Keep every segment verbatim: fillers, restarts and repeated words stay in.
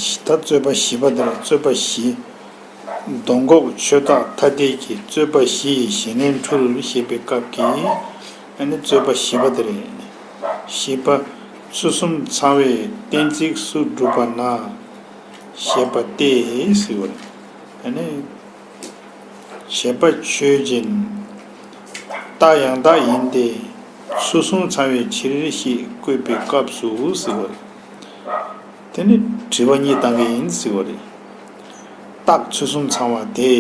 ད་རྩོད་པ་བཞི་པ་དེ་རེད། རྩོད་པ་བཞི། མདོ་འགོག་ཆོས་བདག་ཐ་དད་ཀྱི་རྩོད་པ་བཞི་ཡི་ཞེན་ལེན་འཁྲུལ་ཞེས་པའི་སྐབས་ཀྱི་ཨ་ནི་རྩོད་པ་བཞི་པ་དེ་རེད། བཞི་པ། ཚུལ་གསུམ་ཚང་བའི་གཏན་ཚིགས་སུ་གྲུབ་པ་ན། ཞེས་པ་སྟེ་ཟེར་བ་རེད། ཨ་ནི། བྱས་པ་ཆོས་ཅན། རྟགས་ཡང་དག་ཡིན་ཏེ། ཚུལ་གསུམ་ཚང་བའི་ཕྱིར་ཞེས་བཀོད་པའི་སྐབས་སུ་ཟེར་བ་རེད། དེ་ནི་དྲི་བ་གཉིས་བཏང་གི་ཡིན་ཟེར་བ་རེད། རྟགས་ཚུལ་གསུམ་ཚང་བ་དེ་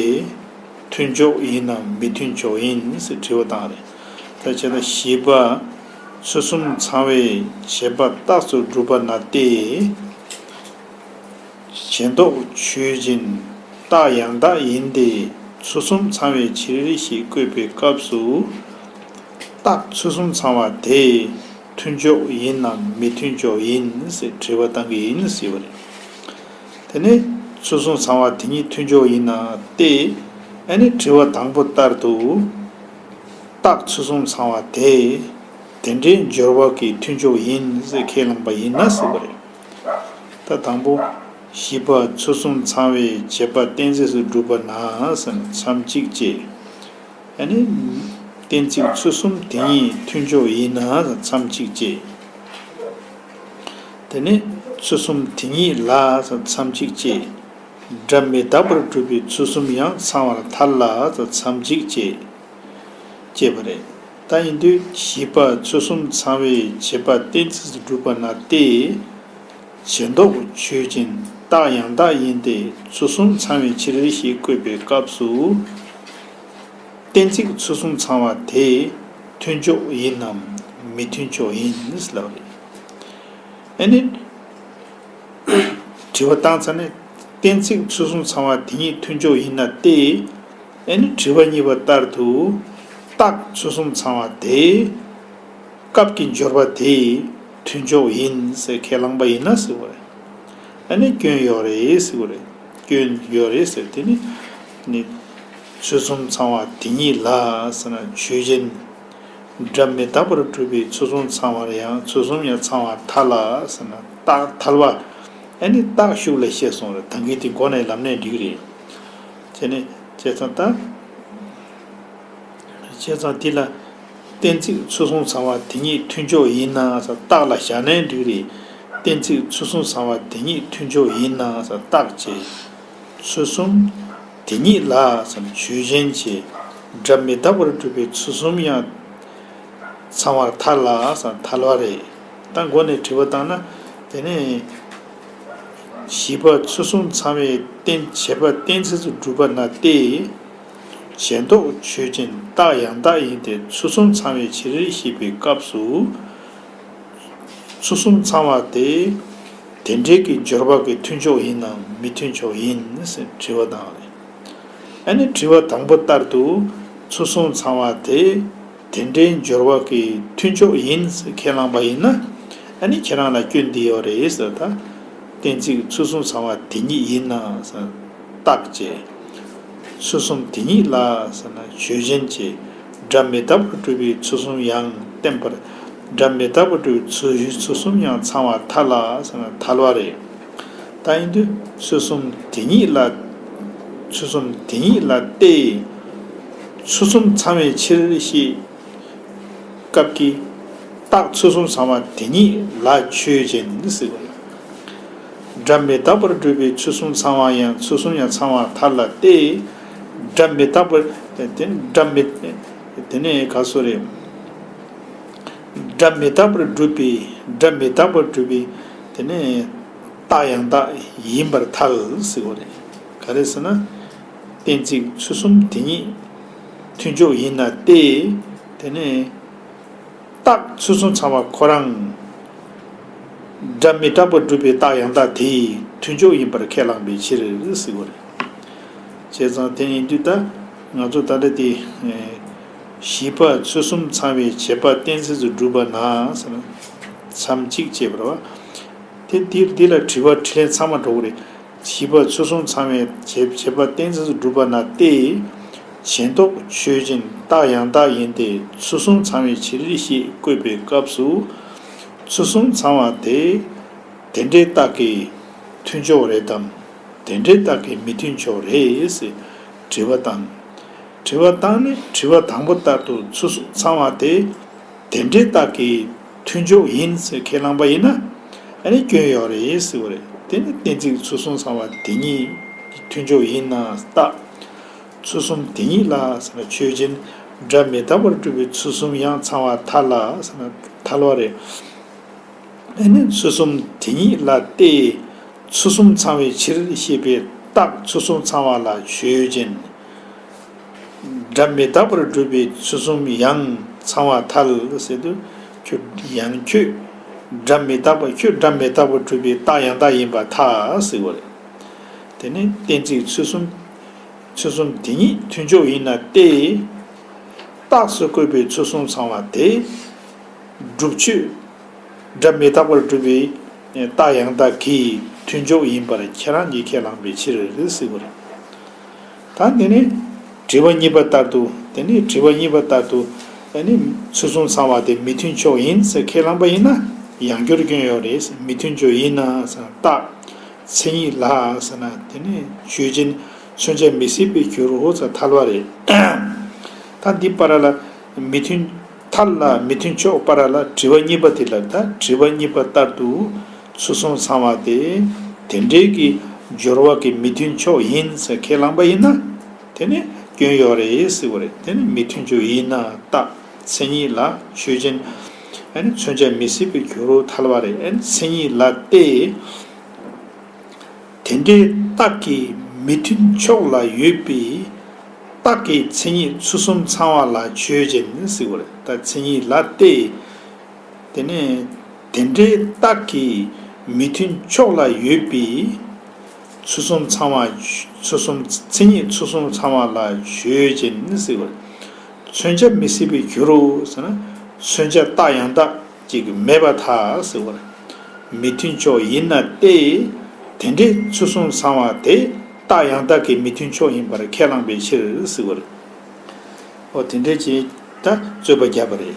མཐུན་ཕྱོགས་ཡིན་ནམ་མི་མཐུན་ཕྱོགས་ཡིན་ཟེར་དྲི་བ་བཏང་རེད། ད་བྱས་ན་བཞི་པ། ཚུལ་གསུམ་ཚང་བའི་བྱས་པ་རྟགས་སུ་གྲུབ་པ་ན་སྟེ། བྱས་འདོགས་ཆོས་ཅན། རྟགས་ཡང་དག་ཡིན་ཏེ། ཚུལ་གསུམ་ཚང་བའི་ཕྱིར་ཞེས་བཀོད་པའི་སྐབས་སུ། རྟགས་ཚུལ་གསུམ་ཚང་བ་དེ་མཐུན་ཕྱོགས་ཡིན་ནམ་མི་མཐུན་ཕྱོགས་ཡིན་ཟེར་དྲི་བ་བཏང་གི་ཡིན་ཟེར་བ་རེད། དེ་ནས་ཚུལ་གསུམ་ཚང་བ་དེ་གཉིས་མཐུན་ཕྱོགས་ཡིན་ན་སྟེ། ཨ་ནི་དྲི་བ་དང་པོ་ལྟར་དུ། རྟགས་ཚུལ་གསུམ་ཚང་བ་དེ། དེ་འདྲའི་སྦྱོར་བ་གི་མཐུན་ཕྱོགས་ཡིན་ཟེར་ཁས་བླངས་པ་ཡིན་ན་ཟེར་བ་རེད། ད་དང་པོ། བཞི་པ་ཚུལ་གསུམ་ཚང་བའི་བྱས་པ་གཏན་ཚིགས་སུ་གྲུབ་པ་ན་ཟེར་ན་མཚམས་གཅིག་བཅད། ཡང་ན། གཏན་ཚིགས་ཚུལ་གསུམ་དེ་ཉིད་མཐུན་ཕྱོགས་ཡིན་ན་ཟེར་མཚམས་གཅིག་བཅད། དེ་ནས་ཚུལ་གསུམ་དེ་ཉིད་ལ་ཟེར་མཚམས་གཅིག་བཅད། སྒྲ་མི་རྟག་པར་སྒྲུབ་པའི་ཚུལ་གསུམ་ཡང་ཚང་བར་ཐལ་ལ་ཟེར་མཚམས་གཅིག་བཅད། ཅེས་པ་རེད། ད་ཡིན་དུས་བཞི་པ་ཚུལ་གསུམ་ཚང་བའི་བྱས་པ་གཏན་ཚིགས་སུ་གྲུབ་པ་ན་སྟེ། བྱས་འདོགས་ཆོས་ཅན། རྟགས་ཡང་དག་ཡིན་ཏེ། ཚུལ་གསུམ་ཚང་བའི་ཕྱིར་ཞེས་བཀོད་པའི་སྐབས་སུ། གཏན་ཚིགས་ཚུལ་གསུམ་ཚང་བ་དེ་མཐུན་ཕྱོགས་ཡིན་ནམ་མི་མཐུན་ཕྱོགས་ཡིན་ལབ་རེད། ཨ་ནི། དྲི་བ་བཏང་ཚར་ནས་གཏན་ཚིགས་ཚུལ་གསུམ་ཚང་བ་དེ་ཉིད་མཐུན་ཕྱོགས་ཡིན་ན་སྟེ། ཨ་ནི་དྲི་བ་གཉིས་པ་ལྟར་དུ། རྟགས་ཚུལ་གསུམ་ཚང་བ་དེ། སྐབས་ཀྱི་སྦྱོར་བ་དེ་མཐུན་ཕྱོགས་ཡིན་ཟེར་ཁས་བླངས་པ་ཡིན་ན་ཟེར་བ་རེད། ཨ་ནི་སྐྱོན་ཡོད་རེད་ཟེར་བ་རེད། སྐྱོན་ཡོད་རེད་ཟེར་དེ་ནི། ནི། ཚུལ་གསུམ་ཚང་བ་དེ་ཉིད་ལ་ཟེར་ན་ཆོས་ཅན། སྒྲ་མི་རྟག་པར་སྒྲུབ་པའི་ཚུལ་གསུམ་ཚང་བར་ཡང་ཚུལ་གསུམ་ཡང་ཚང་བར་ཐལ་ལ་ཟེར་ན་རྟགས་ཐལ་བ། ཨ་ནི་རྟགས་ཤུགས་ལ་བཤད་སོང་རེད། ད་གིན་དེ་མགོ་ནས་ལབ་ནས་འགྲིག་རེད། བྱས་ནས་བྱས་ཙང་ད། བྱས་ཙང་དེ་ལ། གཏན་ཚིགས་ཚུལ་གསུམ་ཚང་བ་དེ་ཉིད་མཐུན་ཕྱོགས་ཡིན་ན་ཟེར་རྟགས་ལ་བཞག་ནའི་འགྲིག་རེད། གཏན་ཚིགས་ཚུལ་གསུམ་ཚང་བ་དེ་ཉིད་མཐུན་ཕྱོགས་ཡིན་ན་ཟེར་རྟགས་བྱས། ཚུལ་གསུམ་དེ་ཉིད་ལ་ཟེར་ཆོས་ཅན་བྱས། སྒྲ་མི་རྟག་པར་སྒྲུབ་པའི་ཚུལ་གསུམ་ཡང་ཚང་བར་ཐལ་ལ་ཟེར་ཐལ་བ་རེད། ད་མགོ་ནས་དྲི་བ་བཏང་ན། དེ་ནས་བཞི་པ་ཚུལ་གསུམ་ཚང་བའི་གཏན་བྱས་པ་གཏན་ཚིགས་སུ་གྲུབ་པ་ན་སྟེ། བྱས་འདོགས་ཆོས་ཅན། རྟགས་ཡང་དག་ཡིན་ཏེ། ཚུལ་གསུམ་ཚང་བའི་ཕྱིར་ཞེས་པའི་སྐབས་སུ། ཚུལ་གསུམ་ཚང་བ་དེ། དེ་འདྲའི་གི་སྦྱོར་བ་གི་མཐུན་ཕྱོགས་ཡིན་ནམ་མི་མཐུན་ཕྱོགས་ཡིན་ཟེར་དྲི་བ་བཏང་བ་རེད། ཨ་ནི་དྲི་བ་དང་པོ་ལྟར་དུ་ཚུལ་གསུམ་ཚང་བ་དེ་དེ་འདྲའི་སྦྱོར་བ་གི་མཐུན་ཕྱོགས་ཡིན་ཟེར་ཁས་བླངས་པ་ཡིན་ན། ཨ་ནི་ཁྱེད་རང་ལ་སྐྱོན་འདི་ཡོད་རེད་ཟེར། ད་གཏན་ཚིགས་ཚུལ་གསུམ་ཚང་བ་དེ་ཉིད་ཡིན་ན་ཟེར་རྟགས་བྱས། ཚུལ་གསུམ་དེ་ཉིད་ལ་ཟེར་ན་ཆོས་ཅན་བྱས། སྒྲ་མི་རྟག་པར་སྒྲུབ་པའི་ཚུལ་གསུམ་ཡང་བསྟན་པར། སྒྲ་མི་རྟག་པར་སྒྲུབ་པའི་ཚུལ་ཚུལ་གསུམ་ཡང་ཚང་བར་ཐལ་ལ་ཟེར་ན་ཐལ་བ་རེད། ད་ཡིན་དུས་ཚུལ་གསུམ་དེ་ཉིད་ལ། ཚུལ་གསུམ་དེ་ཉིད་ལ་སྟེ། ཚུལ་གསུམ་ཚང་བའི་ཕྱིར་ཞེས་སྐབས་ཀྱི་རྟགས་ཚུལ་གསུམ་ཚང་བ་དེ་ཉིད་ལ་ཆོས་ཅན་ཟེར་བ་རེད། སྒྲ་མི་རྟག་པར་སྒྲུབ་པའི་ཚུལ་གསུམ་ཚང་བ་ཡང་ཚུལ་གསུམ་ཡང་ཚང་བར་ཐལ་ལ་སྟེ། སྒྲ་མི་རྟག་པར། དེ་སྒྲ་མི། དེ་ནས་ག་སོ་རེད། སྒྲ་མི་རྟག་པར་སྒྲུབ་པའི། སྒྲ་མི་རྟག་པར་སྒྲུབ་པའི། དེ་ནས་རྟགས་ཡང་དག་ཡིན་པར་ཐལ་ཟེར་བ་རེད། ག་རེ་ཟེར་ན། གཏན་ཚིགས་ཚུལ་གསུམ་དེ་ཉིད་མཐུན་ཕྱོགས་ཡིན་ན་སྟེ། དེ་ནས་རྟགས་ཚུལ་གསུམ་ཚང་བ་ཁོ་རང་སྒྲ་མི་རྟག་པར་སྒྲུབ་པའི་རྟགས་ཡང་དག་དེ་མཐུན་ཕྱོགས་ཡིན་པར་ཁས་བླངས་པའི་ཕྱིར་ཟེར་བ་རེད། བྱས་ཙང་དེ་ཡིན་དུས་ད་ང་ཚོ་ད་ལྟ་དེ། བཞི་པ་ཚུལ་གསུམ་ཚང་བའི་བྱས་པ་གཏན་ཚིགས་སུ་གྲུབ་པ་ན་ཟེར་ན། མཚམས་གཅིག་ཅེས་པ་རེད་བ། དེ་འདི་འདི་ལ་དྲི་བ་དྲིས་ལན་ཚང་མ་འགྲོ་གི་རེད། བཞི་པ་ཚུལ་གསུམ་ཚང་བའི་བྱས་བྱས་པ་གཏན་ཚིགས་སུ་གྲུབ་པ་ན་སྟེ། བྱས་འདོགས་ཆོས་ཅན། རྟགས་ཡང་དག་ཡིན་ཏེ། ཚུལ་གསུམ་ཚང་བའི་ཕྱིར་ཞེས་བཀོད་པའི་སྐབས་སུ། ཚུལ་གསུམ་ཚང་བ་དེ། དེ་འདྲའི་རྟགས་ཀྱི་ མཐུན་ཕྱོགས་རེད་དམ། དེ་འདྲའི་རྟགས་ཀྱིས་མི་མཐུན་ཕྱོགས་རེད་ཟེར་དྲི་བ་བཏང་། དྲི་བ་བཏང་ནས་དྲི་བ་དང་པོ་ལྟར་དུ་ཚུལ་གསུམ་ཚང་བ་དེ། དེ་འདྲའི་རྟགས་ཀྱིས་མཐུན་ཕྱོགས་ཡིན་ཟེར་ཁས་བླངས་པ་ཡིན་ན། ཨ་ནི་སྐྱོན་ཡོད་རེད་ཟེར་བ་རེད། དེ་ནི་གཏན་ཚིགས་ཚུལ་གསུམ་ཚང་བ་དེ་ཉིད་མཐུན་ཕྱོགས་ཡིན་ན་རྟགས། ཚུལ་གསུམ་དེ་ཉིད་ལ་ཟེར་ན་ཆོས་ཅན། སྒྲ་མི་རྟག་པར་སྒྲུབ་པའི་ཚུལ་གསུམ་ཡང་ཚང་བ་ཐལ་ལ་ཟེར་ན་ཐལ་བ་རེད། ཨ་ནི་ཚུལ་གསུམ་དེ་ཉིད་ལ་ལྟོས། ཚུལ་གསུམ་ཚང་བའི་ཕྱིར་ཞེས་པའི་རྟགས་ཚུལ་གསུམ་ཚང་བ་ལ་ཆོས་ཅན། སྒྲ་མི་རྟག་པར་སྒྲུབ་པའི་ཚུལ་གསུམ་ཡང་ཚང་བ་ཐལ་ཟེར་དུས། ཁྱོད་ཡང་ཁྱོད་སྒྲ་མི་རྟག་པ། ཁྱོད་སྒྲ་མི་རྟག་པར་སྒྲུབ་པའི་རྟགས་ཡང་དག་ཡིན་པར་ཐལ་ཟེར་བ་རེད། དེ་ནི་གཏན་ཚིགས་ཚུལ་གསུམ། ཚུལ་གསུམ་དེ་ཉིད་མཐུན་ཕྱོགས་ཡིན་ན་སྟེ། རྟགས་སུ་བཀོད་པའི་ཚུལ་གསུམ་ཚང་བ་དེ། སྒྲུབ་ཆོས། སྒྲ་མི་རྟག་པར་སྒྲུབ་པའི་རྟགས་ཡང་དག་གིས་མཐུན་ཕྱོགས་ཡིན་པར་ཁྱེད་རང་གིས་ཁས་བླངས་པའི་ཕྱིར་ཟེར་བ་རེད། ད་འདི་ནི་དྲི་བ་གཉིས་པ་ལྟར་དུ། དེ་ནི་དྲི་བ་གཉིས་པ་ལྟར་དུ། ཨ་ནི་ཚུལ་གསུམ་ཚང་བ་དེ་མི་མཐུན་ཕྱོགས་ཡིན་ཟེར་ཁས་བླངས་པ་ཡིན་ན། ཡང་བསྐྱར་སྐྱོན་ཡོད་རེད། མི་མཐུན་ཕྱོགས་ཡིན་ན་ཟེར་ན་རྟགས། མཚན་ཉིད་ལ་ཟེར་ན་དེ་ནི་ཆོས་ཅན། མཚོན་བྱ་མི་སྲིད་པའི་རྒྱུ་རུ་ཟེར་ཐལ་བ་རེད། ད་འདི་བར་ལ་མི་མཐུན། ཐལ་ལ་མི་མཐུན་ཕྱོགས་བར་ལ་དྲི་བ་གཉིས་པ་དེ་ལ། ད་དྲི་བ་གཉིས་པ་ལྟར་དུ་ཚུལ་གསུམ་ཚང་བ་དེ་དེ་འདྲའི་གི་སྦྱོར་བ་གི་མི་མཐུན་ཕྱོགས་ཡིན་ཟེར་ཁས་བླངས་པ་ཡིན་ན། དེ་ནི་སྐྱོན་ཡོད་རེད་ཟེར་བ་རེད། དེ་ནི་མི་མཐུན་ཕྱོགས་ཡིན་ན་རྟགས། མཚན་ཉིད་ལ་ཆོས་ཅན། ཨ་ནི་མཚོན་བྱ་མི་སྲིད་པའི་རྒྱུ་རུ་ཐལ་བ་རེད། ཨ་ནི་མཚན་ཉིད་ལ་སྟེ། དེ་འདྲའི་རྟགས་ཀྱིས་མི་མཐུན་ཕྱོགས་ལ་ཡོད་པའི་རྟགས་ཀྱི་མཚན་ཉིད་ཚུལ་གསུམ་ཚང་བ་ལ་ཆོས་ཅན་ཟེར་བ་རེད། ད་མཚན་ཉིད་ལ་སྟེ། དེ་ནས་དེ་འདྲའི་རྟགས་ཀྱིས་མི་མཐུན་ཕྱོགས་ལ་ཡོད་པའི་ཚུལ་གསུམ་ཚང་བ། ཚུལ་གསུམ། མཚན་ཉིད་ཚུལ་གསུམ་ཚང་བ་ལ་ཆོས་ཅན་ཟེར་བ་རེད། མཚོན་བྱ་མི་སྲིད་པའི་རྒྱུ་རུ་ཟེར་ན། མཚོན་བྱ་རྟགས་ཡང་དག་ཅིག་མེད་པར་ཐལ་ཟེར་བ་རེད། མི་མཐུན་ཕྱོགས་ཡིན་ན་སྟེ། དེ་འདྲའི་ཚུལ་གསུམ་ཚང་བ་དེ་རྟགས་ཡང་དག་གི་མི་མཐུན་ཕྱོགས་ཡིན་པར་ཁས་བླངས་པའི་ཕྱིར་ཟེར་བ་རེད། ཨོ་དེ་འདྲའི་ཅིག་ད་རྩོད་པ་བརྒྱབ་པ་རེད།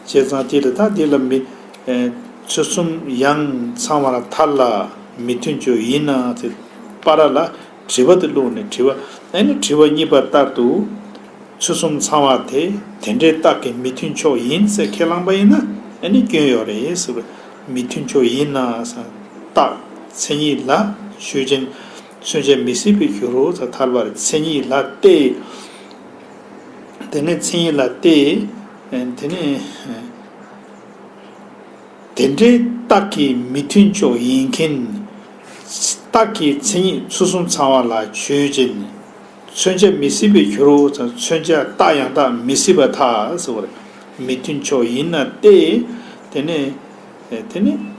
བྱས་ཙང་དེ་ལ་ད་འདི་ལ་མི། ཨེ། ཚུལ་གསུམ་ཡང་ཚང་བར་ཐལ་ལ་མི་མཐུན་ཕྱོགས་ཡིན་ན་ཟེར་བར་ལ་དྲི་བ་དེ་བླུགས་ནས་དྲི་བ། ཨ་ནི་དྲི་བ་གཉིས་པ་ལྟར་དུ། ཚུལ་གསུམ་ཚང་བ་དེ་དེ་འདྲའི་རྟགས་ཀྱི་མི་མཐུན་ཕྱོགས་ཡིན་ཟེར་ཁས་བླངས་པ་ཡིན་ན། ཨ་ནི་སྐྱོན་ཡོད་རེད་ཟེར་བ། མི་མཐུན་ཕྱོགས་ཡིན་ན་ཟེར་རྟགས། མཚན་ཉིད་ལ་ཆོས་ཅན། མཚོན་བྱ་མི་སྲིད་པའི་རྒྱུ་རུ་ཟེར་ཐལ་བ་རེད། མཚན་ཉིད་ལ་སྟེ། དེ་ནས་མཚན་ཉིད་ལ་སྟེ། དེ་ནས་དེ་འདྲའི་རྟགས་ཀྱི་མི་མཐུན་ཕྱོགས་ཡིན་མཁན། རྟགས་ཀྱི་མཚན་ཉིད་ཚུལ་གསུམ་ཚང་བ་ལ་ཆོས་ཅན། མཚོན་བྱ་མི་སྲིད་པའི་རྒྱུ་རུ་ཟེར། མཚོན་བྱ་རྟགས་ཡང་དག་མི་སྲིད་པར་ཐལ་ཟེར་བ་རེད། མི་མཐུན་ཕྱོགས་ཡིན་ན་སྟེ། དེ་ནས་དེ་ནས།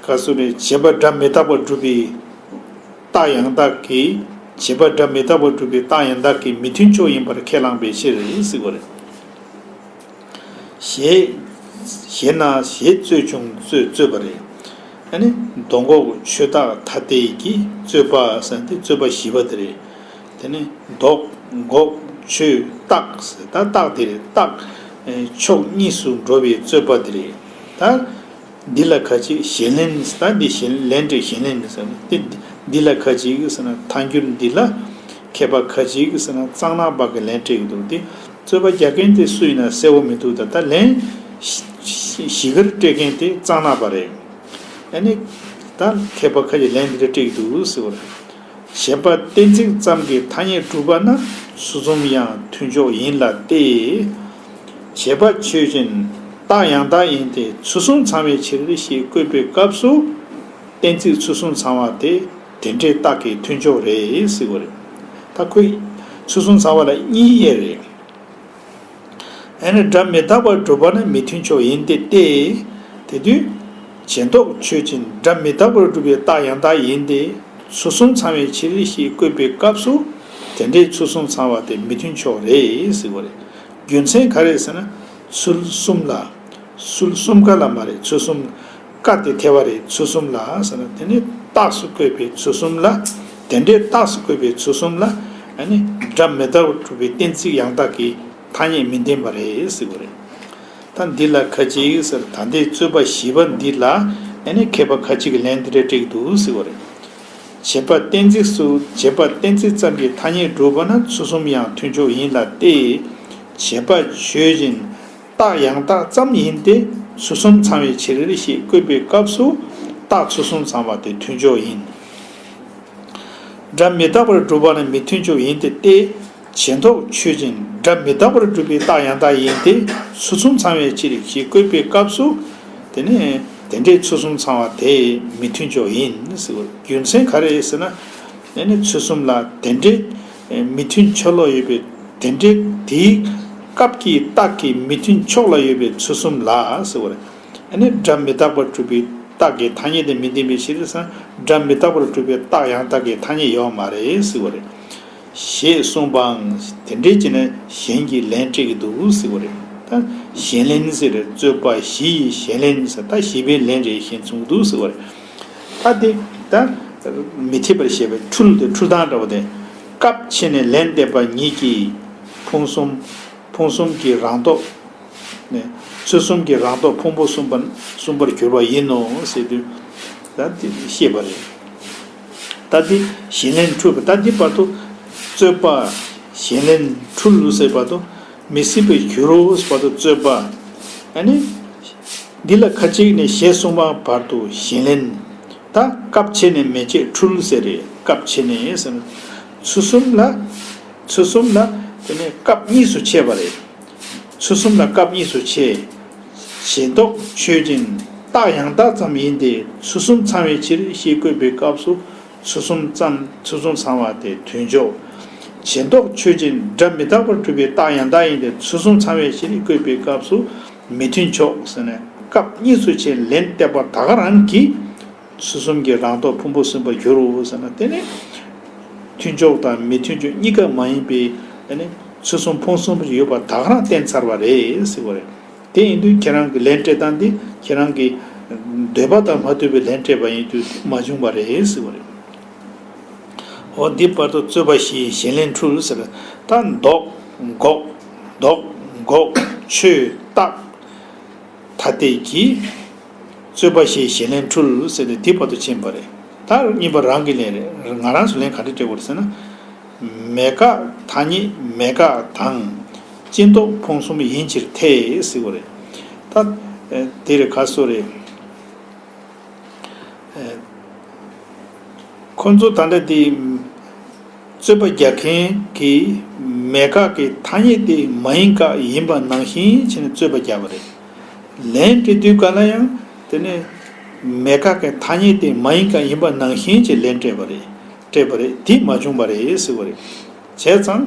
ག་སུ་རེད། བྱས་པ་སྒྲ་མི་རྟག་པར་སྒྲུབ་པའི་རྟགས་ཡང་དག་གིས། བྱས་པ་སྒྲ་མི་རྟག་པར་སྒྲུབ་པའི་རྟགས་ཡང་དག་གིས་མི་མཐུན་ཕྱོགས་ཡིན་པར་ཁས་བླངས་པའི་ཕྱིར་ཟེར་བ་རེད། ཞེས། ཞེ་ན་ཞེས་རྩོད་བྱུང་རྩོད་རྩོད་པ་རེད། ཨ་ནི་མདོ་འགོག་ཆོས་བརྟག་ཐ་དད་ཀྱི་རྩོད་པ་ཟེར་དེ་རྩོད་པ་བཞི་པ་དེ་རེད། དེ་ནི་མདོ་འགོག་ཆོས་བརྟག་ཟེར། ད་བརྟག་དེ་རེད། བརྟག། ཕྱོགས་གཉིས་སུ་འགྲོ་བའི་རྩོད་པ་དེ་རེད། ད། འདི་ལ་ཁ་ཅིག་ཞེན་ལེན། ད་འདི་ཞེན་ལེན་འདྲེ་ཞེན་ལེན་ཟེར་ན་དེ། འདི་ལ་ཁ་ཅིག་ཟེར་ན་ཐལ་འགྱུར་འདི་ལ་མཁས་པ་ཁ་ཅིག་ཟེར་ན་གཙང་ནག་པ་གི་ལན་སྤྲད་ཀྱི་འདུག་དེ་རྩོད་པ་རྒྱག་མཁན་དེ་སུ་ཡིན་ན་གསལ་བོ་མི་འདུག་ད་ལན་ཞིབ་ཀར་སྤྲད་མཁན་དེ་གཙང་ནག་པ་རེད། ཨ་ནི་ད་མཁས་པ་ཁ་ཅིག་ལན་འདི་འདྲ་སྤྲད་ཀྱི་འདུག་ཟེར་བ་རེད། བྱས་པ་གཏན་ཚིགས་ཙམ་གྱི་ཐ་སྙད་གྲུབ་པ་ན་ཚུལ་གསུམ་ཡང་མཐུན་ཕྱོགས་ཡིན་ལ་སྟེ། བྱས་པ་ཆོས་ཅན། རྟགས་ཡང་དག་ཡིན་ཏེ་ཚུལ་གསུམ་ཚང་བའི་ཕྱིར་ཞེས་བཀོད་པའི་སྐབས་སུ། གཏན་ཚིགས་ཚུལ་གསུམ་ཚང་བ་དེ་དེ་འདྲའི་རྟགས་ཀྱི་མཐུན་ཕྱོགས་རེད་ཟེར་བ་རེད། ད་ཁོས་ཚུལ་གསུམ་ཚང་བ་ལ་གཉིས་དབྱེ་རེད། ཨ་ནི་སྒྲ་མི་རྟག་པར་སྒྲུབ་པ་ནི་མི་མཐུན་ཕྱོགས་ཡིན་ཏེ་སྟེ། དེ་དུས། བྱས་ལྡོག་ཆོས་ཅན། སྒྲ་མི་རྟག་པར་སྒྲུབ་པའི་རྟགས་ཡང་དག་ཡིན་ཏེ། ཚུལ་གསུམ་ཚང་བའི་ཕྱིར་ཞེས་བཀོད་པའི་སྐབས་སུ། དེ་འདྲའི་ཚུལ་གསུམ་ཚང་བ་དེ་མི་མཐུན་ཕྱོགས་རེད་ཟེར་བ་རེད། རྒྱུ་མཚན་ག་རེ་ཟེར་ན། ཚུལ་གསུམ་ལ། ཚུལ་གསུམ་ཀ་ལ་མ་རེད། ཚུལ་གསུམ་ཀ་དེ་ཐལ་བ་རེད། ཚུལ་གསུམ་ལ་ཟེར་ན་དེ་ནི་རྟགས་སུ་བཀོད་པའི་ཚུལ་གསུམ་ལ། དེ་འདྲའི་རྟགས་སུ་བཀོད་པའི་ཚུལ་གསུམ་ལ། ཨ་ནི་སྒྲ་མི་རྟག་པར་སྒྲུབ་པའི་གཏན་ཚིགས་ཡང་དག་གི་ཐ་སྙད་མི་ལྡན་པ་རེད་ཟེར་བ་རེད། ད་འདི་ལ་ཁ་ཅིག་ཟེར། ད་ལྟའི་རྩོད་པ་བཞི་པ་འདི་ལ་ ཨ་ནི་མཁས་པ་ཁ་ཅིག་གིས་ལན་འདི་འདྲ་སྤྲད་ཀྱི་འདུག་ཟེར་བ་རེད། བྱེད་པ་གཏན་ཚིགས་སུ་བྱེད་པ་གཏན་ཚིགས་ཙམ་གྱིས་ཐ་སྙད་གྲུབ་པ་ན་ཚུལ་གསུམ་ཡང་མཐུན་ཕྱོགས་ཡིན་ལ་སྟེ། བྱེད་པ་ཆོས་ཅན། རྟགས་ཡང་དག་ཙམ་ཡིན་ཏེ། ཚུལ་གསུམ་ཚང་བའི་ཕྱིར་ཞེས་བཀོད་པའི་སྐབས་སུ་རྟགས་ཚུལ་གསུམ་ཚང་བ་དེ་མཐུན་ཕྱོགས་ཡིན། སྒྲ་མི་རྟག་པར་སྒྲུབ་པ་ནི་མི་མཐུན་ཕྱོགས་ཡིན་ཏེ་སྟེ། བྱེད་ལྡོག་ཆོས་ཅན། སྒྲ་མི་རྟག་པར་སྒྲུབ་པའི་རྟགས་ཡང་དག་ཡིན་ཏེ། ཚུལ་གསུམ་ཚང་བའི་ཕྱིར་ཞེས་བཀོད་པའི་སྐབས་སུ། དེ་ནི་དེ་འདྲའི་ཚུལ་གསུམ་ཚང་བ་དེ་མི་མཐུན་ཕྱོགས་ཡིན་ཟེར་བ། རྒྱུ་མཚན་ག་རེ་ཟེར་ན། དེ་ནི་ཚུལ་གསུམ་ལ་དེ་འདྲའི་མི་མཐུན་ཕྱོགས་ལ་ཡོད་པའི་དེ་འདྲའི་དེའི་སྐབས་ཀྱི་རྟགས་ཀྱི་མི་མཐུན་ཕྱོགས་ལ་ཡོད་པའི་ཚུལ་གསུམ་ལ་ཟེར་བ་རེད། ཨ་ནི་སྒྲ་མི་རྟག་པར་གྲུབ་པའི་རྟགས་ཀྱི་ཐ་སྙད་དེ་མི་ལྡན་པའི་ཕྱིར་ཟེར་ན། སྒྲ་མི་རྟག་པར་གྲུབ་པའི་རྟགས་ཡང་དག་གི་ཐ་སྙད་ཡོད་མ་རེད་ཟེར་བ་རེད། ཞེས་གསུངས་པའང་དེ་འདྲའི་བྱས་ན་གཞན་གྱིས་ལན་སྤྲད་ཀྱི་འདུག་ཟེར་བ་རེད། ད་བཞིན་ལན་ཟེར་རྩོད་པ་བཞི་ཡི་བཞིན་ལན་ཟེར། ད་བཞི་པའི་ལན་རེད་གཞན་གསུངས་འདུག་ཟེར་བ་རེད། ད་དེ་ད་མི་འཐད་པར་བཤད་པའི་འཁྲུལ་དེ་འཁྲུལ་སྟངས་འདྲ་བ་དེ། སྐབས་ཕྱེ་ནས་ལན་བསྟན་པ་ཉིད་ཀྱིས་ཕུང་གསུམ་ཕུང་གསུམ་གྱི་རང་སྟོབས། ནས་ཚུལ་གསུམ་གྱི་རང་སྟོབས་ཕུང་པོ་གསུམ་པ་གསུམ་པར་གྱུར་པ་ཡིན་ནོ་ཟེར་དུས། ད་དེ་བཤད་པ་རེད། ད་དེ་བཞིན་ལན་འཁྲུལ་པ། ད་འདི་བར་དུ་རྩོད་པ་བཞིན་ལན་འཁྲུལ་ཟེར་བར་དུ་མི་སྲིད་པའི་རྒྱུ་རུ་ཟེར་བར་དུ་རྩོད་པ། ཨ་ནི་འདི་ལ་ཁ་ཅིག་ནས་ཞེས་གསུངས་པ་བར་དུ་བཞིན་ལན། ད་སྐབས་ཕྱེ་ནས་མེ་ལྕེ་འཁྲུལ་ཟེར་རེད། སྐབས་ཕྱེ་ནས་ཟེར་ན། ཚུལ་གསུམ་ལ། ཚུལ་གསུམ་ལ་དེ་ནས་སྐབས་གཉིས་སུ་ཕྱེ་བ་རེད། ཚུལ་གསུམ་ལ་སྐབས་གཉིས་སུ་ཕྱེ། བྱེད་ལྡོག་ཆོས་ཅན། རྟགས་ཡང་དག་ཙམ་ཡིན་ཏེ། ཚུལ་གསུམ་ཚང་བའི་ཕྱིར་ཞེས་བཀོད་པའི་སྐབས་སུ་ཚུལ་གསུམ་ཙམ་ཚུལ་གསུམ་ཚང་བ་དེ་མཐུན་ཕྱོགས། བྱེད་ལྡོག་ཆོས་ཅན། སྒྲ་མི་རྟག་པར་གྲུབ་པའི་རྟགས་ཡང་དག་ཡིན་ཏེ། ཚུལ་གསུམ་ཚང་བའི་ཕྱིར་བཀོད་པའི་སྐབས་སུ་མི་མཐུན་ཕྱོགས་ཟེར་ནས། སྐབས་གཉིས་སུ་ཕྱེ་ལན་བསྟན་པ་ད་ག་རང་གིས། ཚུལ་གསུམ་གྱི་རང་སྟོབས་ཕུང་པོ་གསུམ་པར་འགྱུར་རོ་ཟེར་ན། དེ་ནི་མཐུན་ཕྱོགས་དང་མི་མཐུན་ཕྱོགས་གཉིས་ཀ་མ་ཡིན་པའི། དེ་ནི་ཚུལ་གསུམ་ཕུང་གསུམ་པར་ཡོད་པ་ད་ག་རང་བསྟན་ཚར་བ་རེད་ཟེར་བ་རེད། དེ་ཡིན་དུས་ཁྱེད་རང་གི་ལན་སྤྲད་སྟངས་འདི་ཁྱེད་རང་གི་འདོད་པ་དང་མ་མཐུན་པའི་ལན་སྤྲད་པ་ཡིན་དུས་མ་བྱུང་བ་རེད་ཟེར་བ་རེད། འོ་འདི་བར་དུ་རྩོད་པ་བཞིའི་བཞིན་ལན་འཁྲུལ་ཟེར། ད་ལྡོག་འགོག་ལྡོག་འགོག་ཆོས་རྟགས། ཐ་དད་ཀྱི་རྩོད་པ་བཞིའི་བཞིན་ལན་འཁྲུལ་ཟེར་ཏེ་འདི་བར་དུ་ཕྱིན་པ་རེད། ད་གཉིས་པ་རང་གི་ལན་རེད། ང་རང་ཚོ་ལན་ག་འདྲ་སྤྲད་དགོས་རེད་ཟེར་ན། མེད་དགག་ཐ་སྙད་མེད་དགག་དང་། སྤྱི་ལྡོག་ཕུང་གསུམ་ཡིན་ཕྱིར་ཐལ་ཟེར་བ་རེད། ད་དེ་རེད་ག་སོ་རེད། ཁོ་ཚོ་ད་ལྟ་དེ་རྩོད་པ་རྒྱག་མཁན་གྱིས་མེད་དགག་གི་ཐ་སྙད་དེ་མ་ཡིན་དགག་ཡིན་པ་ནང་བཞིན་བྱས་ནས་རྩོད་པ་རྒྱག་པ་རེད། ལན་སྤྲད་དུས་ག་ལ་ཡང་དེ་ནས་མེད་དགག་གི་ཐ་སྙད་དེ་མ་ཡིན་དགག་ཡིན་པ་ནང་བཞིན་གྱི་ལན་སྤྲད་པ་རེད། སྤྲད་པ་རེད། དེ་མ་བྱུང་བ་རེད་ཟེར་བ་རེད། བྱས་ཙང་།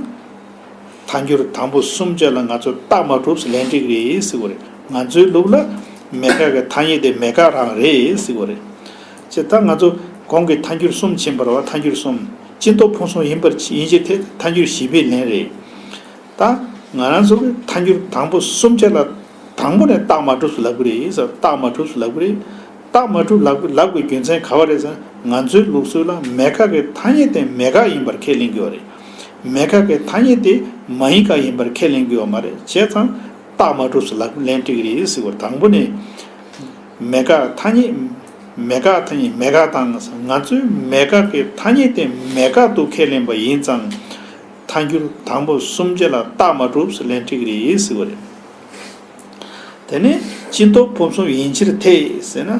ཐལ་འགྱུར་དང་པོ་གསུམ་བཅས་ལ་ང་ཚོ་རྟགས་མ་གྲུབ་ལན་སྤྲད་ཀྱི་རེད་ཟེར་བ་རེད། ང་ཚོའི་ལུགས་ལ་མེད་དགག་གི་ཐ་སྙད་དེ་མེད་དགག་རང་རེད་ཟེར་བ་རེད། བྱས་ཙང་ང་ཚོ་གོང་གི་ཐལ་འགྱུར་གསུམ་ཕྱིན་པ་རེད་བ། ཐལ་འགྱུར་གསུམ། སྤྱི་ལྡོག་ཕུང་གསུམ་ཡིན་པར་ཡིན་ཕྱིར་ཐལ། ཐལ་འགྱུར་བཞི་པའི་ལན་རེད། ད་ང་རང་ཚོ་གི་ཐལ་འགྱུར་དང་པོ་གསུམ་བཅས་ལ་དང་པོ་ནས་རྟགས་མ་གྲུབ་ལབ་ཀྱི་རེད་ཟེར། རྟགས་མ་གྲུབ་ལབ་ཀྱི་རེད། རྟགས་མ་གྲུབ་ལབ་ལབ་དགོས་རྒྱུ་མཚན་ག་བ་རེད་ཟེར་ན། ང་ཚོའི་ལུགས་སྲོལ་ལ་མེད་དགག་གི་ཐ་སྙད་དེ་མེད་དགག་ཡིན་པར་ཁས་ལེན་གྱི་ཡོད་རེད། མེད་དགག་གི་ཐ་སྙད་དེ་མ་ཡིན་དགག་ཡིན་པར་ཁས་ལེན་གྱི་ཡོད་མ་རེད། བྱས་ཙང་རྟགས་མ་གྲུབ་ལབ་ལན་སྤྲད་ཀྱི་རེད་ཟེར་བ། དང་པོ་ནས་མེད་དགག་ཐ་སྙད། མེད་དགག་ཐ་སྙད་མེད་དགག་དང་། ང་ཚོའི་མེད་དགག་གི་ཐ་སྙད་དེ་མེད་དགག་ཏུ་ཁས་ལེན་པ་ཡིན་ཙང་། ཐལ་འགྱུར་དང་པོ་གསུམ་བཅས་ལ་རྟགས་མ་གྲུབ་ལན་སྤྲད་ཀྱི་རེད་ཟེར་བ་རེད། དེ་ནས་སྤྱི་ལྡོག་ཕུང་གསུམ་ཡིན་ཕྱིར་ཐལ་ཟེར་ན།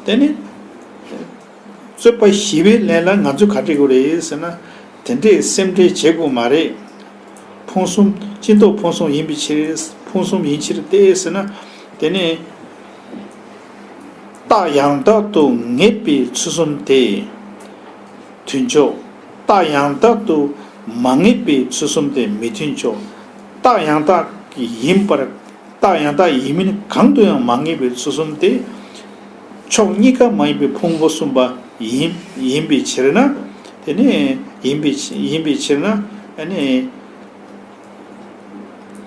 དེ་ནི་རྩོད་པ་བཞི་པའི་ལན་ལ་ང་ཚོས་ག་འདྲ་དགོས་རེད་ཟེར་ན། དེ་འདྲས་སེམས་ཁྲལ་བྱེད་དགོས་མ་རེད། ཕུང་གསུམ་སྤྱི་ལྡོག་ཕུང་གསུམ་ཡིན་པའི་ཕྱིར། ཕུང་གསུམ་ཡིན་ཕྱིར་ཏེ་ཟེར་ན། དེ་ནི་རྟགས་ཡང་དག་ཏུ་ངེས་པའི་ཚུལ་གསུམ་དེ་མཐུན་ཕྱོགས། རྟགས་ཡང་དག་ཏུ་མ་ངེས་པའི་ཚུལ་གསུམ་དེ་མི་མཐུན་ཕྱོགས། རྟགས་ཡང་དག་ཡིན་པར། རྟགས་ཡང་དག་ཡིན་མིན་གང་དུ་ཡང་མ་ངེས་པའི་ཚུལ་གསུམ་སྟེ། ཕྱོགས་གཉིས་ཀ་མ་ཡིན་པའི་ཕུང་པོ་གསུམ་པ་ཡིན་ཡིན་པའི་ཕྱིར་ན། དེ་ནི་ཡིན་པའི་ཡིན་པའི་ཕྱིར་ན། ཨ་ནི་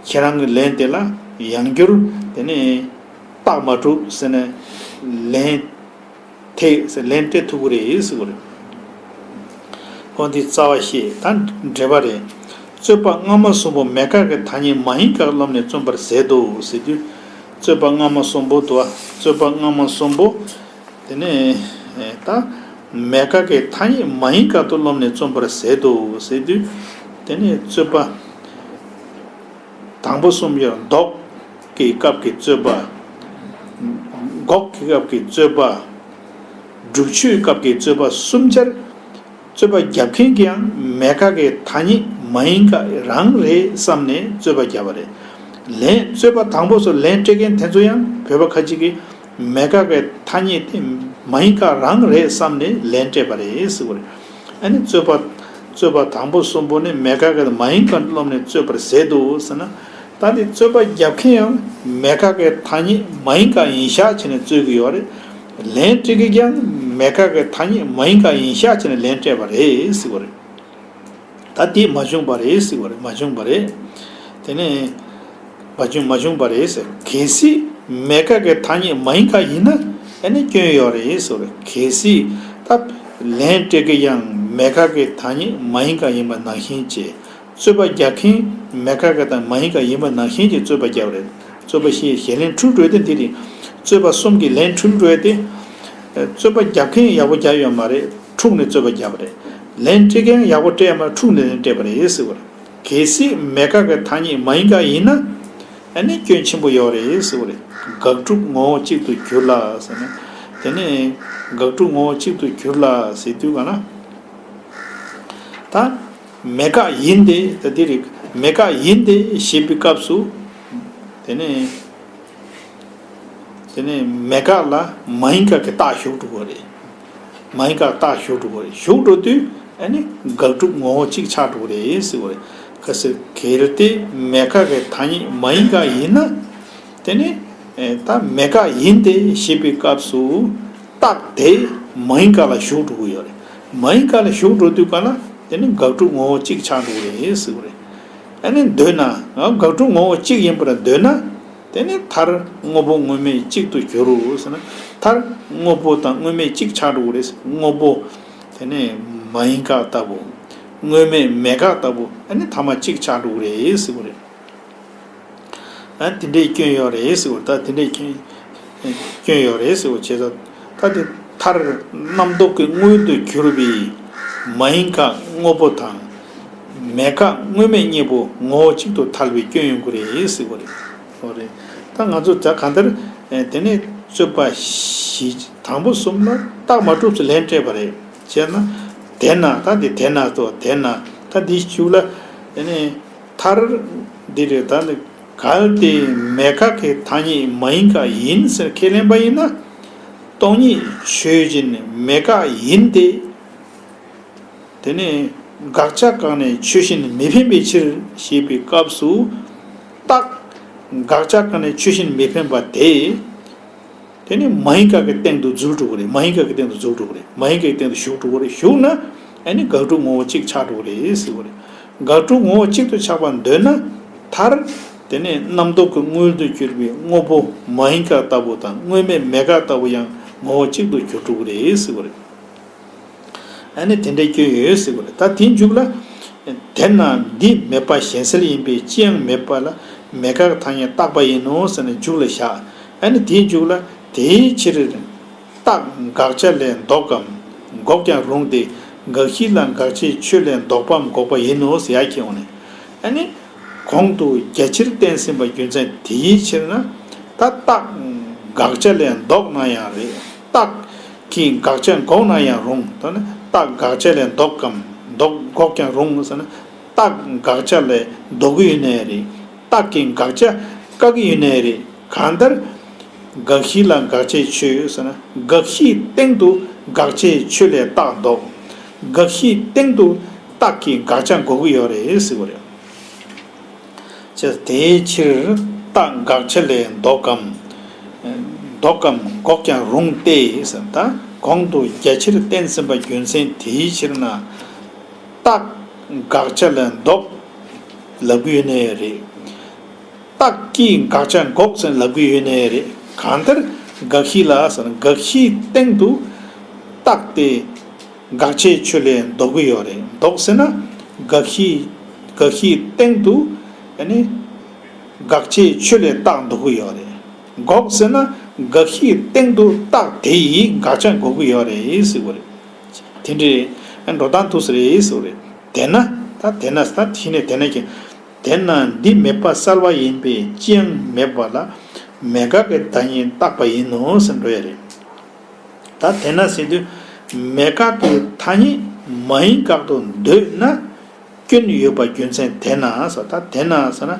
ཁྱེད་རང་གི་ལན་དེ་ལ་ཡང་བསྐྱར་དེ་ནི་རྟགས་མ་གྲུབ་ཟེར་ནས་ལན། ཐལ་ཟེར་ལན་སྤྲད་ཐུབ་ཀྱི་རེད་ཟེར་གྱི་རེད། འོ་འདི་རྩ་བ་བཤད། ད་འགྲེལ་པ་རེད། རྩོད་པ་སྔ་མ་གསུམ་པོ་མེད་དགག་གི་ཐ་སྙད་མ་ཡིན་དགག་སློབ་ནས་བརྩམས་པར་ཟད་དོ་ཟེར་དུས། རྩོད་པ་སྔ་མ་གསུམ་པོ་དུ་བ། རྩོད་པ་སྔ་མ་གསུམ་པོ། དེ་ནས་ད་མེད་དགག་གི་ཐ་སྙད་མ་ཡིན་དགག་ཏུ་རློམ་ནས་རྩོམ་པར་ཟད་དོ་ཟེར་དུས། དེ་ནས་རྩོད་པ་དང་པོ་གསུམ་ཡང་ལྡོག་གི་སྐབས་ཀྱི་རྩོད་པ། འགོག་གི་སྐབས་ཀྱི་རྩོད་པ། སྒྲུབ་ཆོས་སྐབས་ཀྱི་རྩོད་པ་གསུམ་ཆར། རྩོད་པ་རྒྱབ་མཁན་གྱིས་ཡང་མེད་དགག་གི་ཐ་སྙད་མ་ཡིན་དགག་རང་རེད་བསམ་ནས་རྩོད་པ་བརྒྱབ་པ་རེད། ལན་རྩོད་པ་དང་པོ་སོགས་ལན་སྤྲད་མཁན་དེ་ཚོ་ཡང་བོད་པ་ཁ་ཅིག་གིས་མེད་དགག་གི་ཐ་སྙད་དེ་མ་ཡིན་དགག་རང་རེད་བསམ་ནས་ལན་སྤྲད་པ་རེད་ཟེར་བ་རེད། ཨ་ནི་རྩོད་པ་རྩོད་པ་དང་པོ་གསུམ་པོ་ནི་མེད་དགག་གི་མ་ཡིན་དགག་རློམ་ནས་རྩོད་པར་ཟད་དོ་ཟེར་ན། ད་འདི་རྩོད་པ་རྒྱབ་མཁན་ཡང་མེད་དགག་གི་ཐ་སྙད་མ་ཡིན་དགག་ཡིན་ཤག་བྱས་ནས་རྩོད་ཀྱི་ཡོད་རེད། ལན་སྤྲད་མཁན་ཀྱང་མེད་དགག་གི་ཐ་སྙད་མ་ཡིན་དགག་ཡིན་ཤག་བྱས་ནས་ལན་སྤྲད་པ་རེད་ཟེར་བ་རེད། ད་དེ་མ་བྱུང་བ་རེད་ཟེར་བ་རེད། མ་བྱུང་བ་རེད། དེ་ནས་མ་བྱུང་མ་བྱུང་བ་རེད་ཟེར། གལ་སྲིད་མེད་དགག་གི་ཐ་སྙད་མ་ཡིན་དགག་ཡིན་ན་ཨ་ནི་སྐྱོན་ཡོད་རེད་ཟེར་བ་རེད། གལ་སྲིད་ད་ལན་སྤྲད་མཁན་ཡང་མེད་དགག་གི་ཐ་སྙད་མ་ཡིན་དགག་ཡིན་པ་ནང་བཞིན་བྱས། རྩོད་པ་རྒྱག་མཁན་མེད་དགག་གི་དང་མ་ཡིན་དགག་ཡིན་པ་ནང་བཞིན་གྱི་རྩོད་པ་རྒྱག་པ་རེད། རྩོད་པ་བཞིའི་ཞལ་ལན་འཁྲུལ་འགྲོ་ཡ་དེ་འདི་རེད། རྩོད་པ་གསུམ་གྱི་ལན་འཁྲུལ་འགྲོ་ཡ་དེ། རྩོད་པ་རྒྱག་མཁན་ཡག་པོ་རྒྱག་ཡོད་མ་རེད། འཁྲུགས་ནས་རྩོད་པ་རྒྱག་པ་རེད། ལན་སྤྲད་མཁན་ཡག་པོ་སྤྲད་ཡོད་མ་རེད། འཁྲུགས་ནས་ལན་སྤྲད་པ་རེད་ཟེར་བ་རེད། གལ་སྲིད་མེད་དགག་གི་ཐ་སྙད་མ་ཡིན་དགག་ཡིན་ན། ཨ་ནི་སྐྱོན་ཆེན་པོ་ཡོད་རེད་ཟེར་བ་རེད། དགག་སྒྲུབ་ངོ་བོ་གཅིག་ཏུ་གྱུར་ལ་ཟེར་ན། དེ་ནས་དགག་སྒྲུབ་ངོ་བོ་གཅིག་ཏུ་གྱུར་ལ་ཟེར་དུས་ག་ན། ད། མེད་དགག་ཡིན་ཏེ། ད་འདི་རེད། མེད་དགག་ཡིན་ཏེ་ཞེས་པའི་སྐབས་སུ། དེ་ནས་དེ་ནས་མེད་དགག་ལ་མ་ཡིན་དགག་གི་རྟགས་ཞུགས་འགྲོ་གི་རེད། མ་ཡིན་དགག་རྟགས་ཞུགས་འགྲོ་གི་རེད། ཞུགས་འགྲོ་དུས་ཨ་ནི་དགག་སྒྲུབ་ངོ་བོ་གཅིག་ཆགས་འགྲོ་གི་རེད་ཟེར་བ་རེད། གལ་སྲིད་གལ་ཏེ་མེད་དགག་གི་ཐ་སྙད་མ་ཡིན་དགག་ཡིན་ན། དེ་ནི་ད་མེད་དགག་ཡིན་ཏེ་ཞེས་པའི་སྐབས་སུ་རྟགས་དེ་མ་ཡིན་དགག་ལ་ཞུགས་འགྲོ་གི་ཡོད་རེད། མ་ཡིན་དགག་ལ་ཞུགས་འགྲོ་དུས་ག་ལ་དེ་ནི་དགག་སྒྲུབ་ངོ་བོ་གཅིག་ཆགས་འགྲོ་གི་རེད་ཟེར་བ་རེད། ཨ་ནི་འདོད་ན་དགག་སྒྲུབ་ངོ་བོ་གཅིག་ཡིན་པར་འདོད་ན། དེ་ནི་མཐར་དངོས་པོ་དངོས་མེད་གཅིག་ཏུ་གྱུར་ཟེར་ན། མཐར་དངོས་པོ་དང་དངོས་མེད་གཅིག་ཆགས་འགྲོ་གི་རེད། དངོས་པོ་དེ་ནི་མ་ཡིན་དགག་ལྟ་བུ། དངོས་མེད་མེད་དགག་ལྟ་བུ་ཨ་ནི་ཐ་མ་གཅིག་ཆགས་འགྲོ་གི་རེད་ཟེར་བ་རེད། ཨ་དེ་འདྲའི་སྐྱོན་ཡོད་རེད་ཟེར་བ། ད་དེ་འདྲའི་སྐྱོན་སྐྱོན་ཡོད་རེད་ཟེར་བ་བྱས་ཙང་། ད་དེ་མཐར་རྣམ་རྟོག་གི་དངོས་དུ་གྱུར་པའི་མ་ཡིན་དགག་དངོས་པོ་དང་། མེད་དགག་དངོས་མེད་གཉིས་པོ་ངོ་བོ་གཅིག་ཏུ་ཐལ་བའི་སྐྱོན་ཡོང་གི་རེད་ཟེར་བ་རེད། འོ་རེད། ད་ང་ཚོ་ད་གང་ལྟར་དེ་ནས་རྩོད་པ་བཞི་དང་པོ་གསུམ་ལ་རྟགས་མ་གྲུབ་སུ་ལན་སྤྲད་པ་རེད། བྱས་ན་དེ་ན་ད་དེ་དེ་ན་ཏོ་དེ་ན་ད་འདི་གཅིག་ལ་དེ་ནས། མཐར། འདི་རེད། ད་ནི་གལ་ཏེ་མེད་དགག་གི་ཐ་སྙད་མ་ཡིན་དགག་ཡིན་ཟེར་ཁས་ལེན་པ་ཡིན་ན། སྟོང་ཉིད་ཆོས་ཅན་མེད་དགག་ཡིན་ཏེ། དེ་ནི་དགག་བྱ་བཀག་ནས་ཆོས་གཞན་མི་འཕེན་པའི་ཕྱིར་ཞེས་པའི་སྐབས་སུ། རྟགས་དགག་བྱ་བཀག་ནས་ཆོས་གཞན་མི་འཕེན་པ་དེ། དེ་ནི་མ་ཡིན་དགག་གི་སྟེང་དུ་འཛུལ་འགྲོ་གི་རེད། མ་ཡིན་དགག་གི་སྟེང་དུ་འཛུལ་འགྲོ་གི་རེད། མ་ཡིན་དགག་གི་སྟེང་དུ་ཞུགས་འགྲོ་གི་རེད། ཞུགས་ན་ཨ་ནི་དགག་སྒྲུབ་ངོ་བོ་གཅིག་ཆགས་འགྲོ་གི་རེད་ཟེར་བ་རེད། དགག་སྒྲུབ་ངོ་བོ་གཅིག་ཏུ་ཆགས་པར་འདོད་ན། མཐར། དེ་ནས་རྣམ་རྟོག་གི་དངོས་དུ་གྱུར་པའི་དངོས་པོ་མ་ཡིན་དགག་ལྟ་བུ་དང་དངོས་མེད་མེད་དགག་ལྟ་བུ་ཡང་ངོ་བོ་གཅིག་ཏུ་གྱུར་འགྲོ་གི་རེད་ཟེར་བ་རེད། ཨ་ནི་དེ་འདྲའི་སྐྱོན་ཡོད་ཟེར་བ་རེད། ད་དེའི་མཇུག་ལ། དེས་ན་འདི་མེད་པ་གཞན་སེལ་ཡིན་པས་ཅི་ཡང་མེད་པ་ལ་མེད་དགག་ཐ་སྙད་བཏགས་པ་ཡིན་ནོ་ཟེར་ནས་མཇུག་ལ་བཞག་ཨ་ནི་དེའི་མཇུག་ལ་དེའི་ཕྱིར། རྟགས་དགག་བྱ་ལས་ལྡོག་གམ་འགོག་ཀྱང་རུང་སྟེ། དགག་གཞི་ལ་དགག་བྱའི་ཆོས་ལས་ལྡོག་པའམ་འགོག་པ་ཡིན་ནོ་ཟེར་ཡ་ཁྱེར་འོང་ནས། ཨ་ནི། གོང་དུ་རྒྱ་ཆེར་བསྟན་ཟིན་པ་རྒྱུ་མཚན་དེའི་ཕྱིར་ན། ད་རྟགས་དགག་བྱ་ལས་ལྡོག་ན་ཡང་རེད། རྟགས་ཀྱིས་དགག་བྱ་འགོག་ན་ཡང་རུང་། ད་ནི་རྟགས་དགག་བྱ་ལས་ལྡོག་གམ་ལྡོག་འགོག་ཀྱང་རུང་ཟེར་ན། རྟགས་དགག་བྱ་ལས་ལྡོག་གི་ཡོད་ནའི་རེད། རྟགས་ཀྱིས་དགག་བྱ་བཀག་གི་ཡོད་ནའི་རེད། གང་ལྟར། དགག་གཞི་ལ་དགག་བྱའི་ཆོས་ཟེར་ན་དགག་གཞིའི་སྟེང་དུ་དགག་བྱའི་ཆོས་ལས་རྟགས་ལྡོག་དགག་གཞིའི་སྟེང་དུ་རྟགས་ཀྱིས་དགག་བྱ་འགོག་གི་ཡོད་རེད་ཟེར་བ་རེད། ཅེས་དེའི་ཕྱིར་རྟགས་དགག་བྱ་ལས་ལྡོག་གམ། ལྡོག་གམ་འགོག་ཀྱང་རུང་སྟེ། ད་གོང་དུ་རྒྱ་ཆེར་བསྟན་ཟིན་པ་རྒྱུ་མཚན་དེའི་ཕྱིར་ན། རྟགས་དགག་བྱ་ལས་ལྡོག་ལབ་ཀྱི་ཡོད་ནའི་རེད། རྟགས་ཀྱིས་དགག་བྱ་འགོག་ཟེར་ལབ་ཀྱི་ཡོད་ནའི་རེད། གང་ལྟར་དགག་གཞི་ལ་ཟེར་ན་དགག་གཞིའི་སྟེང་དུ་རྟགས་དེ་དགག་བྱའི་ཆོས་ལས་ལྡོག་གི་ཡོད་རེད། ལྡོག་ཟེར་ན་དགག་གཞི་དགག་གཞིའི་སྟེང་དུ་ཨ་ནི་དགག་བྱའི་ཆོས་ལས་རྟགས་ལྡོག་གི་ཡོད་རེད། འགོག་ཟེར་ན་ དགག་གཞིའི་སྟེང་དུ་རྟགས་དེ་ཡི་དགག་བྱ་འགོད་ཀྱི་ཡོད་རེད་ཟེར་བ་རེད། དེ་འདྲའི་འགྲོ་སྟངས་འདུག་ས་རེད་ཟེར་བ་རེད། དེས་ན་ད་དེས་ན་ད་དེ་ནས་དེས་ན་ཀྱི་དེས་ན་འདི་མེད་པ་གསལ་བ་ཡིན་པས་ཅི་ཡང་མེད་པ་ལ་མེད་དགག་གི་ཐ་སྙད་བཏགས་པ་ཡིན་ནོ་ཟེར་འགྲོ་ཡ་རེད། ད་དེས་ན་ཟེར་དུས་མེད་དགག་གི་ཐ་སྙད་མ་ཡིན་དགག་ཏུ་འདོད་ན། སྐྱོན་ཡོད་པ་རྒྱུ་མཚན་དེས་ན་ཟེར། ད་དེས་ན་ཟེར་ན།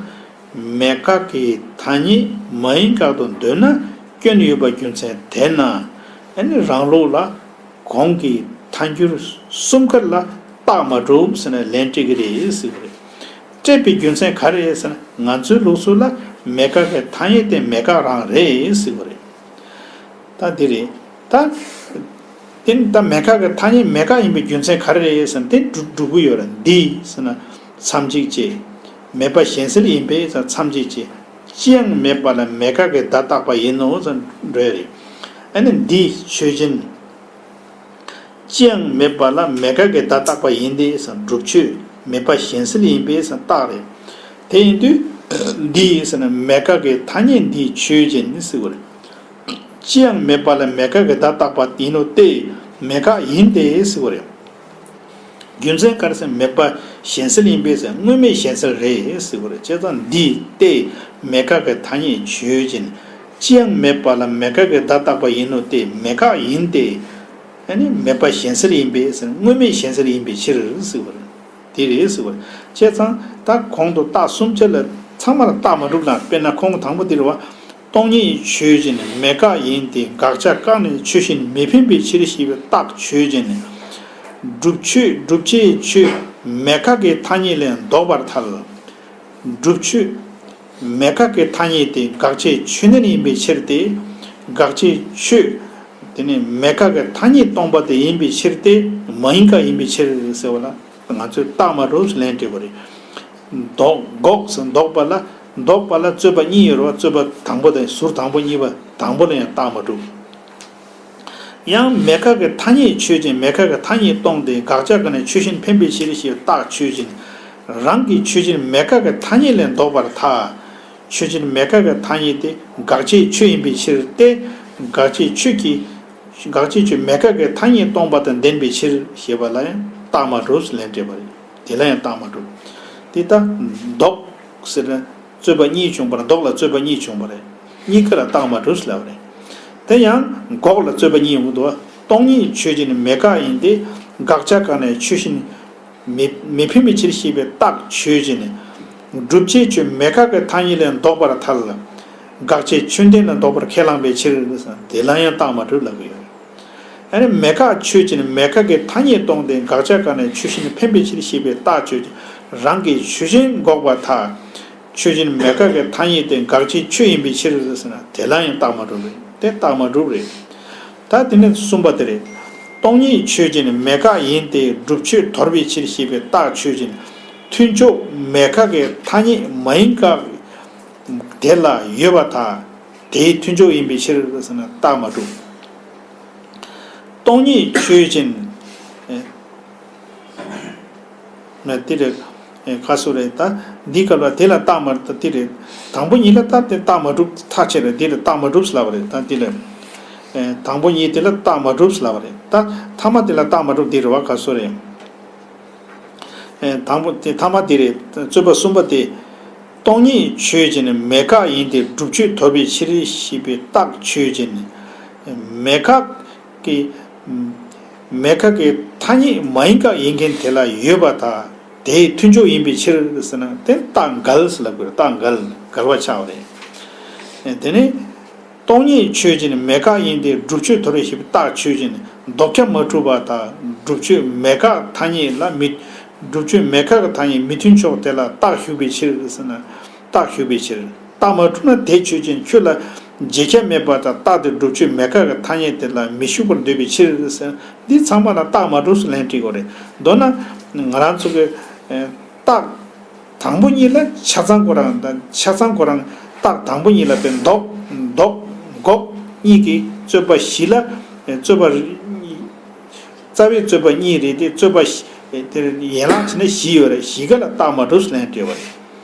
མེད་དགག་གི་ཐ་སྙད་མ་ཡིན་དགག་ཏུ་འདོད་ན་སྐྱོན་ཡོད་པ་རྒྱུ་མཚན་དེས་ན། ཨ་ནི་རང་ལུགས་ལ་གོང་གི་ཐལ་འགྱུར་གསུམ་ཀ་ལ་རྟགས་མ་གྲུབ་ཟེར་ནས་ལན་སྤྲད་ཀྱི་རེད་ཟེར་བ་རེད། སྤྲད་པའི་རྒྱུ་མཚན་ག་རེ་རེད་ཟེར་ན། ང་ཚོའི་ལུགས་སྲོལ་ལ་མེད་དགག་གི་ཐ་སྙད་དེ་མེད་དགག་རང་རེད་ཟེར་བ་རེད། ད་འདི་རེད། ད། དེ་ནི་ད་མེད་དགག་གི་ཐ་སྙད་མེད་དགག་ཡིན་པའི་རྒྱུ་མཚན་ག་རེ་རེད་ཟེར་ན། དེ་སྒྲུབ་སྒྲུབ་ཀྱི་ཡོད་རེད། འདི་ཟེར་ན་མཚམས་གཅིག་བྱས། མེད་པ་གཞན་སེལ་ཡིན་པས་ཟེར་མཚམས་གཅིག་བྱས། ཅི་ཡང་མེད་པ་ལ་མེད་དགག་གི་བརྡ་བཏགས་པ་ཡིན་ནོ་ཟེར་འགྲོ་ཡ་རེད། ཨ་ནི་འདི་ཆོས་ཅན། ཅི་ཡང་མེད་པ་ལ་མེད་དགག་གི་བརྡ་བཏགས་པ་ཡིན་ཏེ་ཟེར་སྒྲུབ་ཆོས་མེད་པ་གཞན་སེལ་ཡིན་པས་ཟེར་རྟགས་རེད། དེ་ཡིན་དུས་འདི་ཟེར་ན་མེད་དགག་གི་ཐ་སྙད་འདི་ཆོས་ཅན་ཟེར་བ་རེད། ཅི་ཡང་མེད་པ་ལ་མེད་དགག་གི་བརྡ་བཏགས་པ་ཡིན་ནོ་སྟེ། མེད་དགག་ཡིན་ཏེ་ཟེར་བ་རེད། རྒྱུ་མཚན་ག་རེ་ཟེར་ན། མེད་པ་གཞན་སེལ་ཡིན་པས་ཟེར། དངོས་མེད་གཞན་སེལ་རེད་ཟེར་བ་རེད། བྱས་ཙང་འདི་སྟེ་མེད་དགག་གི་ཐ་སྙད་ཆོས་ཅན། ཅི་ཡང་མེད་པ་ལ་མེད་དགག་གི་བརྡ་བཏགས་པ་ཡིན་ནོ་སྟེ། མེད་དགག་ཡིན་ཏེ། ཨ་ནི་མེད་པ་གཞན་སེལ་ཡིན་པས་ཟེར། དངོས་མེད་གཞན་སེལ་ཡིན་པའི་ཕྱིར་ཟེར་བ་རེད། དེ་རེད་ཟེར་བ་རེད། བྱས་ཙང་ད་གོང་དུ་རྟགས་གསུམ་ཆ་ལ་ཚང་མ་ལ་རྟགས་མ་གྲུབ་ལ། དཔེར་ན་ཁོང་དང་པོ་འདི་རེད་བ། སྟོང་ཉིད་ཆོས་ཅན་མེད་དགག་ཡིན་ཏེ། དགག་བྱ་བཀག་ནས་ཆོས་གཞན་མི་འཕེན་པའི་ཕྱིར་ཞེས་པའི་རྟགས་ཆོས་ཅན། སྒྲུབ་ཆོས་སྒྲུབ་བྱའི་ཆོས་མེད་དགག་གི་ཐ་སྙད་ལས་ལྡོག་པར་ཐལ། སྒྲུབ་ཆོས་མེད་དགག་གི་ཐ་སྙད་དེ་དགག་བྱའི་ཆོས་ཉིད་ཡིན་པའི་ཕྱིར་ཏེ། དགག་བྱའི་ཆོས་དེ་ནི་མེད་དགག་གི་ཐ་སྙད་སྟོང་པ་དེ་ཡིན་པའི་ཕྱིར་ཏེ། མ་ཡིན་དགག་ཡིན་པའི་ཕྱིར་ཟེར་བ་ལ་ང་ཚོས་རྟགས་མ་གྲུབ་ལན་སྤྲད་པ་རེད། ལྡོག་འགོག་ཟེར་འདོགས་པ་ལ། འདོགས་པ་ལ་རྩོད་པ་གཉིས་ཡོད་རེད་བ། རྩོད་པ་དང་པོ་དང་ཟུར་དང་པོ་གཉིས་པ་དང་པོ་ལ་ཡང་རྟགས་མ་གྲུབ། ཡང་མེད་དགག་གི་ཐ་སྙད་ཆོས་ཅན། མེད་དགག་གི་ཐ་སྙད་སྟོང་སྟེ། དགག་བྱ་བཀག་ནས་ཆོས་གཞན་འཕེན་པའི་ཕྱིར་ཞེས་པའི་རྟགས་ཆོས་ཅན། རང་གི་ཆོས་ཅན་མེད་དགག་གི་ཐ་སྙད་ལས་ལྡོག་པར་ཐལ། ཆོས་ཅན་མེད་དགག་གི་ཐ་སྙད་དེ་དགག་བྱའི་ཆོས་ཡིན་པའི་ཕྱིར་ཏེ། དགག་བྱའི་ཆོས་ཀྱི། དགག་བྱའི་ཆོས་མེད་དགག་གི་ཐ་སྙད་སྟོང་པ་དང་ལྡན་པའི་ཕྱིར་ཞེས་པ་ལ་ཡང་རྟགས་མ་གྲུབ་ལན་སྤྲད་པ་རེད། དེ་ལ་ཡང་རྟགས་མ་གྲུབ། དེ་ལྟར་ལྡོག་ཟེར་ན་རྩོད་པ་གཉིས་བྱུང་བ་རེད། ལྡོག་ལ་རྩོད་པ་གཉིས་བྱུང་བ་རེད། གཉིས་ཀ་ལ་རྟགས་མ་གྲུབ་ལབ་པ་རེད། དེ་ཡང་འགོག་ལ་རྩོད་པ་གཉིས་ཡོང་གི་འདུག། སྟོང་ཉིད་ཆོས་ཅན་མེད་དགག་ཡིན་ཏེ། དགག་བྱ་བཀག་ནས་ཆོས་གཞན་མི་མི་འཕེན་པའི་ཕྱིར་ཞེས་པའི་རྟགས་ཆོས་ཅན། སྒྲུབ་བྱའི་ཆོས་མེད་དགག་གི་ཐ་སྙད་ལས་ལྡོག་པར་ཐལ། དགག་བྱའི་ཆོས་ལྡན་ལ་ལྡོག་པར་ཁས་བླངས་པའི་ཕྱིར། དེ་ལ་ཡང་རྟགས་མ་གྲུབ་ལབ་ཀྱི་ཡོད། ཨ་ནི་མེད་དགག་ཆོས་ཅན་མེད་དགག་གི་ཐ་སྙད་སྟོང་སྟེ། དགག་བྱ་བཀག་ནས་ཆོས་གཞན་འཕེན་པའི་ཕྱིར་ཞེས་པའི་རྟགས་ཆོས་ཅན། རང་གི་ཆོས་གཞན་འགོག་པར་ཐལ། ཆོས་ཅན་མེད་དགག་གི་ཐ་སྙད་དེ་དགག་བྱའི་ཆོས་ཡིན་པའི་ཕྱིར་ཟེར་ན། དེ་ལ་ཡང་རྟགས་མ་གྲུབ་རེད། དེ་རྟགས་མ་གྲུབ་རེད། ད་དེ་ནས་གསུམ་པ་དེ་རེད། སྟོང་ཉིད་ཆོས་ཅན་མེད་དགག་ཡིན་ཏེ། སྒྲུབ་ཆོས་དོར་བའི་ཕྱིར་ཞེས་པའི་རྟགས་ཆོས་ཅན། མཐུན་ཕྱོགས་མེད་དགག་གི་ཐ་སྙད་མ་ཡིན་དགག་དེ་ལ་ཡོད་པར་ཐལ། དེའི་མཐུན་ཕྱོགས་ཡིན་པའི་ཕྱིར་ཟེར་ན་རྟགས་མ་གྲུབ། སྟོང་ཉིད་ཆོས་ཅན། ན་དེ་རེད། ཁ་སོ་རེད། ད་འདི་སྐབས་ལ་དེ་ལ་རྟགས་མ། ད་དེ་རེད། དང་པོ་གཉིས་ལ་ད་དེ་རྟགས་མ་གྲུབ་ཐག་ཆོད་རེད། དེ་ལ་རྟགས་མ་གྲུབ་ལབ་པ་རེད། ད་དེ་ལ་དང་པོ་གཉིས་དེ་ལ་རྟགས་མ་གྲུབ་ལབ་པ་རེད། ད་ཐ་མ་དེ་ལ་རྟགས་མ་གྲུབ་དེ་རེད་བ། ཁ་སོ་རེད། དང་པོ་དེ་ཐ་མ་དེ་རེད། རྩོད་པ་གསུམ་པ་དེ། སྟོང་ཉིད་ཆོས་ཅན་མེད་དགག་ཡིན་ཏེ། སྒྲུབ་ཆོས་དོར་བའི་ཕྱིར་ཞེས་པའི་རྟགས་ཆོས་ཅན། མེད་དགག་གི་མེད་དགག་གི་ཐ་སྙད་མ་ཡིན་དགག་ཡིན་མཁན་དེ་ལ་ཡོད་པར་ཐལ། དེའི་མཐུན་ཕྱོགས་ཡིན་པའི་ཕྱིར་ཟེར་ན། དེ་རྟགས་འགལ་ཟེར་ལབ་དགོས་རེད། རྟགས་འགལ། འགལ་བ་ཆགས་པ་རེད། དེ་ནས། སྟོང་ཉིད་ཆོས་ཅན་མེད་དགག་ཡིན་ཏེ། སྒྲུབ་ཆོས་དོར་བའི་ཕྱིར་རྟགས་ཆོས་ཅན། ལྡོག་ཁྱབ་མ་གྲུབ་པར་ཐལ། སྒྲུབ་ཆོས་མེད་དགག་ཐ་སྙད་ལ་མི། སྒྲུབ་ཆོས་མེད་དགག་གི་ཐ་སྙད་མི་མཐུན་ཕྱོགས་དེ་ལ་རྟགས་ཞུགས་པའི་ཕྱིར་ཟེར་ན། རྟགས་ཞུགས་པའི་ཕྱིར། རྟགས་མ་གྲུབ་ན་དེ་ཆོས་ཅན། ཁྱོད་ལ་རྗེས་ཁྱབ་མེད་པར་ཐལ། རྟགས་དེ་སྒྲུབ་ཆོས་མེད་དགག་གི་ཐ་སྙད་དེ་ལ་མི་ཞུགས་པར་འདོད་པའི་ཕྱིར་ཟེར། འདི་ཚང་མ་ལ་རྟགས་མ་གྲུབ་ལན་སྤྲད་དགོས་རེད། མདོར་ན་ང་རང་ཚོ་གི་རྟགས། དང་པོ་གཉིས་ལ་ཆ་ཚང་ཁོ་རང་དང་། ཆ་ཚང་ཁོ་རང་རྟགས་དང་པོ་གཉིས་ལ་དཔེ་ལྡོག་ལྡོག་འགོག་གཉིས་ཀྱི་རྩོད་པ་བཞི་ལ། རྩོད་པ་རྩ་བའི་རྩོད་པ་གཉིས་རེད་དེ། རྩོད་པ་བཞི་དེར་ཡན་ལག་བྱས་ན་བཞི་ཡོད་རེད། བཞི་ཀ་ལ་རྟགས་མ་གྲུབ་ལན་སྤྲད་པ་རེད།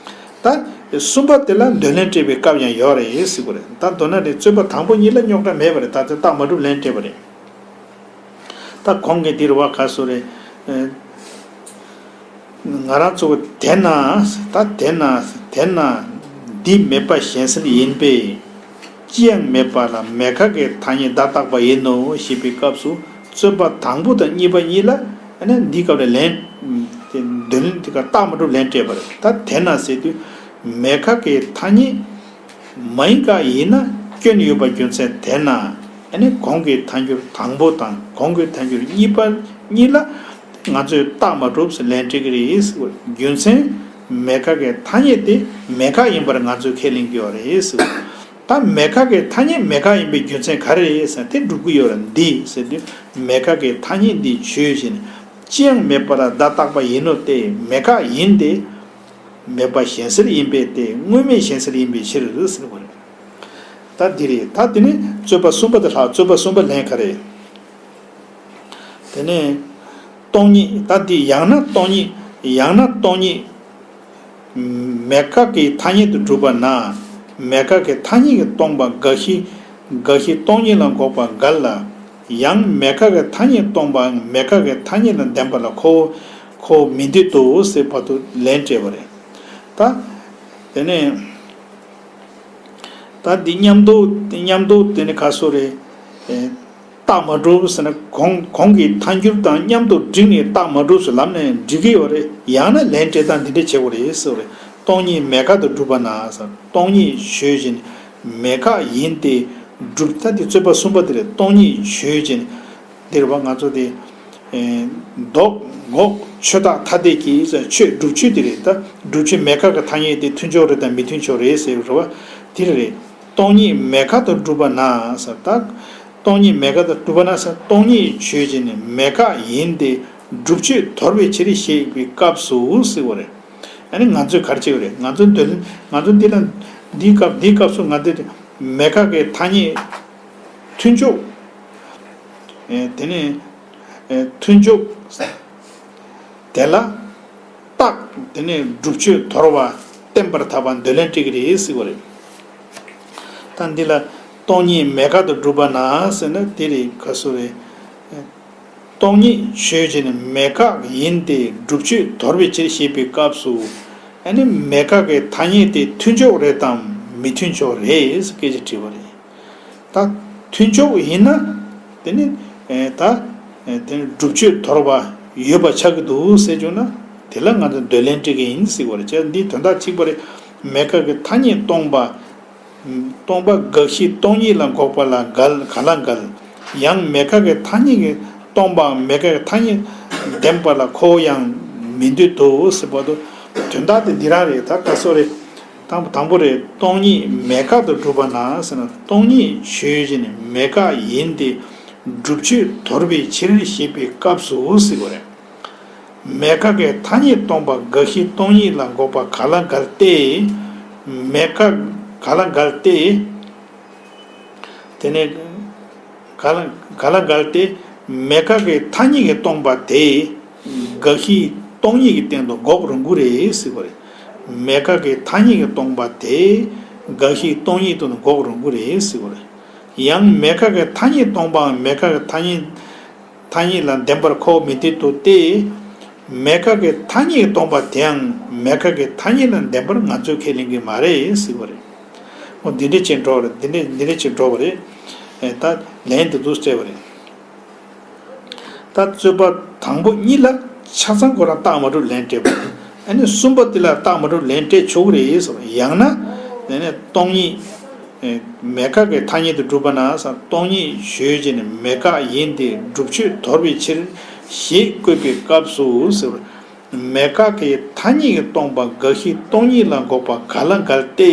ད་ གསུམ་པ་དེ་ལ་འདོད་ལན་སྤྲད་པའི་སྐབས་ཡང་ཡོད་རེད་ཟེར་གྱི་རེད། ད་མདོར་ན་རེད། རྩོད་པ་དང་པོ་གཉིས་ལ་རྙོག་དྲ་མེད་པ་རེད། ད་ལྟ་རྟགས་མ་གྲུབ་ལན་སྤྲད་པ་རེད། ད་གོང་གི་འདིར་བ་ག་སོ་རེད། ང་རང་ཚོ་དེས་ན། ད་དེས་ན། དེས་ན་འདི་མེད་པ་གཞན་སེལ་ཡིན་པས། ཅི་ཡང་མེད་པ་ལ་མེད་ཁ་གི་ཐ་སྙད་བརྡ་བཏགས་པ་ཡིན་ནོ་ཞེས་པའི་སྐབས་སུ། རྩོད་པ་དང་པོ་དང་གཉིས་པ་གཉིས་ལ་ཨ་ནི་འདིའི་སྐབས་ལ་ལན། དེ་འདོད་ལན་དེ་ག་རྟགས་མ་གྲུབ་ལན་སྤྲད་པ་རེད། ད་དེས་ན་ཟེར་དུས། མེད་ཁ་གི་ཐ་སྙད་མ་ཡིན་ཁ་ཡིན་ན་སྐྱོན་ཡོད་པ་རྒྱུ་མཚན་དེས་ན། ཨ་ནི་གོང་གི་ཐལ་འགྱུར་དང་པོ་དང་གོང་གི་ཐལ་འགྱུར་གཉིས་པ་གཉིས་ལ། ང་ཚོས་རྟགས་མ་གྲུབ་ཟེར་ལན་སྤྲད་ཀྱི་རེད་ཟེར་བ། རྒྱུ་མཚན། མེད་ཁ་གི་ཐ་སྙད་དེ་མེད་ཁ་ཡིན་པར་ང་ཚོས་ཁས་ལེན་གྱི་ཡོད་རེད་ཟེར་བ། ད་མེད་ཁ་གི་ཐ་སྙད་མེད་ཁ་ཡིན་པའི་རྒྱུ་མཚན་ག་རེ་རེད་ཟེར་ན། དེ་སྒྲུབ་ཀྱི་ཡོད་རེད། འདི་ཟེར་དུས། མེད་ཁ་གི་ཐ་སྙད་འདི་ཆོས་ཅན། ཅི་ཡང་མེད་པ་ལ་བརྡ་བཏགས་པ་ཡིན་ནོ་སྟེ། མེད་ཁ་ཡིན་ཏེ། མེད་པ་གཞན་སེལ་ཡིན་པས་ཏེ། དངོས་མེད་གཞན་སེལ་ཡིན་པའི་ཕྱིར་ཟེར་བ་རེད། ད་འདི་རེད། ད་དེ་ནི་རྩོད་པ་གསུམ་པ་དེ་ལྷག་རྩོད་པ་གསུམ་པ་ལན་ག་རེ། དེ་ནས་སྟོང་ཉིད། ད་འདི་ཡང་ན་སྟོང་ཉིད། ཡང་ན་སྟོང་ཉིད་མེད་ཁ་གི་ཐ་སྙད་དུ་གྲུབ་པ་ན། མེད་ཁ་གི་ཐ་སྙད་ཀྱིས་སྟོང་པ་འགའ་ཞིག་འགའ་ཞིག་སྟོང་ཉིད་ལ་འགོག་པ་འགལ་ལ། ཡང་མེད་ཁ་གི་ཐ་སྙད་སྟོང་པའང་མེད་ཁ་གི་ཐ་སྙད་ལ་ལྡན་པ་ལ་ཁོ་བོ་ཁོ་བོ་མི་འདོད་དོ་ཟེར་བར་དུ་ལན་སྤྲད་པ་རེད། ད་དེ་ནས། ད་འདི་མཉམ་དུ། མཉམ་དུ་དེ་ནི་ག་སོ་རེད། ཨེ། རྟགས་མ་གྲུབ་ཟེར་ན་གོང་གོང་གི་ཐལ་འགྱུར་དང་མཉམ་དུ་བསྒྲིགས་ནས་རྟགས་མ་གྲུབ་ཟེར་ལབ་ནས་འགྲིག་གི་ཡོད་རེད། ཡང་ན་ལན་སྤྲད་སྟངས་འདི་འདྲ་བྱེད་དགོས་རེད་ཟེར་བ་རེད། སྟོང་ཉིད་མེད་ཁ་དུ་གྲུབ་པ་ན་ཟེར། སྟོང་ཉིད་ཆོས་ཅན། མེད་ཁ་ཡིན་ཏེ། སྒྲུབ། ད་འདི་རྩོད་པ་གསུམ་པ་དེ་རེད། སྟོང་ཉིད་ཆོས་ཅན། འདིར་བ་ང་ཚོ་དེ། ཨེ། ལྡོག་འགོག་ཆོས་བདག་ཐ་དད་ཀྱི་ཆོས་སྒྲུབ་ཆོས་དེ་རེད། ད་སྒྲུབ་ཆོས་མེད་ཁ་གི་ཐ་སྙད་དེ་མཐུན་ཕྱོགས་རེད་དམ་མི་མཐུན་ཕྱོགས་རེད་ཟེར་བ་རེད་བ། དེ་རེད། སྟོང་ཉིད་མེད་ཁ་དུ་གྲུབ་པ་ན་ཟེར། ད་སྟོང་ཉིད་མེད་ཁ་དུ་གྲུབ་པ་ན་ཟེར། སྟོང་ཉིད་ཆོས་ཅན་མེད་ཁ་ཡིན་ཏེ། སྒྲུབ་ཆོས་དོར་བའི་ཕྱིར་ཞེས་པའི་སྐབས་སུ་ཟེར་བ་རེད། ཨ་ནི་ང་ཚོས་ག་རེ་བྱེད་ཀྱི་རེད། ང་ཚོ་འདོད། ང་ཚོ་འདི་ལ། འདིའི་སྐབས། འདིའི་སྐབས་སུ་ང་ཚོས་མེད་ཁ་གི་ཐ་སྙད་མཐུན་ཕྱོགས། ཨེ། དེ་ནས། ཨེ། མཐུན་ཕྱོགས་དེ་ལ་བརྟགས། དེ་ནས་སྒྲུབ་ཆོས་དོར་བ་བསྟན་པར་ཐལ་བ་འདོད་ལན་སྤྲད་ཀྱི་རེད་ཟེར་བ་རེད། ད་འདི་ལ་སྟོང་ཉིད་མེད་ཁ་དུ་གྲུབ་པ་ན་ཟེར་ན་དེ་རེད། ག་སོ་རེད། སྟོང་ཉིད་ཆོས་ཅན་མེད་ཁ་ཡིན་ཏེ། སྒྲུབ་ཆོས་དོར་བའི་ཕྱིར་ཞེས་པའི་སྐབས་སུ། ཨ་ནི་མེད་ཁ་གི་ཐ་སྙད་དེ་མཐུན་ཕྱོགས་རེད་དམ་མི་མཐུན་ཕྱོགས་རེད་ཟེར་སྐད་ཆ་དྲིས་པ་རེད། ད་མཐུན་ཕྱོགས་ཡིན་ན། དེ་ནི། ཨེ། ད། ཨེ། དེ་ནི་སྒྲུབ་ཆོས་དོར་བ་ཡོད་པ་ཆགས་ཀྱི་འདུག་ཟེར་བྱུང་ན། དེ་ལ་ང་ཚོ་འདོད་ལན་སྤྲད་ཀྱི་ཡིན་ཟེར་བ་རེད། བྱས་འདིའི་དོན་དག་གཅིག་པ་རེད། མེད་ཁ་གི་ཐ་སྙད་སྟོང་པ། སྟོང་པ་འགའ་ཞིག་སྟོང་ཉིད་ལ་འགོག་པ་ལ་འགལ། ག་ལ་འགལ། ཡང་མེད་ཁ་གི་ཐ་སྙད་ཀྱིས་སྟོང་པའམ་མེད་ཁ་གི་ཐ་སྙད་ལྡན་པ་ལ་ཁོ་བོ་ཡང་མི་འདོད་དོ་ཟེར་བར་དུ། དོན་དག་དེ་འདི་རང་རེད། ད་ག་སོ་རེད། དང་དང་པོ་རེད། སྟོང་ཉིད་མེད་ཁ་དུ་གྲུབ་པ་ན་ཟེར་ན། སྟོང་ཉིད་ཆོས་ཅན་མེད་ཁ་ཡིན་ཏེ། སྒྲུབ་ཆོས་དོར་བའི་ཕྱིར་ཞེས་པའི་སྐབས་སུ་ཟེར་བ་རེད། མེད་ཁ་གི་ཐ་སྙད་སྟོང་པ་འགའ་ཞིག་སྟོང་ཉིད་ལ་འགོག་པ་ག་ལ་འགལ་ཏེ། མེད་ཁ་ག་ལ་འགལ་ཏེ། དེ་ནས་ག་ལ་ག་ལ་འགལ་ཏེ། མེད་ཁ་གི་ཐ་སྙད་ཀྱིས་སྟོང་པ་དེ་འགའ་ཞིག་སྟོང་ཉིད་ཀྱི་སྟེང་དུ་འགོག་རུང་གི་རེད་ཟེར་བ་རེད། མེད་ཁ་གི་ཐ་སྙད་ཀྱིས་སྟོང་པ་དེ་འགའ་ཞིག་སྟོང་ཉིད་སྟེང་དུ་འགོག་རུང་གི་རེད་ཟེར་བ་རེད། ཡང་མེད་ཁ་གི་ཐ་སྙད་སྟོང་པའང་མེད་ཁ་གི་ཐ་སྙད། ཐ་སྙད་ལ་ལྡན་པར་ཁོ་བོ་མི་འདོད་དོ་སྟེ། མེད་ཁ་གི་ཐ་སྙད་སྟོང་པ་དེའང་མེད་ཁ་གི་ཐ་སྙད་ལ་ལྡན་པར་ང་ཚོས་ཁས་ལེན་གྱི་མ་རེད་ཟེར་བ་རེད། འོ་འདི་འདྲ་ཅིག་འགྲོ་བ་རེད། འདི་འདྲ་འདི་འདྲ་ཅིག་འགྲོ་བ་རེད། ཨེ། ད་ལན་འདི་འདུག་སྤྲད་པ་རེད། ད་རྩོད་པ་དང་པོ་གཉིས་ལ་ཆ་ཚང་ཁོ་རང་རྟགས་མ་གྲུབ་ལན་སྤྲད་པ་རེད། ཨ་ནི་གསུམ་པ་འདི་ལ་རྟགས་མ་གྲུབ་ལན་སྤྲད་ཆོག་གི་རེད་ཟེར་བ། ཡང་ན། དེ་ནས་སྟོང་ཉིད། ཨེ། མེད་ཁ་གི་ཐ་སྙད་དུ་གྲུབ་པ་ན་ཟེར། སྟོང་ཉིད་ཆོས་ཅན་མེད་ཁ་ཡིན་ཏེ། སྒྲུབ་ཆོས་དོར་བའི་ཕྱིར་ཞེས་བཀོད་པའི་སྐབས་སུ་ཟེར། མེད་ཁ་གི་ཐ་སྙད་ཀྱིས་སྟོང་པ་འགའ་ཞིག་སྟོང་ཉིད་ལ་འགོག་པ་ག་ལ་འགལ་ཏེ།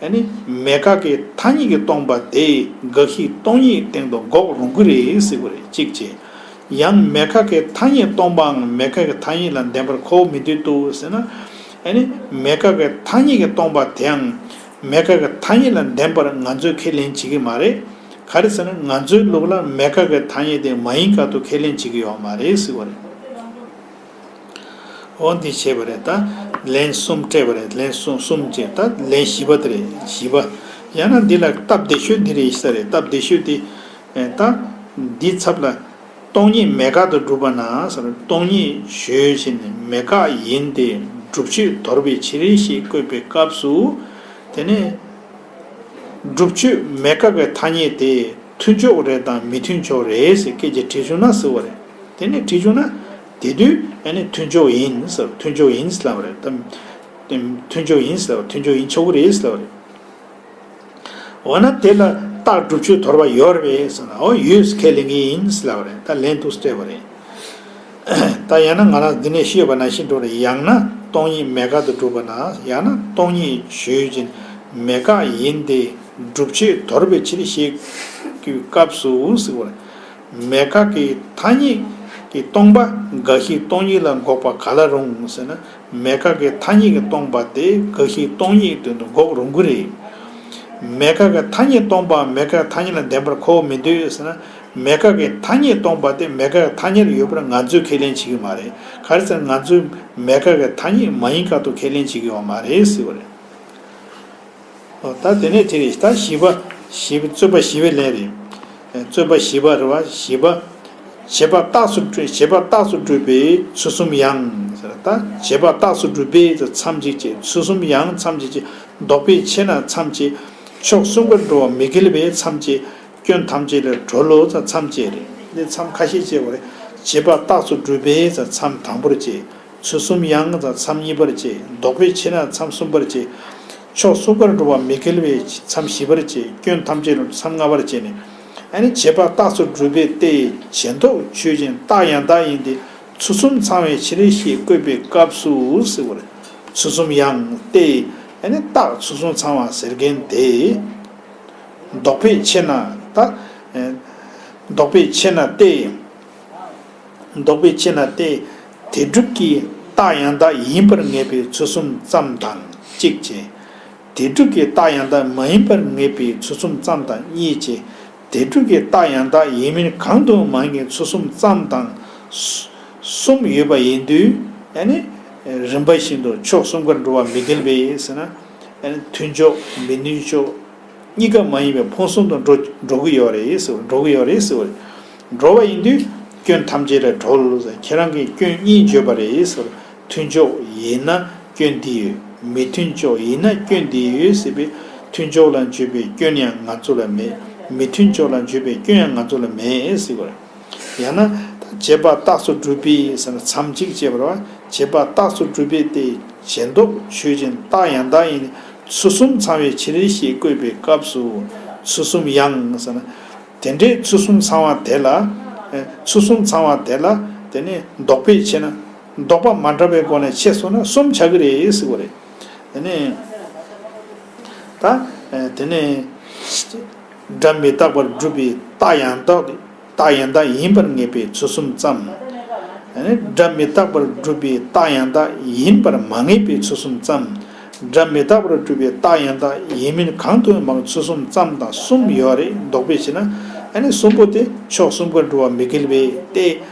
ཨ་ནི་མེད་ཁ་གི་ཐ་སྙད་ཀྱིས་སྟོང་པ་དེ་འགའ་ཞིག་སྟོང་ཉིད་སྟེང་དུ་འགོག་རུང་གི་རེད་ཟེར་བ་རེད། གཅིག་བྱས། ཡང་མེད་ཁ་གི་ཐ་སྙད་སྟོང་པའང་མེད་ཁ་གི་ཐ་སྙད་ལ་ལྡན་པར་ཁོ་བོ་མི་འདོད་དོ་ཟེར་ན། ཨ་ནི་མེད་ཁ་གི་ཐ་སྙད་ཀྱིས་སྟོང་པ་དེའང་མེད་ཁ་གི་ཐ་སྙད་ལ་ལྡན་པར་ང་ཚོས་ཁས་ལེན་བྱེད་ཀྱི་མ་རེད། ག་རེ་ཟེར་ན་ང་ཚོའི་ལུགས་ལ་མེད་ཁ་གི་ཐ་སྙད་དེ་མ་ཡིན་ཁ་དུ་ཁས་ལེན་བྱེད་ཀྱི་ཡོད་མ་རེད་ཟེར་བ་རེད། འོ་འདི་བྱས་པ་རེད། ད་ ལན་གསུམ་སྤྲད་པ་རེད། ལན་གསུམ་གསུམ་བྱས། ད་ལན་བཞི་པ་དེ་རེད། བཞི་པ། ཡང་ན་འདི་ལ་སྟབས་བདེ་ཤོས་འདི་རེད་ཟེར་རེད། སྟབས་བདེ་ཤོས་དེ། ད་འདི་ཚབ་ལ། སྟོང་ཉིད་མེད་དགག་ཏུ་སྒྲུབ་པ་ན་ཟེར། སྟོང་ཉིད་ཞེས་བྱས་ནས་མེད་དགག་ཡིན་ཏེ། སྒྲུབ་ཆོས་དོར་བའི་ཕྱིར་ཞེས་བཀོད་པའི་སྐབས་སུ། དེ་ནས་སྒྲུབ་ཆོས་མེད་དགག་གི་ཐ་སྙད་དེ་མཐུན་ཕྱོགས་རེད་དམ་མི་མཐུན་ཕྱོགས་རེད་ཟེར་སྐད་ཆ་དྲིས་བྱུང་ན་ཟེར་བ་རེད། དེ་ནས་དྲིས་བྱུང་ན། དེ་དུས་ཨ་ནི་མཐུན་ཕྱོགས་ཡིན་ཟེར། མཐུན་ཕྱོགས་ཡིན་ཟེར་ལབ་པ་རེད། ད་མཐུན་ཕྱོགས་ཡིན་ཟེར་བ། མཐུན་ཕྱོགས་ཡིན་ཆོག་གི་རེད་ཟེར་བ་རེད། འོ་ན་དེ་ལ་རྟགས་སྒྲུབ་ཆོས་དོར་བ་ཡོད་རེད་ཟེར་ན། འོ་ཡོད་ཟེར་ཁས་ལེན་གྱི་ཡིན་ཟེར་ལབ་པ་རེད། ད་ལན་དུ་སྤྲད་པ་རེད། ད་ཡང་ན་ང་རང་འདི་ནས་ཤེས་པ་ནང་བཞིན་འགྲོ་རེད། ཡང་ན་སྟོང་ཉིད་མེད་དགག་ཏུ་སྒྲུབ་པ་ན། ཡང་ན་སྟོང་ཉིད་ཞེས་བྱས་ནས་མེད་དགག་ཡིན་ཏེ། སྒྲུབ་ཆོས་དོར་བའི་ཕྱིར་ཞེས་ཀྱི་སྐབས་སུ་ཟེར་བ་རེད། མེད་དགག་གི་ཐ་སྙད་ཀྱིས་སྟོང་པ་འགའ་ཞིག་སྟོང་ཉིད་ལ་འགོག་པ་ག་ལ་རུང་ཟེར་ན། མེད་དགག་གི་ཐ་སྙད་ཀྱིས་སྟོང་པ་དེ་འགའ་ཞིག་སྟོང་ཉིད་དོན་དུ་འགོག་རུང་གི་རེད། མེད་དགག་གི་ཐ་སྙད་སྟོང་པའམ་མེད་དགག་གི་ཐ་སྙད་ལ་བདེན་པར་གོ་མི་འདོད་ཟེར་ན། མེད་དགག་གི་ཐ་སྙད་སྟོང་པ་དེ་མེད་དགག་གི་ཐ་སྙད་ཡོད་པར་ང་ཚོས་ཁས་ལེན་བྱེད་ཀྱི་མ་རེད། ག་རེ་ཟེར་ན། ང་ཚོས་མེད་དགག་གི་ཐ་སྙད་མ་ཡིན་དགག་ཏུ་ཁས་ལེན་བྱེད་ཀྱི་ཡོད་མ་རེད་ཟེར་བ་རེད། ཨོ། ད་དེ་ནས་དེ་རེད། ད་བཞི་པ། བཞི་པ། རྩོད་པ་བཞི་པའི་ལན་རེད། ཨེ། རྩོད་པ་བཞི་པ་རེད་བ། བཞི་པ། བྱས་པ་རྟགས་སུ་བྱས་པ་རྟགས་སུ་གྲུབ་པའི་ཚུལ་གསུམ་ཡང་ཟེར། ད་བྱས་པ་རྟགས་སུ་གྲུབ་པའི་མཚམས་གཅིག་བྱས། ཚུལ་གསུམ་ཡང་མཚམས་གཅིག་བྱས། ལྡོག་པའི་ཕྱིར་ན་མཚམས་བཅད། ཕྱོགས་གསུམ་ཀར་འགྲོ་བ་མི་འགལ་བའི་མཚམས་བཅད། སྐྱོན་ཐམས་ཅད་ལས་གྲོལ་ལོ་ཟེར་མཚམས་བཅད་རེད། འདི་མཚམས་ཁ་ཤས་བཅད་པ་རེད། བྱས་པ་རྟགས་སུ་གྲུབ་པའི་ཟེར་མཚམས་དང་པོར་བཅད། ཚུལ་གསུམ་ཡང་ཟེར་མཚམས་གཉིས་པར་བཅད། ལྡོག་པའི་ཕྱིར་ན་མཚམས་གསུམ་པར་བཅད། ཕྱོགས་གསུམ་ཀར་འགྲོ་བ་མི་འགལ་བའི་མཚམས་བཞི་པར་བཅད། སྐྱོན་ཐམས་ཅད་ལས་མཚམས་ལྔ་པར་བཅད་ནས། ཨ་ནི་བྱས་པ་རྟགས་སུ་གྲུབ་པའི་སྟེ། བྱས་ལྡོག་ཆོས་ཅན་རྟགས་ཡང་དག་ཡིན་ཏེ། ཚུལ་གསུམ་ཚང་བའི་ཕྱིར་ཞེས་བཀོད་པའི་སྐབས་སུ་ཟེར་བ་རེད། ཚུལ་གསུམ་ཡང་སྟེ། ཨ་ནི་རྟགས་ཚུལ་གསུམ་ཚང་བ་ཟེར་མཁན་དེ། ལྡོག་པའི་ཕྱིར་ན་ད། ལྡོག་པའི་ཕྱིར་ན་སྟེ། ལྡོག་པའི་ཕྱིར་ན་སྟེ། དེ་སྒྲུབ་ཀྱི་རྟགས་ཡང་དག་ཡིན་པར་ངེས་པའི་ཚུལ་གསུམ་ཙམ་དང་གཅིག་བྱས། དེ་སྒྲུབ་ཀྱི་རྟགས་ཡང་དག་མ་ཡིན་པར་ངེས་པའི་ཚུལ་གསུམ་ཙམ་དང་གཉིས་བྱས། དེ་སྒྲུབ་ཀྱི་རྟགས་ཡང་དག་ཡིན་མིན་གང་དུ་མ་ཡིན་གྱི་ཚུལ་གསུམ་ཙམ་དང་གསུམ་ཡོད་པ་ཡིན་དུས། ཨ་ནི་རིམ་པ་བཞིན་དུ་ཕྱོགས་གསུམ་ཀར་འགྲོ་བ་མི་འགལ་བས་ཟེར་ན། ཨ་ནི་མཐུན་ཕྱོགས་མི་མཐུན་ཕྱོགས། གཉིས་ཀ་མ་ཡིན་པའི་ཕུང་གསུམ་དུ་འགྲོ་འགྲོ་གི་ཡོད་རེད་ཟེར། འགྲོ་གི་ཡོད་རེད་ཟེར་བ་རེད། འགྲོ་བ་ཡིན་དུས་སྐྱོན་ཐམས་ཅད་ལས་གྲོལ་ཟེར། ཁྱེད་རང་གིས་སྐྱོན་གཉིས་བརྗོད་པ་རེད་ཟེར། མཐུན་ཕྱོགས་ཡིན་ན་སྐྱོན་འདི་ཡོད། མི་མཐུན་ཕྱོགས་ཡིན་ན་སྐྱོན་འདི་ཡོད་ཟེར་བའི། མཐུན་ཕྱོགས་ལ་བརྗོད་པའི་སྐྱོན་ཡང་ང་ཚོ་ལ་མེད། མི་མཐུན་ཕྱོགས་ལ་བརྗོད་པའི་སྐྱོན་ཡང་ང་ཚོ་ལ་མེད་ཟེར་བ་རེད། ཡང་ན་ད་བྱས་པ་རྟགས་སུ་གྲུབ་པའི་ཟེར་ན་མཚམས་གཅིག་བྱས་པ་རེད་བ། བྱས་པ་རྟགས་སུ་གྲུབ་པའི་སྟེ། བྱས་ལྡོག་ཆོས་ཅན་རྟགས་ཡང་དག་ཡིན། ཚུལ་གསུམ་ཚང་བའི་ཕྱིར་ཞེས་བཀོད་པའི་སྐབས་སུ། ཚུལ་གསུམ་ཡང་ཟེར་ན། དེ་འདྲའི་ཚུལ་གསུམ་ཚང་བ་དེ་ལ། ཨེ། ཚུལ་གསུམ་ཚང་བ་དེ་ལ། དེ་ནས་ལྡོག་པའི་ཕྱིར་ན། ལྡོག་པ་མ་འདྲ་བའི་སྒོ་ནས་ཕྱེ་སོང་ན་གསུམ་ཆགས་ཀྱི་རེད་ཟེར་བ་རེད། དེ་ནས་ད། ཨེ། དེ་ནས་སྒྲ་མི་རྟག་པར་སྒྲུབ་པའི་རྟགས་ཡང་དག་རྟགས་ཡང་དག་ཡིན་པར་ངེས་པའི་ཚུལ་གསུམ་ཙམ། ཨ་ནི་སྒྲ་མི་རྟག་པར་སྒྲུབ་པའི་རྟགས་ཡང་དག་ཡིན་པར་མ་ངེས་པའི་ཚུལ་གསུམ་ཙམ། སྒྲ་མི་རྟག་པར་སྒྲུབ་པའི་རྟགས་ཡང་དག་ཡིན་མིན་གང་དུ་མང་ཚུལ་གསུམ་ཙམ་དང་གསུམ་ཡོད་རེད། ལྡོག་པའི་ཕྱིར་ན། ཨ་ནི་གསུམ་པོ་དེ་ཕྱོགས་གསུམ་ཀར་འགྲོ་བ་མི་འགལ་བས་ཏེ།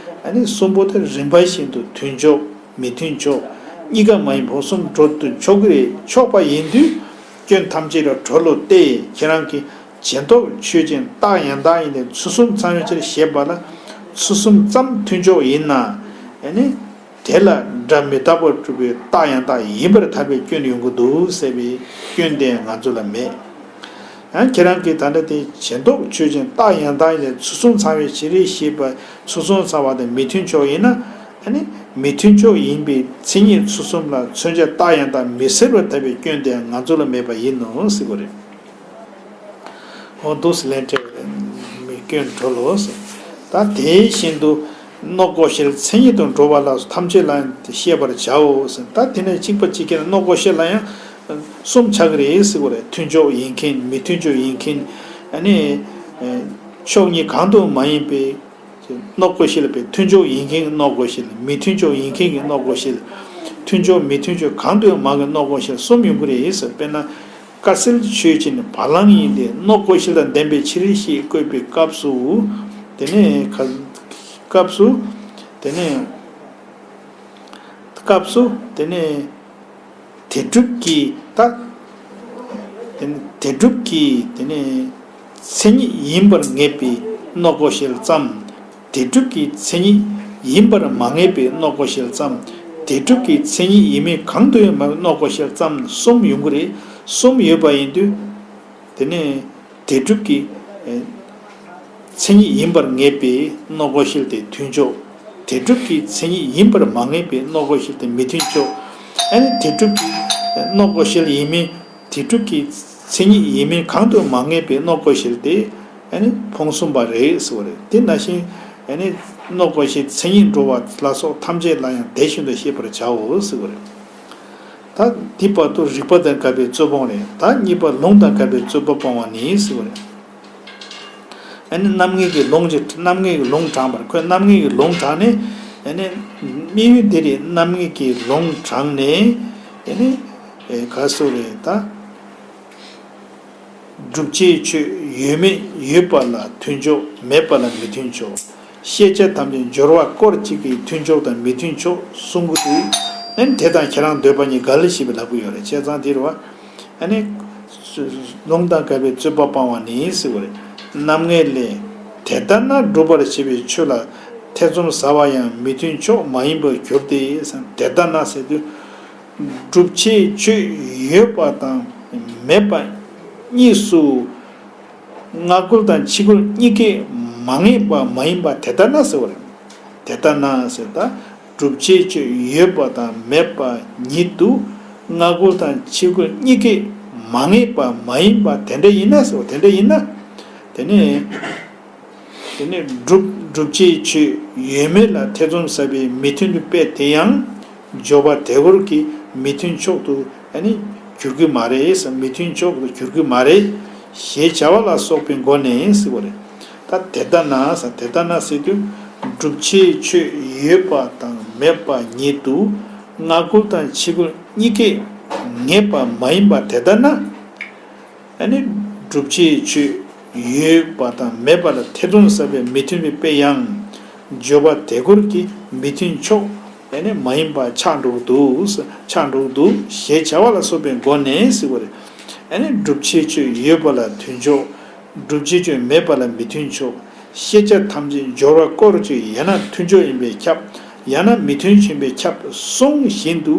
ཨ་ནི་གསུམ་པོ་དེ་རིམ་པ་བཞིན་དུ་མཐུན་ཕྱོགས་མི་མཐུན་ཕྱོགས་གཉིས་ཀ་མ་ཡིན་ཕུང་གསུམ་འགྲོ་དུ་ཆོག་གི་རེད། ཆོག་པ་ཡིན་དུས་སྐྱོན་ཐམས་ཅད་ལས་གྲོལ་ལོ་སྟེ། ཁྱེད་རང་གིས་བྱས་ལྡོག་ཆོས་ཅན་རྟགས་ཡང་དག་ཡིན་ཏེ་ཚུལ་གསུམ་ཚང་བའི་ཕྱིར་ཞེས་པ་ལ། ཚུལ་གསུམ་ཙམ་མཐུན་ཕྱོགས་ཡིན་ན། ཨ་ནི་དེ་ལ་སྒྲ་མི་རྟག་པར་སྒྲུབ་པའི་རྟགས་ཡང་དག་ཡིན་པར་ཐལ་བའི་སྐྱོན་ཡོང་གི་འདུག་ཟེར་བའི་སྐྱོན་དེ་ང་ཚོ་ལ་མེད། ཡང་ཁྱེད་རང་གིས་ད་ལྟ་དེ་བྱས་ལྡོག་ཆོས་ཅན་རྟགས་ཡང་དག་ཡིན་ཏེ་ཚུལ་གསུམ་ཚང་བའི་ཕྱིར་ཞེས་པ། ཚུལ་གསུམ་ཚང་བ་དེ་མི་མཐུན་ཕྱོགས་ཡིན་ན། ཨ་ནི་མི་མཐུན་ཕྱོགས་ཡིན་པའི་མཚན་ཉིད་ཚུལ་གསུམ་ལ་མཚོན་བྱ་རྟགས་ཡང་དག་མི་སྲིད་པར་ཐལ་བའི་སྐྱོན་དེ་ང་ཚོ་ལ་མེད་པ་ཡིན་ནོ་ཟེར་བ་རེད། འོ་འདུག་སེ་ལན་སྤྲད་པ་རེད། མི་སྐྱོན་གྲོལ་ལོ་ཟེར། ད་དེ་བཞིན་དུ་ནོག་ཀོ་ཤེལ་མཚན་ཉིད་དུ་འགྲོ་བ་ལ་སོགས་ཐམས་ཅད་ལ་ཤེས་པར་བྱའོ་ཟེར། ད་དེ་ནས་གཅིག་པ་གཅིག་ཁྱེར་ནོག་ཀོ་ཤེལ་ལ་ཡང་གསུམ་ཆགས་ཀྱི་རེད་ཟེར་བ་རེད། མཐུན་ཕྱོགས་ཡིན་མཁན། མི་མཐུན་ཕྱོགས་ཡིན་མཁན། ཨ་ནི་ཕྱོགས་གཉིས་གང་དུ་མ་ཡིན་པའི། ནོག་ཀོ་ཤེལ་པའི་མཐུན་ཕྱོགས་ཡིན་མཁན་གྱི་ནོག་ཀོ་ཤེལ། མི་མཐུན་ཕྱོགས་ཡིན་མཁན་གྱི་ནོག་ཀོ་ཤེལ། མཐུན་ཕྱོགས་མི་མཐུན་ཕྱོགས་གང་དུ་ཡང་མང་གི་ནོག་ཀོ་ཤེལ་གསུམ་ཡོང་གི་རེད་ཟེར། དཔེར་ན། དཀར་གསལ་ཆོས་ཅན་བ་ལང་ཡིན་ཏེ་ནོག་ཀོ་ཤེལ་དང་ལྡན་པའི་ཕྱིར་ཞེས་བཀོད་པའི་སྐབས་སུ། དེ་ནས་ཁ། སྐབས་སུ། དེ་ནས། སྐབས་སུ། དེ་ནས། དེ་སྒྲུབ་ཀྱི་ད། དེ་ནི་དེ་སྒྲུབ་ཀྱི་དེ་ནི་མཚན་ཉིད་ཡིན་པར་ངེས་པའི་སྣོད་གོ་ཤེས་ཙམ། དེ་སྒྲུབ་ཀྱི་མཚན་ཉིད་ཡིན་པར་མ་ངེས་པའི་སྣོད་གོ་ཤེས་ཙམ། དེ་སྒྲུབ་ཀྱི་མཚན་ཉིད་ཡིན་མིན་གང་དུ་ཡང་མ་སྣོད་གོ་ཤེས་ཙམ་གསུམ་ཡོང་གི་རེད། གསུམ་ཡོད་པ་ཡིན་དུས། དེ་ནི་དེ་སྒྲུབ་ཀྱི་མཚན་ཉིད་ཡིན་པར་ངེས་པའི་སྣོད་གོ་ཤེས་དེ་མཐུན་ཕྱོགས། དེ་སྒྲུབ་ཀྱི་མཚན་ཉིད་ཡིན་པར་མ་ངེས་པའི་སྣོད་གོ་ཤེས་དེ་མི་མཐུན་ཕྱོགས། ཨ་ནི་དེ་སྒྲུབ་ཀྱི་སྣོད་གོ་ཤེས་ཡིན་མིན། དེ་སྒྲུབ་ཀྱི་མཚན་ཉིད་ཡིན་མིན་གང་དུ་མ་ངེས་པའི་སྣོད་གོ་ཤེས་དེ་ཨ་ནི་ཕུང་གསུམ་པ་རེད་ཟེར་བ་རེད། དེ་ནང་བཞིན་ཨ་ནི་སྣོད་གོ་ཤེས་མཚན་ཉིད་འགྲོ་བ་ལ་སོགས་ཐམས་ཅད་ལ་ཡང་དེ་བཞིན་དུ་ཤེས་པར་བྱའོ་ཟེར་བ་རེད། ད་འདི་བར་དུ་རིགས་པ་དང་འགལ་བའི་རྩོད་སྤོང་རེད། ད་གཉིས་པ་ལུང་དང་འགལ་བའི་རྩོད་པ་སྤོང་བ་ནི་ཟེར་བ་རེད། ཨ་ནི་རྣམ་ངེས་ཀྱི་ལུང་གཅིག་རྣམ་ངེས་ཀྱི་ལུང་དྲངས་པར། ཁོས་རྣམ་ངེས་ཀྱི་ལུང་དྲངས་ནས། ཨ་ནི་དམིགས་ཡུལ་འདི་རེད། རྣམ་ངེས་ཀྱི་ལུང་དྲངས་ནས། ཨ་ནི་ག་སུ་རེད་ད། སྒྲུབ་བྱའི་ཆོས་ཡོད་མེད་ཡོད་པ་ལ་མཐུན་ཕྱོགས། མེད་པ་ལ་མི་མཐུན་ཕྱོགས། ཤེས་བྱ་ཐམས་ཅད་སྦྱོར་བ་སྐོར་གཅིག་གི་མཐུན་ཕྱོགས་དང་མི་མཐུན་ཕྱོགས་གསུང་གི་འདུག་ཨ་ནི་དེ་དང་ཁྱེད་རང་འདོད་པ་གཉིས་འགལ་ཞེས་པའི་ལབ་ཀྱི་ཡོད་རེད། བྱས་ཙང་དེ་རེད་བ། ཨ་ནི། ལུང་དང་འགལ་བའི་རྩོད་པ་སྤང་བ་ནི་ཟེར་བ་རེད། རྣམ་ངེས་ལས། དེ་ལྟ་ན་སྒྲུབ་པར་བྱེད་པའི་ཆོས་ལ་ཐེ་ཚོམ་ཟ་བ་ཡང་མི་མཐུན་ཕྱོགས་མ་ཡིན་པར་འགྱུར་ཏེ། དེ་ལྟ་ན་ཟེར་དུས། སྒྲུབ་བྱའི་ཆོས་ཡོད་པ་དང་མེད་པ་གཉིས་སུ། སྔ་རྒོལ་དང་ཕྱི་རྒོལ་གཉིས་ཀས་མ་ངེས་པ་མ་ཡིན་པ་དེ་ལྟ་ན་ཟེར་བ་རེད། དེ་ལྟ་ན་ཟེར་ད། སྒྲུབ་བྱའི་ཆོས་ཡོད་པ་དང་མེད་པ་ཉིད་དུ། སྔ་རྒོལ་དང་ཕྱི་རྒོལ་གཉིས་ཀས་མ་ངེས་པ་མ་ཡིན་པ་དེ་འདྲ་ཡིན་ན་ཟེར་བ། དེ་འདྲ་ཡིན་ན། དེ་ནི། དེ་ནི་སྒྲུབ་སྒྲུབ་བྱའི་ཆོས་ཡོད་མེད་ལ་ཐེ་ཚོམ་ཟ་བའི་མི་མཐུན་དཔེ་དེ་ཡང་། སྦྱོར་བ་དེ་སྐོར་གྱི་མི་མཐུན་ཕྱོགས་སུ་ཨ་ནི་འགྱུར་གྱི་མ་རེད་ཟེར། མི་མཐུན་ཕྱོགས་སུ་འགྱུར་གྱི་མ་རེད། ཞེས་བྱ་བ་ལ་སོགས་པའི་སྒོ་ནས་ཟེར་བ་རེད། ད་དེ་ལྟ་ན་ཟེར། དེ་ལྟ་ན་ཟེར་དུས། སྒྲུབ་བྱའི་ཆོས་ཡོད་པ་དང་མེད་པ་ཉིད་དུ། སྔ་རྒོལ་དང་ཕྱི་རྒོལ་གཉིས་ཀས་ངེས་པ་མ་ཡིན་པ་དེ་ལྟ་ན། ཨ་ནི་སྒྲུབ་བྱའི་ཆོས་ཡོད་པ་དང་མེད་པ་ལ་ཐེ་ཚོམ་ཟ་བའི་མི་མཐུན་པའི་དཔེ་ཡང་། སྦྱོར་བ་དེ་སྐོར་གྱི་མི་མཐུན་ཕྱོགས་ཨ་ནི་མ་ཡིན་པ་ཆགས་འགྲོ་གི་འདུག་ཆགས་འགྲོ་གི་འདུག་ཞེས་བྱ་བ་ལ་སོགས་པའི་སྒོ་ནས་ཟེར་བ་རེད། ཨ་ནི་སྒྲུབ་བྱའི་ཆོས་ཡོད་པ་ལ་མཐུན་ཕྱོགས། སྒྲུབ་བྱའི་ཆོས་མེད་པ་ལ་མི་མཐུན་ཕྱོགས། ཤེས་བྱ་ཐམས་ཅད་སྦྱོར་བ་སྐོར་གཅིག་ཡང་ན་མཐུན་ཕྱོགས་ཡིན་པས་ཁྱབ། ཡང་ན་མི་མཐུན་ཕྱོགས་ཡིན་པས་ཁྱབ་གསུངས་བཞིན་དུ།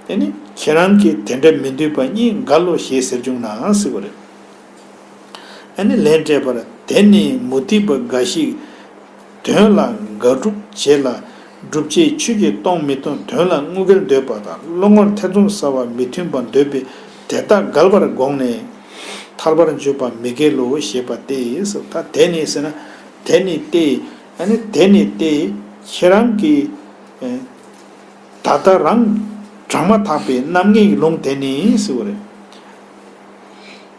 ཨ་ནི་ཁྱེད་རང་གིས་དེ་འདྲ་མི་འདོད་པ་གཉིས་འགལ་ལོ་ཞེས་ཟེར་བྱུང་ན་ཟེར་བ་རེད། ཨ་ནི་ལན་སྤྲད་པར། དེ་ནི་མུ་སྟེགས་པ་འགའ་ཞིག་དོན་ལ་དགག་སྒྲུབ་བྱེད་ལ། སྒྲུབ་བྱའི་ཆོས་ཀྱིས་སྟོང་མི་སྟོང་དོན་ལ་དངོས་འགལ་འདོད་པ་དང་། བློ་ངོར་ཐེ་ཚོམ་ཟ་བ་མི་མཐུན་པར་འདོད་པས་དེ་དག་འགལ་བར་དགོངས་ནས། ཐལ་བར་འཇུག་པ་མི་འགལ་ལོ་ཞེས་པ་སྟེ། ད་དེ་ནི་ཟེར་ན། དེ་ནི་སྟེ། ཨ་ནི་དེ་ནི་སྟེ། ཁྱེད་རང་གིས། ཨེ། ད་ལྟ་རང་དྲངས་མ་ཐག་པའི་རྣམ་ངེས་ཀྱི་ལུང་དེ་ནི་ཟེར་བ་རེད།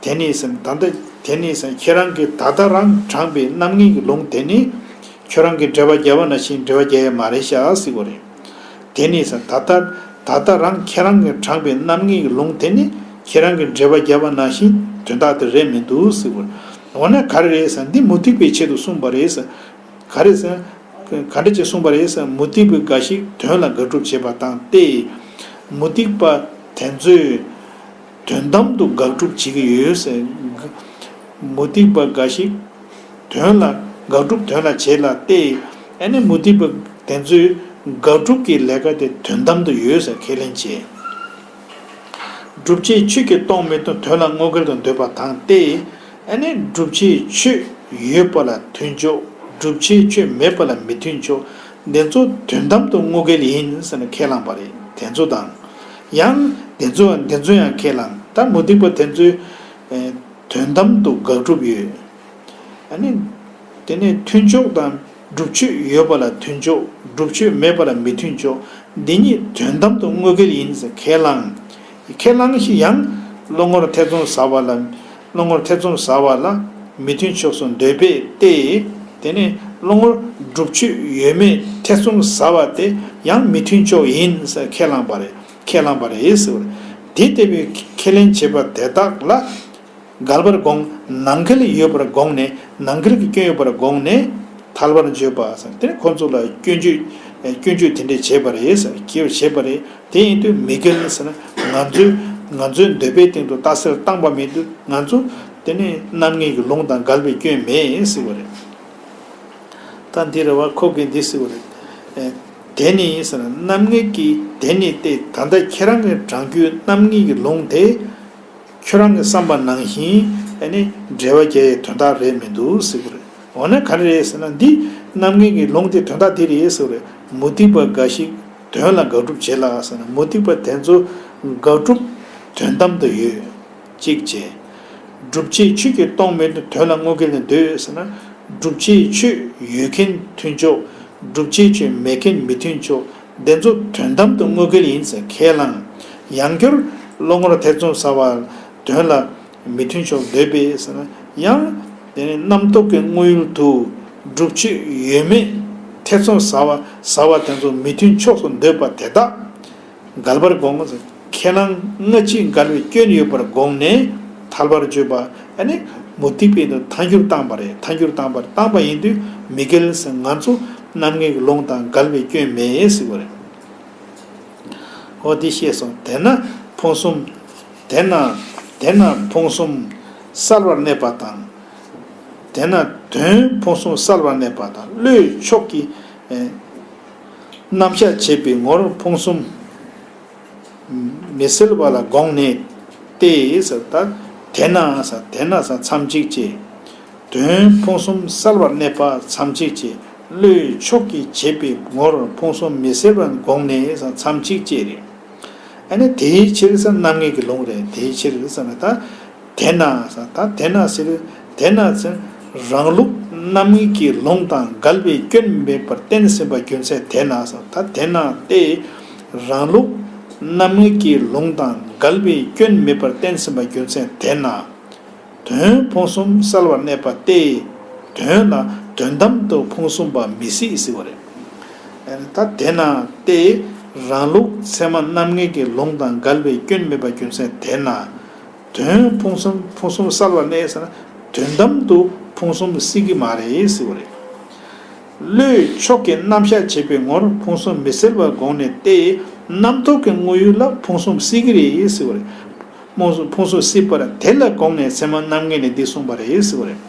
དེ་ནི་ཟེར་ད་ལྟ་དེ་ནི་ཟེར་ཁྱེད་རང་གིས་ད་ལྟ་རང་དྲངས་པའི་རྣམ་ངེས་ཀྱི་ལུང་དེ་ནི། ཁྱོད་རང་གིས་འགྲེལ་པ་བརྒྱབ་པ་ནང་བཞིན་འགྲེལ་པ་རྒྱག་ཡ་མ་རེད་ཤག་ཟེར་བ་རེད། དེ་ནི་ཟེར་ད་ལྟ་ད་ལྟ་རང་ཁྱེད་རང་གིས་དྲངས་པའི་རྣམ་ངེས་ཀྱི་ལུང་དེ་ནི་ཁྱེད་རང་གིས་འགྲེལ་པ་བརྒྱབ་པ་ནང་བཞིན་དོན་དག་དེ་རེད་མི་འདུག་ཟེར་བ་རེད། འོ་ན་ག་རེ་རེད་ཟེར། འདི་མུ་སྟེགས་པའི་ཆེད་དུ་གསུངས་པ་རེད་ཟེར། ག་རེ་ཟེར། ག་འདྲ་ཅིག་གསུངས་པ་རེད་ཟེར། མུ་སྟེགས་པ་འགའ་ཞིག་དོན་ལ་དགག་སྒྲུབ་བྱེད་པ་དང་སྟེ། མུ་སྟེགས་པ་དེ་ཚོས་དོན་དམ་དུ་དགག་སྒྲུབ་བྱེད་ཀྱི་ཡོད་ཟེར། མུ་སྟེགས་པ་འགའ་ཞིག་དོན་ལ་དགག་སྒྲུབ་དོན་ལ་བྱེད་ལ་སྟེ། ཨ་ནི་མུ་སྟེགས་པ་དེ་ཚོའི་དགག་སྒྲུབ་ཀྱི་ལས་ཀ་དེ་དོན་དམ་དུ་ཡོད་ཟེར་ཁས་ལེན་བྱེད། སྒྲུབ་བྱའི་ཆོས་ཀྱིས་སྟོང་མི་སྟོང་དོན་ལ་དངོས་འགལ་དུ་འདོད་པ་དང་སྟེ། ཨ་ནི་སྒྲུབ་བྱའི་ཆོས་ཡོད་པ་ལ་མཐུན་ཕྱོགས། སྒྲུབ་བྱའི་ཆོས་མེད་པ་ལ་མི་མཐུན་ཕྱོགས། འདི་ཚོ་དོན་དམ་དུ་དངོས་འགལ་ཡིན་ཟེར་ནས་ཁས་བླངས་པ་རེད། དེ་ཚོ་དང་། ཡང་འདི་ཚོ་འདི་ཚོ་ཡང་ཁས་བླངས། ད་མུ་སྟེགས་པ་དེ་ཚོའི་དོན་དམ་དུ་དགག་སྒྲུབ་ཡོད། ཨ་ནི། དེ་ནས་མཐུན་ཕྱོགས་དང་། སྒྲུབ་ཆོས་ཡོད་པ་ལ་མཐུན་ཕྱོགས། སྒྲུབ་ཆོས་མེད་པ་ལ་མི་མཐུན་ཕྱོགས། འདི་གཉིས་དོན་དམ་དུ་དངོས་འགལ་ཡིན་ཟེར་ཁས་བླངས། ཁས་བླངས་ཤིང་ཡང་བློ་ངོར་ཐེ་ཚོམ་ཟ་བ་ལ། བློ་ངོར་ཐེ་ཚོམ་ཟ་བ་ལ་མི་མཐུན་ཕྱོགས་སུ་འདོད་པས་ཏེ། དེ་ནས་བློ་ངོར་སྒྲུབ་ཆོས་ཡོད་མེད་ཐེ་ཚོམ་ཟ་བ་དེ་ཡང་མི་མཐུན་ཕྱོགས་ཡིན་ཟེར་ཁས་བླངས་པ་རེད། ཁས་བླངས་པ་རེད་ཟེར་བ་རེད། དེ་ལྟ་བུའི་ཁས་ལེན་བྱེད་པ་དེ་དག་ལ། འགལ་བར་དགོངས། ནང་འགལ་ཡོད་པར་དགོངས་ནས། ནང་འགལ་གྱི་སྐྱོན་ཡོད་པར་དགོངས་ནས། ཐལ་བར་འཇུག་པ་ཟེར། དེ་ནི་ཁོ་ཚོ་ལ་སྐྱོན་བརྗོད། སྐྱོན་བརྗོད་དེ་འདྲས་བྱས་པ་རེད་ཟེར། བྱས་པ་རེད། དེ་ཡིན་དུས་མི་འགལ་ཟེར་ན། ང་ཚོའི་ང་ཚོའི་འདོད་པའི་སྟེང་དུ་རྟགས་གསལ་བཏང་པ་མེད་དུས་ང་ཚོ་དེ་ནི་རྣམ་ངེས་ཀྱི་ལུང་དང་འགལ་བའི་སྐྱོན་མེད་ཟེར་བ་རེད། ད་འདི་རེད་བ། ཁོ་གིས་འདི་ཟེར་བ་རེད། ཨེ། དེ་ནི་ཟེར་ན་རྣམ་ངེས་ཀྱི་དེ་ནི་སྟེ། ད་ལྟ་ཁྱེད་རང་གིས་དྲངས་རྒྱུའི་རྣམ་ངེས་ཀྱི་ལུང་དེ། ཁྱོད་རང་གི་བསམ་པ་ནང་བཞིན་ཨ་ནི་འགྲེལ་པ་རྒྱག་ཡའི་དོན་དག་རེད་མི་འདུག་ཟེར་གྱི་རེད། འོ་ན་ག་རེ་རེད་ཟེར་ན། འདི་རྣམ་ངེས་ཀྱི་ལུང་དེ་དོན་དག་འདི་རེད་ཟེར་གྱི་རེད། མུ་སྟེགས་པ་འགའ་ཞིག་དོན་ལ་དགག་སྒྲུབ་བྱེད་ལ་ཟེར་ན། མུ་སྟེགས་པ་དེ་ཚོ་དགག་སྒྲུབ་དོན་དམ་དུ་ཡོད། གཅིག་བྱས། སྒྲུབ་བྱེད་ཆོས་ཀྱིས་སྟོང་མེད་དུ་དོན་ལ་དངོས་འགལ་ནི་འདོད་ཟེར་ན། སྒྲུབ་བྱེད་ཆོས་ཡོད་མཁན་མཐུན་ཕྱོགས། སྒྲུབ་བྱེད་ཆོས་མེད་མཁན་མི་མཐུན་ཕྱོགས། དེ་ཚོ་དོན་དམ་དུ་དངོས་འགལ་ཡིན་ཟེར་ཁས་བླངས། ཡང་བསྐྱར་བློ་ངོར་ཐེ་ཚོམ་ཟ་བ་དོན་ལ་མི་མཐུན་ཕྱོགས་འདོད་པས་ཟེར་ན། ཡང་དེ་ནི་རྣམ་རྟོག་གི་དངོས་ཡུལ་དུ་སྒྲུབ་བྱེད་ཡོད་མེད་ཐེ་ཚོམ་ཟ་བ་ཟ་བ་དེ་ཚོ་མི་མཐུན་ཕྱོགས་སུ་འདོད་པ་དེ་དག་འགལ་བར་དགོངས་ཟེར། ཁས་བླངས་སྔ་ཕྱི་འགལ་བའི་སྐྱོན་ཡོད་པར་དགོངས་ནས་ཐལ་བར་བརྗོད་པ། ཨ་ནི་མུ་སྟེགས་པས་ཐལ་འགྱུར་བཏང་པ་རེད། ཐལ་འགྱུར་བཏང་པར་བཏང་པ་ཡིན་དུས་མི་འགལ་ཟེར། ང་ཚོ་རྣམ་ངེས་ཀྱི་ལུང་དང་འགལ་བའི་སྐྱོན་མེད་ཟེར་བ་རེད། འོ་དེ་ཤེས་སོང་། དེས་ན་ཕུང་གསུམ། དེས་ན། དེས་ན་ཕུང་གསུམ་གསལ་བར་གནས་པ་དང་། དེས་ན་དོན་ཕུང་གསུམ་གསལ་བར་གནས་པ་དང་། བློས་ཕྱོགས་ཀྱི་ཨེ་རྣམ་གཞག་བྱེད་པའི་ངོར་ཕུང་གསུམ་མི་གསལ་བ་ལ་དགོངས་ནས་ཏེ་ཟེར། ད་དེས་ན་ཟེར། དེས་ན་ཟེར་མཚམས་གཅིག་བཅད། དོན་ཕུང་གསུམ་གསལ་བར་གནས་པ་མཚམས་གཅིག་བཅད། བློས་ཕྱོགས་ཀྱིས་བྱེད་པའི་ངོར་ཕུང་གསུམ་མི་གསལ་བར་དགོངས་ནས་ཟེར་མཚམས་གཅིག་བཅད་རེད། ཨ་ནི་དེའི་ཕྱིར་ཟེར་རྣམ་ངེས་ཀྱི་ལུང་རེད། དེའི་ཕྱིར་ཟེར་ན་ད། དེས་ན་ཟེར། ད་དེས་ན་ཟེར། དེས་ན་ཟེར། རང་ལུགས་རྣམ་ངེས་ཀྱི་ལུང་དང་འགལ་བའི་སྐྱོན་མེད་པར་བསྟན་ཟིན་པ་རྒྱུ་མཚན་དེས་ན་ཟེར། ད་དེས་ན་སྟེ། རང་ལུགས་རྣམ་ངེས་ཀྱི་ལུང་དང་འགལ་བའི་སྐྱོན་མེད་པར་བསྟན་ཟིན་པ་རྒྱུ་མཚན་དེས་ན། དོན་ཕུང་གསུམ་གསལ་བར་གནས་པ་སྟེ། དོན་ལ་དོན་དམ་དུ་ཕུང་གསུམ་པ་མི་སྲིད་ཟེར་བ་རེད། ད་དེས་ན་སྟེ། རང་ལུགས་ཚད་མ་རྣམ་ངེས་ཀྱི་ལུང་དང་འགལ་བའི་སྐྱོན་མེད་པ་རྒྱུ་མཚན་དེས་ན། དོན་ཕུང་གསུམ། ཕུང་གསུམ་གསལ་བར་གནས་ཟེར་ན། དོན་དམ་དུ་ཕུང་གསུམ་སྲིད་ཀྱི་མ་རེད་ཟེར་བ་རེད། བློས་ཕྱོགས་ཀྱི་རྣམ་གཞག་བྱེད་པའི་ངོར་ཕུང་གསུམ་མི་གསལ་བར་དགོངས་ནས་ཏེ། རྣམ་རྟོག་གི་དངོས་ཡུལ་ལ་ཕུང་གསུམ་སྲིད་ཀྱི་རེད་ཟེར་བ་རེད། ཕུང་གསུམ། ཕུང་གསུམ་སྲིད་པར་དེ་ལ་དགོངས་ནས་ཚད་མ་རྣམ་ངེས་ནས་འདི་གསུངས་པ་རེད་ཟེར་བ་རེད།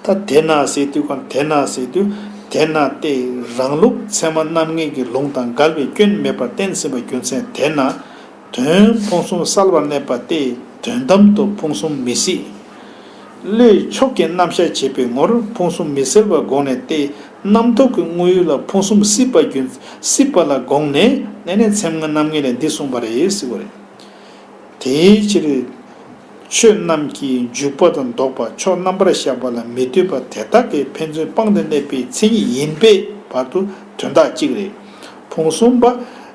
ད་དེས་ན་ཟེར་དུས་གང་། དེས་ན་ཟེར་དུས། དེས་ན་སྟེ། རང་ལུགས་ཚད་མ་རྣམ་ངེས་ཀྱི་ལུང་དང་འགལ་བའི་སྐྱོན་མེད་པར་བསྟན་ཟིན་པ་རྒྱུ་མཚན་དེས་ན། དོན་ཕུང་གསུམ་གསལ་བར་གནས་པ་སྟེ། དོན་དམ་དུ་ཕུང་གསུམ་མི་སྲིད། བློས་ཕྱོགས་ཀྱི་རྣམ་གཞག་བྱེད་པའི་ངོར་ཕུང་གསུམ་མི་གསལ་བར་དགོངས་ནས་ཏེ། རྣམ་རྟོག་གི་དངོས་ཡུལ་ལ་ཕུང་གསུམ་སྲིད་པ་རྒྱུ། སྲིད་པ་ལ་དགོངས་ནས་ཨ་ནི་ཚད་མ་རྣམ་ངེས་ལས་འདི་གསུངས་པ་རེད་ཟེར་བ་རེད། དེའི་ཕྱིར། ཆོས་རྣམས་ཀྱི་འཇུག་པ་དང་ལྡོག་པ་ཕྱོགས་རྣམ་པར་གཞག་པ་ལ་མི་ལྟོས་པ་དེ་དག་གིས་ཕན་ཚུན་སྤངས་ཏེ་གནས་པའི་མཚན་ཉིད་ཡིན་པས་བར་དུ་དོན་དག་གཅིག་རེད། ཕུང་གསུམ་པ།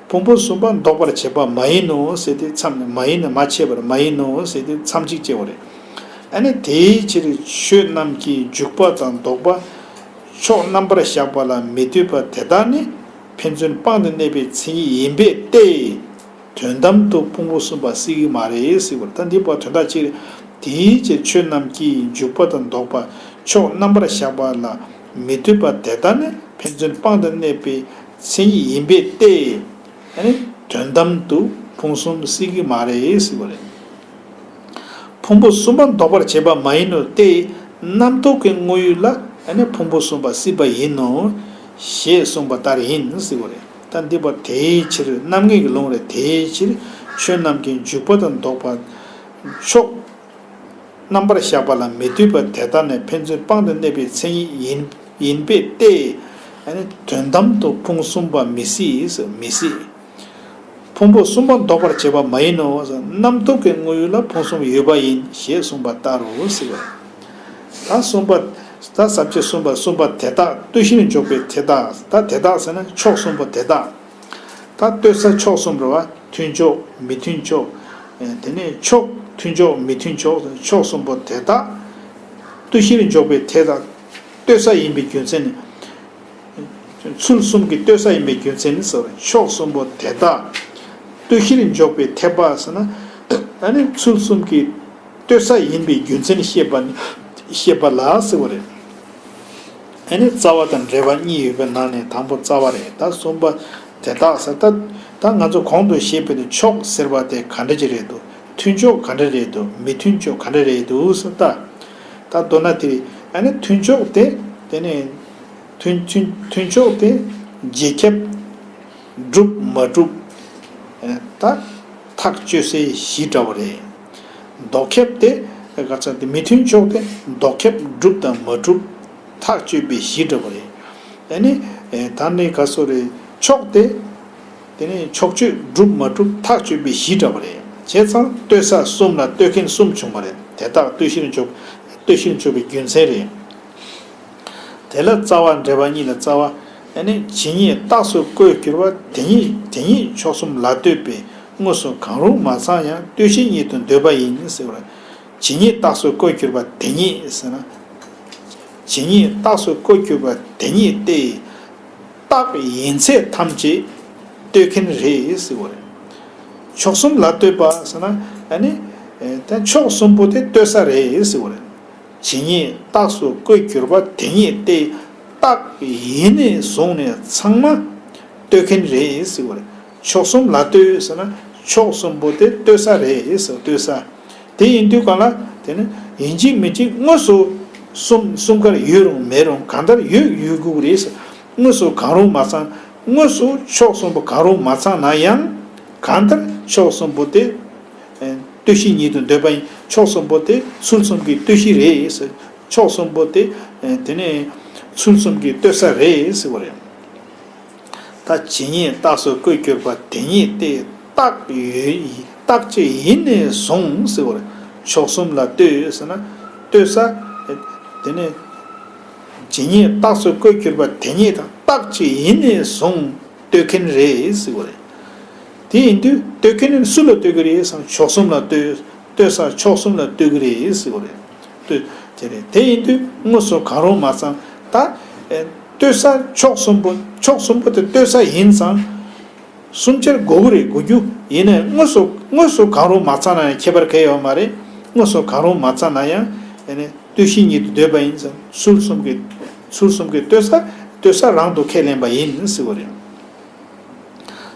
ཕུང་པོ་གསུམ་པ་ལྡོག་པར་བྱེད་པ་མ་ཡིན་ནོ་ཟེར་ཏེ་མཚམས། མ་ཡིན་ནོ། མ་ཕྱེད་པར་མ་ཡིན་ནོ་ཟེར་ཏེ་མཚམས་གཅིག་བཅད་པ་རེད། ཨ་ནི་དེའི་ཕྱིར་ཆོས་རྣམས་ཀྱི་འཇུག་པ་དང་ལྡོག་པ་ཕྱོགས་རྣམ་པར་གཞག་པ་ལ་མི་ལྟོས་པ་དེ་དག་ནི་ཕན་ཚུན་སྤངས་ཏེ་གནས་པའི་མཚན་ཉིད་ཡིན་པས་ཏེ། དོན་དམ་དུ་ཕུང་པོ་གསུམ་པ་སྲིད་ཀྱི་མ་རེད་ཟེར་བ་རེད། ད་འདི་བར་དོན་དག་གཅིག་རེད། དེའི་ཕྱིར་ཆོས་རྣམས་ཀྱི་འཇུག་པ་དང་ལྡོག་པ་ཕྱོགས་རྣམ་པར་གཞག་པ་ལ་མི་ལྟོས་པ་དེ་དག་ནི་ཕན་ཚུན་སྤངས་ཏེ་གནས་པའི་མཚན་ཉིད་ཡིན་པས་ཏེ། ཨ་ནི་དོན་དམ་དུ་ཕུང་གསུམ་སྲིད་ཀྱི་མ་རེད་ཟེར་བ་རེད། ཕུང་པོ་གསུམ་པ་ལྡོག་པར་བྱེད་པ་མ་ཡིན་ནོ་སྟེ། རྣམ་རྟོག་གི་དངོས་ཡུལ་ལ་ཨ་ནི་ཕུང་པོ་གསུམ་པ་སྲིད་པ་ཡིན་ནོ། ཞེས་གསུངས་པ་ལྟར་ཡིན་ཟེར་བ་རེད། ད་འདི་བར་དེའི་ཕྱིར། རྣམ་ངེས་ཀྱི་ལུང་རེད། དེའི་ཕྱིར་ཆོས་རྣམས་ཀྱི་འཇུག་པ་དང་ལྡོག་པ་ཕྱོགས་རྣམ་པར་གཞག་པ་ལ་མི་ལྟོས་པ་དེ་དག་ནི་ཕན་ཚུན་སྤངས་ཏེ་གནས་པའི་མཚན་ཉིད་ཡིན། ཡིན་པས་ཏེ། ཨ་ནི་དོན་དམ་དུ་ཕུང་གསུམ་པ་མི་སྲིད་ཟེར། མི་སྲིད། ཕུང་པོ་གསུམ་པ་ལྡོག་པར་བྱེད་པ་མ་ཡིན་ནོ། རྣམ་རྟོག་གི་དངོས་ཡུལ་ལ་ཕུང་གསུམ་ཡོད་པ་ཡིན་ཞེས་གསུངས་པ་ལྟར་རོ་ཟེར་བ། ད་གསུམ་པ། ད་ས་བཅད་གསུམ་པ། གསུམ་པ་དེ་དག་ལྟོས་གཞིར་འཇོག་པའི་དེ་དག་ད་དེ་དག་ཟེར་ན་ཕྱོགས་གསུམ་པོ་དེ་དག་ད་ལྟོས་ས་ཕྱོགས་གསུམ་རེད་བ། མཐུན་ཕྱོགས་མི་མཐུན་ཕྱོགས། དེ་ནས་ཕྱོགས་མཐུན་ཕྱོགས་མི་མཐུན་ཕྱོགས། ཕྱོགས་གསུམ་པོ་དེ་དག་ལྟོས་གཞིར་འཇོག་པའི་དེ་དག་ལྟོས་ས་ཡིན་པའི་རྒྱུ་མཚན་ནི། ཚུལ་གསུམ་གྱི་ལྟོས་ས་ཡིན་པའི་རྒྱུ་མཚན་ནི་ཟེར་བ། ཕྱོགས་གསུམ་པོ་དེ་དག་ལྟོས་གཞིར་འཇོག་པའི་དེ་དག་ཟེར་ན། ཨ་ནི་ཚུལ་གསུམ་གྱི་ལྟོས་ས་ཡིན་པའི་རྒྱུ་མཚན་བཤད་པ་ནི། བཤད་པ་ལ་ཟེར་བ་རེད། ཨ་ནི་རྩ་བ་དང་འབྲེལ་བ་གཉིས་ཡོད་པའི་ནང་ནས་དང་པོ་རྩ་བ་རེད། ད་གསུམ་པ་དེ་དག་ཟེར། ད་ ད་ང་ཚོ་གོང་དུ་བཤད་པའི་ཕྱོགས་ཟེར་བ་དེ་ག་འདྲ་ཅིག་རེད་འདུག་མཐུན་ཕྱོགས་ག་འདྲ་རེད་འདུག་མི་མཐུན་ཕྱོགས་ག་འདྲ་རེད་འདུག་ཟེར་ད། ད་མདོར་ན་དེ་རེད། ཨ་ནི་མཐུན་ཕྱོགས་དེ། དེ་ནས་མཐུན་མཐུན་མཐུན་ཕྱོགས་དེ་རྗེས་ཁྱབ་སྒྲུབ་མ་སྒྲུབ། ཨ་ནི་ད་ཐག་གཅོད་སའི་གཞི་འདྲ་བོ་རེད། ལྡོག་ཁྱབ་དེ་ག་ཚོད་དེ་མི་མཐུན་ཕྱོགས་དེ་ལྡོག་ཁྱབ་སྒྲུབ་དང་མ་སྒྲུབ་ཐག་གཅོད་པའི་གཞི་འདྲ་བོ་རེད། ཨ་ནི་ད་ནི་ག་སོ་རེད། ཕྱོགས་དེ། དེ་ནས་ཕྱོགས་ཆོས་སྒྲུབ་མ་སྒྲུབ་ཐག་གཅོད་པའི་གཞི་འདྲ་བ་རེད། བྱས་ཙང་ལྟོས་ས་གསུམ་ལ་ལྟོས་མཁན་གསུམ་བྱུང་བ་རེད། དེ་དག་ལྟོས་གཞིར་འཇོག་ལྟོས་གཞིར་འཇོག་པའི་རྒྱུ་མཚན་རེད། དེ་ལ་རྩ་བ་འགྲེལ་པ་གཉིས་ལ་རྩ་བ། ཨ་ནི་ཇི་སྙེད་རྟགས་སུ་བཀོད་གྱུར་པ་དེ་ཉིད་དེ་ཉིད་ཕྱོགས་གསུམ་ལ་ལྟོས་པས་དངོས་སུ་གང་རུང་མ་ཚང་ཡང་ལྟོས་གཞི་ཉིད་དུ་འདོད་པ་ཡིན་ཟེར་བ། ཇི་སྙེད་རྟགས་སུ་བཀོད་གྱུར་པ་དེ་ཉིད་ཟེར་ན། ཇི་སྙེད་རྟགས་སུ་བཀོད་གྱུར་པ་དེ་ཉིད་སྟེ། རྟགས་ཡིན་ཚད་ཐམས་ཅད་ལྟོས་མཁན་རེད་ཟེར་བ་རེད། ཕྱོགས་གསུམ་ལ་ལྟོས་པ་ཟེར་ན། ཨ་ནི། ཨེ་ད་ཕྱོགས་གསུམ་པོ་དེ་ལྟོས་ས་རེད་ཟེར་བ་རེད། ཇི་སྙེད་རྟགས་སུ་བཀོད་གྱུར་པ་དེ་ཉིད་སྟེ། རྟགས་ཡིན་ནས་བཟུང་ནས་ཚང་མ་ལྟོས་མཁན་རེད་ཟེར་བ་རེད། ཕྱོགས་གསུམ་ལ་ལྟོས་ཟེར་ན་ཕྱོགས་གསུམ་པོ་དེ་ལྟོས་ས་རེད་ཟེར། ལྟོས་ས། དེ་ཡིན་དུས་གང་ལ། དེ་ནི་ཡིན་གཅིག་མིན་གཅིག་དངོས་སུ་གསུམ་གསུམ་ཀར་ཡོད་རུང་མེད་རུང་གང་ལྟར་ཡོད་ཡོད་དགོས་རེད། དངོས་སུ་གང་རུང་མ་ཚང་། དངོས་སུ་ཕྱོགས་གསུམ་པོ་གང་རུང་མ་ཚང་ན་ཡང་། གང་ལྟར་ཕྱོགས་གསུམ་པོ་དེ་ལྟོས་གཞི་ཉིད་དུ་འདོད་པ་ཡིན། ཕྱོགས་གསུམ་པོ་དེ་ཚུལ་གསུམ་གྱི་ལྟོས་གཞི་རེད། ཕྱོགས་གསུམ་པོ་དེ་དེ་ནི་ཚུལ་གསུམ་གྱི་ལྟོས་ས་རེད་ཟེར་བ་རེད། ད་ཇི་སྙེད་རྟགས་སུ་བཀོད་གྱུར་པ་དེ་ཉིད་སྟེ། རྟགས་ཡོད་རྟགས་ཅིག་ཡིན་ནས་བཟུང་ཟེར་བ་རེད། ཕྱོགས་གསུམ་ལ་ལྟོས་ཟེར་ན་ལྟོས་ས། དེ་ནས་ཇི་སྙེད་རྟགས་སུ་བཀོད་གྱུར་པ་དེ་ཉིད་དང་རྟགས་ཅིག་ཡིན་ནས་བཟུང་ལྟོས་མཁན་རེད་ཟེར་བ་རེད། དེ་ཡིན་དུས་ལྟོས་མཁན་ནི་སུ་ལ་ལྟོས་ཀྱི་རེད་ཟེར་ན་ཕྱོགས་གསུམ་ལ་ལྟོས། ལྟོས་ས་ཕྱོགས་གསུམ་ལ་ལྟོས་ཀྱི་རེད་ཟེར་བ་རེད། ལྟོས། དེ་རེད། དེ་ཡིན་དུས་དངོས་སུ་གང་རུང་མ་ཚང་། ད་ལྟོས་ས་ཕྱོགས་གསུམ་པོ་ཕྱོགས་གསུམ་པོ་དེ་ལྟོས་ས་ཡིན་ཙང་། གསུམ་ཆར་དགོས་ཀྱི་རེད། དགོས་རྒྱུ་ཡིན་ནའི་དངོས་སུ་དངོས་སུ་གང་རུང་མ་ཚང་ན་ཡང་ཁྱད་པར་གང་ཡང་ཡོད་མ་རེད། དངོས་སུ་གང་རུང་མ་ཚང་ན་ཡང་ཨ་ནི་ལྟོས་གཞི་ཉིད་དུ་འདོད་པ་ཡིན་ཙང་ཚུལ་གསུམ་གྱི་ཚུལ་གསུམ་གྱི་ལྟོས་ས་ལྟོས་ས་རང་དུ་ཁས་ལེན་པ་ཡིན་ཟེར་བ་རེད།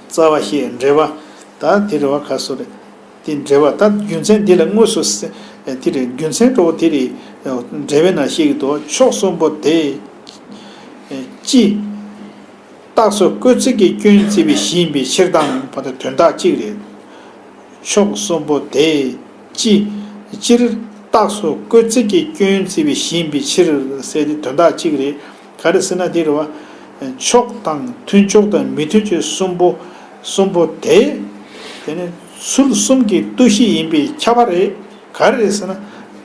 རྩ་བ་ཤེས་འགྲེལ་བ། ད་དེ་རེད་བ། ཁ་སོ་རེད། དེ་འགྲེལ་བ་ད་རྒྱུ་མཚན་འདི་ལ་དངོས་སུ་དེ་རེད། རྒྱུ་མཚན་གཙོ་བོ་དེ་རེད། འགྲེལ་བའི་ནང་བཤད་ཀྱི་འདུག་ཕྱོགས་གསུམ་པོ་དེ་སྤྱི་རྟགས་སུ་བཀོད་ཚིག་གི་སྐྱོན་བརྩི་བའི་གཞི་ཡིན་པའི་ཕྱིར་དང་། བར་དུ་དོན་དག་གཅིག་རེད། ཕྱོགས་གསུམ་པོ་དེ་སྤྱི་སྤྱིར་རྟགས་སུ་བཀོད་ཚིག་གི་སྐྱོན་བརྩི་བའི་གཞི་ཡིན་པའི་ཕྱིར་ཟེར་ཏེ་དོན་དག་གཅིག་རེད། ག་རེ་ཟེར་ན་དེ་རེད་བ། ཕྱོགས་དང་མཐུན་ཕྱོགས་དང་མི་མཐུན་ཕྱོགས་གསུམ་པོ་གསུམ་པོ་དེ། དེ་ནི་ཚུལ་གསུམ་གྱི་ལྟོས་གཞི་ཡིན་པས་ཁྱབ་པ་རེད། ག་རེ་རེད་ཟེར་ན།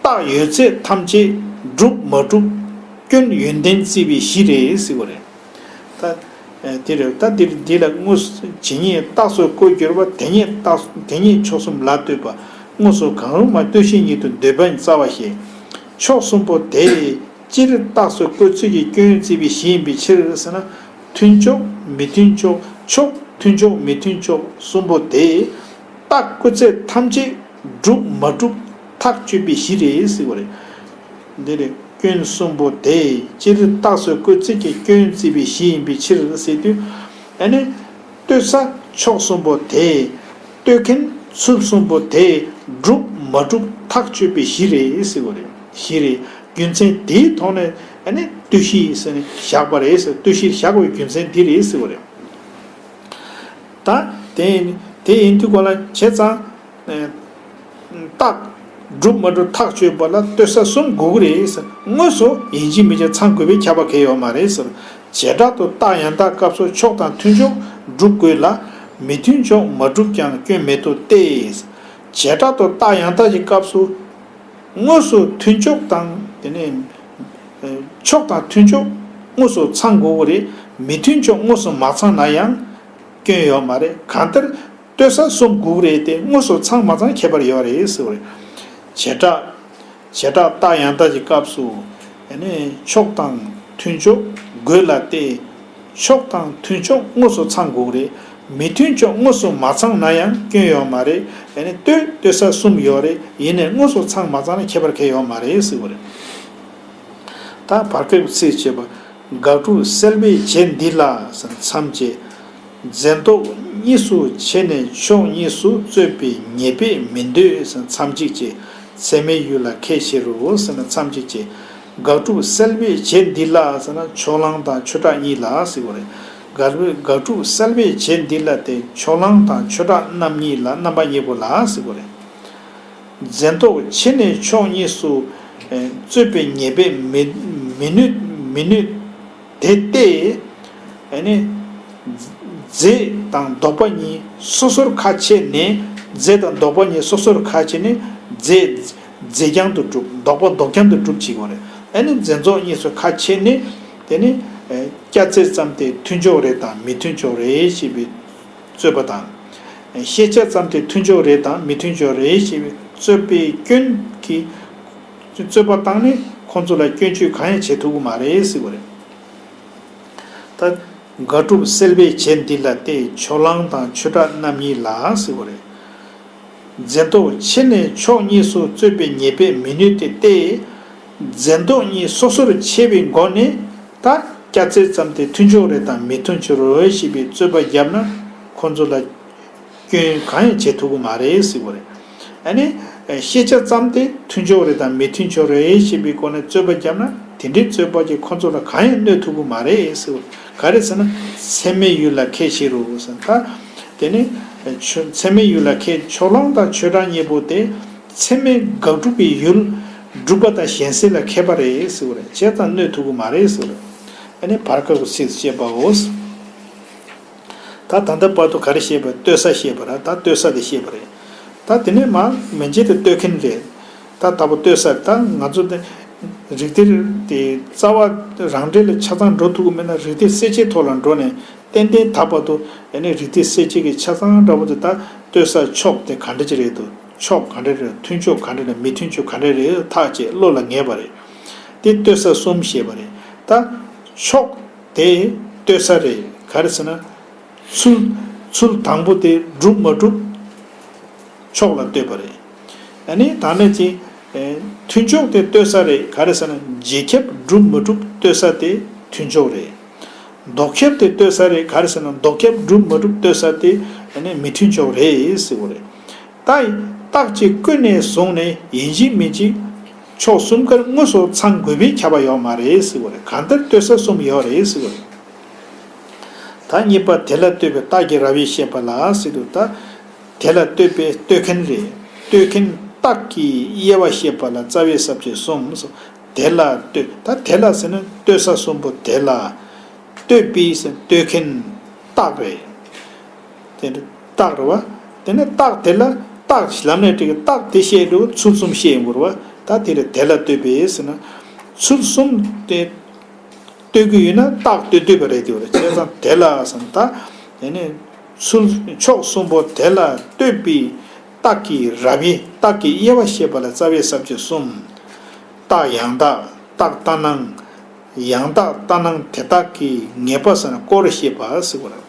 རྟགས་ཡོད་ཚད་ཐམས་ཅད་སྒྲུབ་མ་སྒྲུབ་སྐྱོན་ཡོན་ཏན་བརྩི་བའི་གཞི་རེད་ཟེར་བ་རེད། ད་དེ་རེད། ད་འདིར་འདི་ལ་དངོས་སུ་ཇི་སྙེད་རྟགས་སུ་བཀོད་གྱུར་པ་དེ་སྙེད་རྟགས་དེ་སྙེད་ཕྱོགས་གསུམ་ལ་ལྟོས་པ་དངོས་སུ་གང་རུང་མ་ལྟོས་གཞི་ཉིད་དུ་འདོད་པ་ཡིན། རྩ་བ་ཤེས། ཕྱོགས་གསུམ་པོ་དེ་སྤྱིར་རྟགས་སུ་བཀོད་ཚིག་གི་སྐྱོན་བརྩི་བའི་གཞི་ཡིན་པའི་ཕྱིར་ཟེར་ན། མཐུན་ཕྱོགས་མི་མཐུན་ཕྱོགས་ཕྱོགས་མཐུན་ཕྱོགས་མི་མཐུན་ཕྱོགས་གསུམ་པོ་དེ་རྟགས་བཀོད་ཚད་ཐམས་ཅད་སྒྲུབ་མ་སྒྲུབ་ཐག་གཅོད་པའི་གཞི་རེད་ཟེར་བ་རེད། འདི་རེད། སྐྱོན་གསུམ་པོ་དེ་སྤྱིར་རྟགས་སུ་བཀོད་ཚིག་གི་སྐྱོན་བརྩི་བའི་གཞི་ཡིན་པའི་ཕྱིར་ཟེར་དུས། ཨ་ནི། ལྟོས་ས་ཕྱོགས་གསུམ་པོ་དེ། ལྟོས་མཁན་ཚུལ་གསུམ་པོ་དེ་སྒྲུབ་མ་སྒྲུབ་ཐག་གཅོད་པའི་གཞི་རེད་ཟེར་བ་རེད། གཞི་རེད། རྒྱུ་མཚན་དེའི་ཐོག་ནས་ཨ་ནི་ལྟོས་གཞི་ཟེར་ནས་བཞག་པ་རེད་ཟེར། ལྟོས་གཞིར་བཞག་པའི་རྒྱུ་མཚན་འདི་རེད་ཟེར་བ་རེད། ད་དེ་དེ་ཡིན་དུས་གོ་ལ་བྱས་ཙང་། རྟགས་སྒྲུབ་མ་སྒྲུབ་ཐག་གཅོད་པ་ལ་ལྟོས་ས་གསུམ་དགོས་ཀྱི་རེད། དངོས་སུ་ཡིན་གཅིག་མིན་གཅིག་ཚང་དགོས་པའི་ཁྱབ་པ་གང་ཡོད་མ་རེད་ཟེར། བྱེ་བྲག་ཏུ་རྟགས་ཡང་དག་སྐབས་སུ་ཕྱོགས་དང་མཐུན་ཕྱོགས་སྒྲུབ་དགོས་ལ། མི་མཐུན་ཕྱོགས་མ་གྲུབ་ཀྱང་སྐྱོན་མེད་དོ་སྟེ། བྱེ་བྲག་ཏུ་རྟགས་ཡང་དག་གི་སྐབས་སུ། དངོས་སུ་མཐུན་ཕྱོགས་དང་དེ་ནས་ཕྱོགས་དང་མཐུན་ཕྱོགས་དངོས་སུ་ཚང་དགོས་ཀྱི་རེད། མི་མཐུན་ཕྱོགས་དངོས་སུ་མ་ཚང་ན་ཡང་སྐྱོན་ཡོད་མ་རེད། གང་ལྟར། ལྟོས་ས་གསུམ་དགོས་རེད་དེ་དངོས་སུ་ཚང་མ་ཚང་ཁྱད་པར་ཡོད་རེད་ཟེར་བ་རེད། བྱེ་བྲག་བྱེ་བྲག་རྟགས་ཡང་དག་གི་སྐབས་སུ། ཨ་ནི་ཕྱོགས་དང་མཐུན་ཕྱོགས་དགོས་ལ་སྟེ། ཕྱོགས་དང་མཐུན་ཕྱོགས་དངོས་སུ་ཚང་དགོས་རེད། མི་མཐུན་ཕྱོགས་དངོས་སུ་མ་ཚང་ན་ཡང་སྐྱོན་ཡོད་མ་རེད། ཨ་ནི་ལྟོས་ལྟོས་ས་གསུམ་ཡོད་རེད། ཡིན་ནའི་དངོས་སུ་ཚང་མ་ཚང་ན་ཁྱད་པར་གང་ཡང་ཡོད་མ་རེད་ཟེར་བ་རེད། ད་བར་སྐབས་ཚིག་བཅད་པ། དགག་སྒྲུབ་སེལ་བའི་བྱེད་འདི་ལ་མཚམས་བཅད། འཛིན་རྟོག་ གཉིས་སུ་ཕྱེ་ནས་ཕྱོགས་གཉིས་སུ་རྩོད་པའི་ཉེས་པས་མི་འདོད་ཟེར་ན་མཚམས་གཅིག་བྱས། ཚད་མའི་ཡུལ་ལ་ཁས་འཆེ་རུང་ཟེར་ན་མཚམས་གཅིག་བྱས། དགག་སྒྲུབ་སེལ་བའི་བྱེད་འདི་ལ་ཟེར་ན་ཕྱོགས་གླང་དང་ཆོས་གྲགས་གཉིས་ལ་ཟེར་དགོས་རེད། དགག་སྒྲུབ་དགག་སྒྲུབ་སེལ་བའི་བྱེད་འདི་ལ་སྟེ་ཕྱོགས་གླང་དང་ཆོས་གྲགས་རྣམ་གཉིས་ལ་རྣམ་པ་གཉིས་པོ་ལ་ཟེར་དགོས་རེད། འཛིན་རྟོག་ཕྱེ་ནས་ཕྱོགས་གཉིས་སུ་ཨེ་རྩོད་པའི་ཉེས་པས་མི་མི་གནོད་མི་གནོད་དེ་སྟེ། ཨ་ནི་རྫས་དང་ལྡོག་པ་གཉིས་སོ་སོར་ཁ་ཕྱེ་ནས། རྫས་དང་ལྡོག་པ་གཉིས་སོ་སོར་ཁ་ཕྱེ་ནས་རྫས་རྫས་རྐྱང་དུ་སྒྲུབ། ལྡོག་པ་ལྡོག་རྐྱང་དུ་སྒྲུབ་བྱེད་དགོས་རེད། ཨ་ནི་འཛིན་རྟོག་གཉིས་སུ་ཁ་ཕྱེ་ནས། དེ་ནི་ཨེ་སྐྱ་རྫས་ཙམ་དེ་མཐུན་ཕྱོགས་རེད་དང་མི་མཐུན་ཕྱོགས་རེད་ཞེས་པའི་རྩོད་པ་དང་། ཤེས་བྱ་ཙམ་དེ་མཐུན་ཕྱོགས་རེད་དང་མི་མཐུན་ཕྱོགས་རེད་ཞེས་པའི་རྩོད་པའི་སྐྱོན་གྱིས་རྩོད་པ་བཏང་ནས་ཁོང་ཚོ་ལ་སྐྱོན་བརྗོད་གང་ཡང་བྱེད་ཐུབ་ཀྱི་མ་རེད་ཟེར་བ་རེད། ད་དགག་སྒྲུབ་སེལ་བའི་བྱེད་འདི་ལ་སྟེ་ཕྱོགས་གླང་དང་ཆོས་གྲགས་རྣམ་གཉིས་ལ་ཟེར་བ་རེད། འཛིན་རྟོག་ཕྱེ་ནས་ཕྱོགས་གཉིས་སུ་རྩོད་པའི་ཉེས་པས་མི་གནོད་དེ་སྟེ། འཛིན་རྟོག་གཉིས་སོ་སོར་ཕྱེ་བའི་སྒོ་ནས་ད་སྐྱ་རྫས་ཙམ་དེ་མཐུན་ཕྱོགས་རེད་དང་མི་མཐུན་ཕྱོགས་རེད་ཞེས་པའི་རྩོད་པ་བརྒྱབ་ན་ཁོང་ཚོ་ལ་སྐྱོན་གང་ཡང་བྱེད་ཐུབ་ཀྱི་མ་རེད་ཟེར་བ་རེད། ཨ་ནི་ཤེས་བྱ་ཙམ་དེ་མཐུན་ཕྱོགས་རེད་དང་མི་མཐུན་ཕྱོགས་རེད་ཞེས་པའི་སྒོ་ནས་རྩོད་པ་བརྒྱབ་ན་དེ་འདྲའི་རྩོད་པ་གྱིས་ཁོང་ཚོ་ལ་གང་ཡང་གནོད་ཐུབ་ཀྱི་མ་རེད་ཟེར་བ། ག་རེ་ཟེར་ན་ཚད་མའི་ཡུལ་ལ་ཁས་འཆེ་རུང་ཟེར་ན་ད། དེ་ནི་ཆོས་ཚད་མའི་ཡུལ་ལ་ཁས་ཕྱོགས་གླང་དང་ཆོས་གྲགས་གཉིས་པོ་དེ་ཚད་མའི་དགག་སྒྲུབ་ཀྱི་ཡུལ་སྒྲུབ་པ་དང་གཞན་སེལ་ལ་མཁས་པ་རེད་ཟེར་བ་རེད། བྱས་ཙང་གནོད་ཐུབ་ཀྱི་མ་རེད་ཟེར་བ་རེད། ཨ་ནི་བར་སྐབས་ཀྱི་ཚིགས་སུ་བཅད་པའོ། ད་ད་ལྟ་བར་དུ་ག་རེ་བཤད་པ། ལྟོས་ས་བཤད་པ་ར། ད་ལྟོས་ས་དེ་བཤད་པ་རེད། ད་དེ་ནས་མ་མན་ཆད་དེ་ལྟོས་མཁན་རེད། ད་ད་བར་ལྟོས་ས་ད་ང་ཚོ་དེ་རིགས་གཏེར་དེ་རྩ་བ་རང་འགྲེལ་ལ་ཆ་ཚང་འགྲོ་ཐུབ་ཀྱི་མེད་ན་རིགས་གཏེར་གསལ་བྱེད་ཐོག་ལ་འགྲོ་ནས་ཏན་ཏན་ད་བར་དུ་ཨ་ནི་རིགས་གཏེར་གསལ་བྱེད་ཀྱི་ཆ་ཚང་འདྲ་བོ་དེ། ད་ལྟོས་ས་ཕྱོགས་དེ་ག་འདྲ་ཅིག་རེད་འདུག་ཕྱོགས་ག་འདྲ་རེད། མཐུན་ཕྱོགས་ག་འདྲ་རེད། མི་མཐུན་ཕྱོགས་ག་འདྲ་རེད། ཐག་བཅད་བློ་ལ་ངེས་པ་རེད། དེ་ལྟོས་ས་གསུམ་བཤད་པ་རེད། ད་ཕྱོགས་དེ་ལྟོས་ས་རེད། ག་རེ་ཟེར་ན། ཚུལ་ཚུལ་དང་པོ་དེ་གྲུབ་མ་གྲུབ་ཕྱོགས་ལ་ལྟོས་པ་རེད། ཨ་ནི་ད་ནས་ཅི། ཨེ་མཐུན་ཕྱོགས་དེ་ལྟོས་ས་རེད། ག་རེ་ཟེར་ན་རྗེས་ཁྱབ་གྲུབ་མ་གྲུབ་ལྟོས་ས་དེ་མཐུན་ཕྱོགས་རེད། ལྡོག་ཁྱབ་དེ་ལྟོས་ས་རེད། ག་རེ་ཟེར་ན་ལྡོག་ཁྱབ་གྲུབ་མ་གྲུབ་ལྟོས་ས་དེ་ཨ་ནི་མི་མཐུན་ཕྱོགས་རེད་ཟེར་བ་རེད། ད་རྟགས་ཀྱི་ཀུན་ནས་བཟུང་ནས་ཡིན་གཅིག་མིན་གཅིག་ཕྱོགས་གསུམ་ཀར་དངོས་སུ་ཚང་དགོས་པའི་ཁྱབ་པ་ཡོད་མ་རེད་ཟེར་བ་རེད། གང་ལྟར་ལྟོས་ས་གསུམ་ཡོད་རེད་ཟེར་བ་རེད། ད་གཉིས་པ་དེ་ལ་ལྟོས་པའི་རྟགས་ཀྱི་རབ་དབྱེ་བཤད་པ་ལ་ཟེར་དུས། ད་དེ་ལ་ལྟོས་པའི་ལྟོས་མཁན་རེད། ལྟོས་མཁན་རྟགས་ཀྱི་དབྱེ་བ་བཤད་པ་ལ་རྩ་བའི་ས་བཅད་གསུམ་སོ། དེ་ལ་ལྟོས། ད་དེ་ལ་ཟེར་ན་ལྟོས་ས་གསུམ་པོ་དེ་ལ། ལྟོས་པའི་ཟེར་ལྟོས་མཁན་རྟགས་རེད། དེ་རྟགས་རེད་བ། དེ་ནས་རྟགས་དེ་ལ་རྟགས་ལམ་ནས་དྲི་གི་རྟགས་དེ་བཤད་འགྲོ་ཚུལ་གསུམ་བཤད་ཡོང་དགོས་རེད་བ། ད་དེ་ལ་དེ་ལ་ལྟོས་པའི་ཟེར་ན། ཚུལ་གསུམ་དེ་ལྟོས་ཀྱི་ཡོད་ན་རྟགས་ལྟོས་ལྟོས་པ་རེད་དེ་བ་རེད། བྱས་ཙང་དེ་ལ་ཟེར་ན་ད། དེ་ནས་ཚུལ་ཕྱོགས་གསུམ་པོ་དེ་ལ་ལྟོས་པའི་རྟགས་ཀྱི་རབ་དབྱེ། རྟགས་ཀྱི་དབྱེ་བ་བཤད་པ་ལ་རྩ་བའི་ས་བཅད་གསུམ། རྟགས་ཡང་དག་རྟགས་ལྟར་སྣང་། ཡང་དག་ལྟར་སྣང་དེ་དག་གི་ངེས་པ་ཟེར་ན་སྐོར་བཤད་པ་ཟེར་བ་རེད།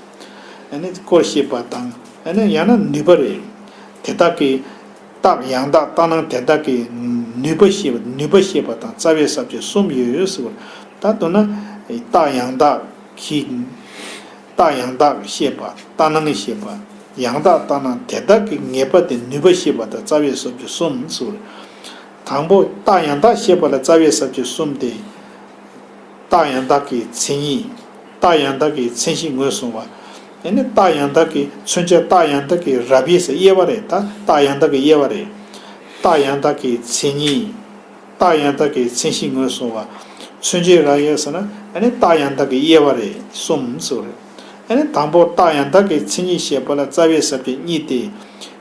ཨ་ནི་སྐོར་བཤད་པ་དང་། ཨ་ནི་ཡང་ན་ནུས་པ་རེད། དེ་དག་གི་རྟགས་ཡང་དག་ལྟར་སྣང་དེ་དག་གི་ནུས་པ་བཤད་པ། ནུས་པ་བཤད་པ་དང་རྩ་བའི་ས་བཅད་གསུམ་ཡོད་ཟེར་བ་རེད། ད་མདོར་ན་རྟགས་ཡང་དག་གི། རྟགས་ཡང་དག་བཤད་པ། ལྟར་སྣང་བཤད་པ། ཡང་དག་ལྟར་སྣང་དེ་དག་གི་ངེས་པ་དེ་ནུས་པ་བཤད་པ་དང་རྩ་བའི་ས་བཅད་གསུམ་ཟེར་བ་རེད། དང་པོ་རྟགས་ཡང་དག་བཤད་པ་ལ་རྩ་བའི་ས་བཅད་གསུམ་སྟེ། རྟགས་ཡང་དག་གི་མཚན་ཉིད། རྟགས་ཡང་དག་གི་མཚན་གཞི་ངོས་བཟུང་བ། ཨ་ནི་རྟགས་ཡང་དག་གི་མཚོན་བྱ། རྟགས་ཡང་དག་གི་རབ་དབྱེ་ཟེར་དབྱེ་བ་རེད། ད་རྟགས་ཡང་དག་གི་དབྱེ་བ་རེད། རྟགས་ཡང་དག་གི་མཚན་ཉིད། རྟགས་ཡང་དག་གི་མཚན་གཞི་ངོས་བཟུང་བ། མཚོན་བྱའི་རབ་དབྱེ་ཟེར་ན་ཨ་ནི་རྟགས་ཡང་དག་གི་དབྱེ་བ་རེད། གསུམ་ཟེར་བ་རེད། ཨ་ནི་དང་པོ་རྟགས་ཡང་དག་གི་མཚན་ཉིད་བཤད་པ་ལ་རྩ་བའི་ས་བཅད་གཉིས་ཏེ།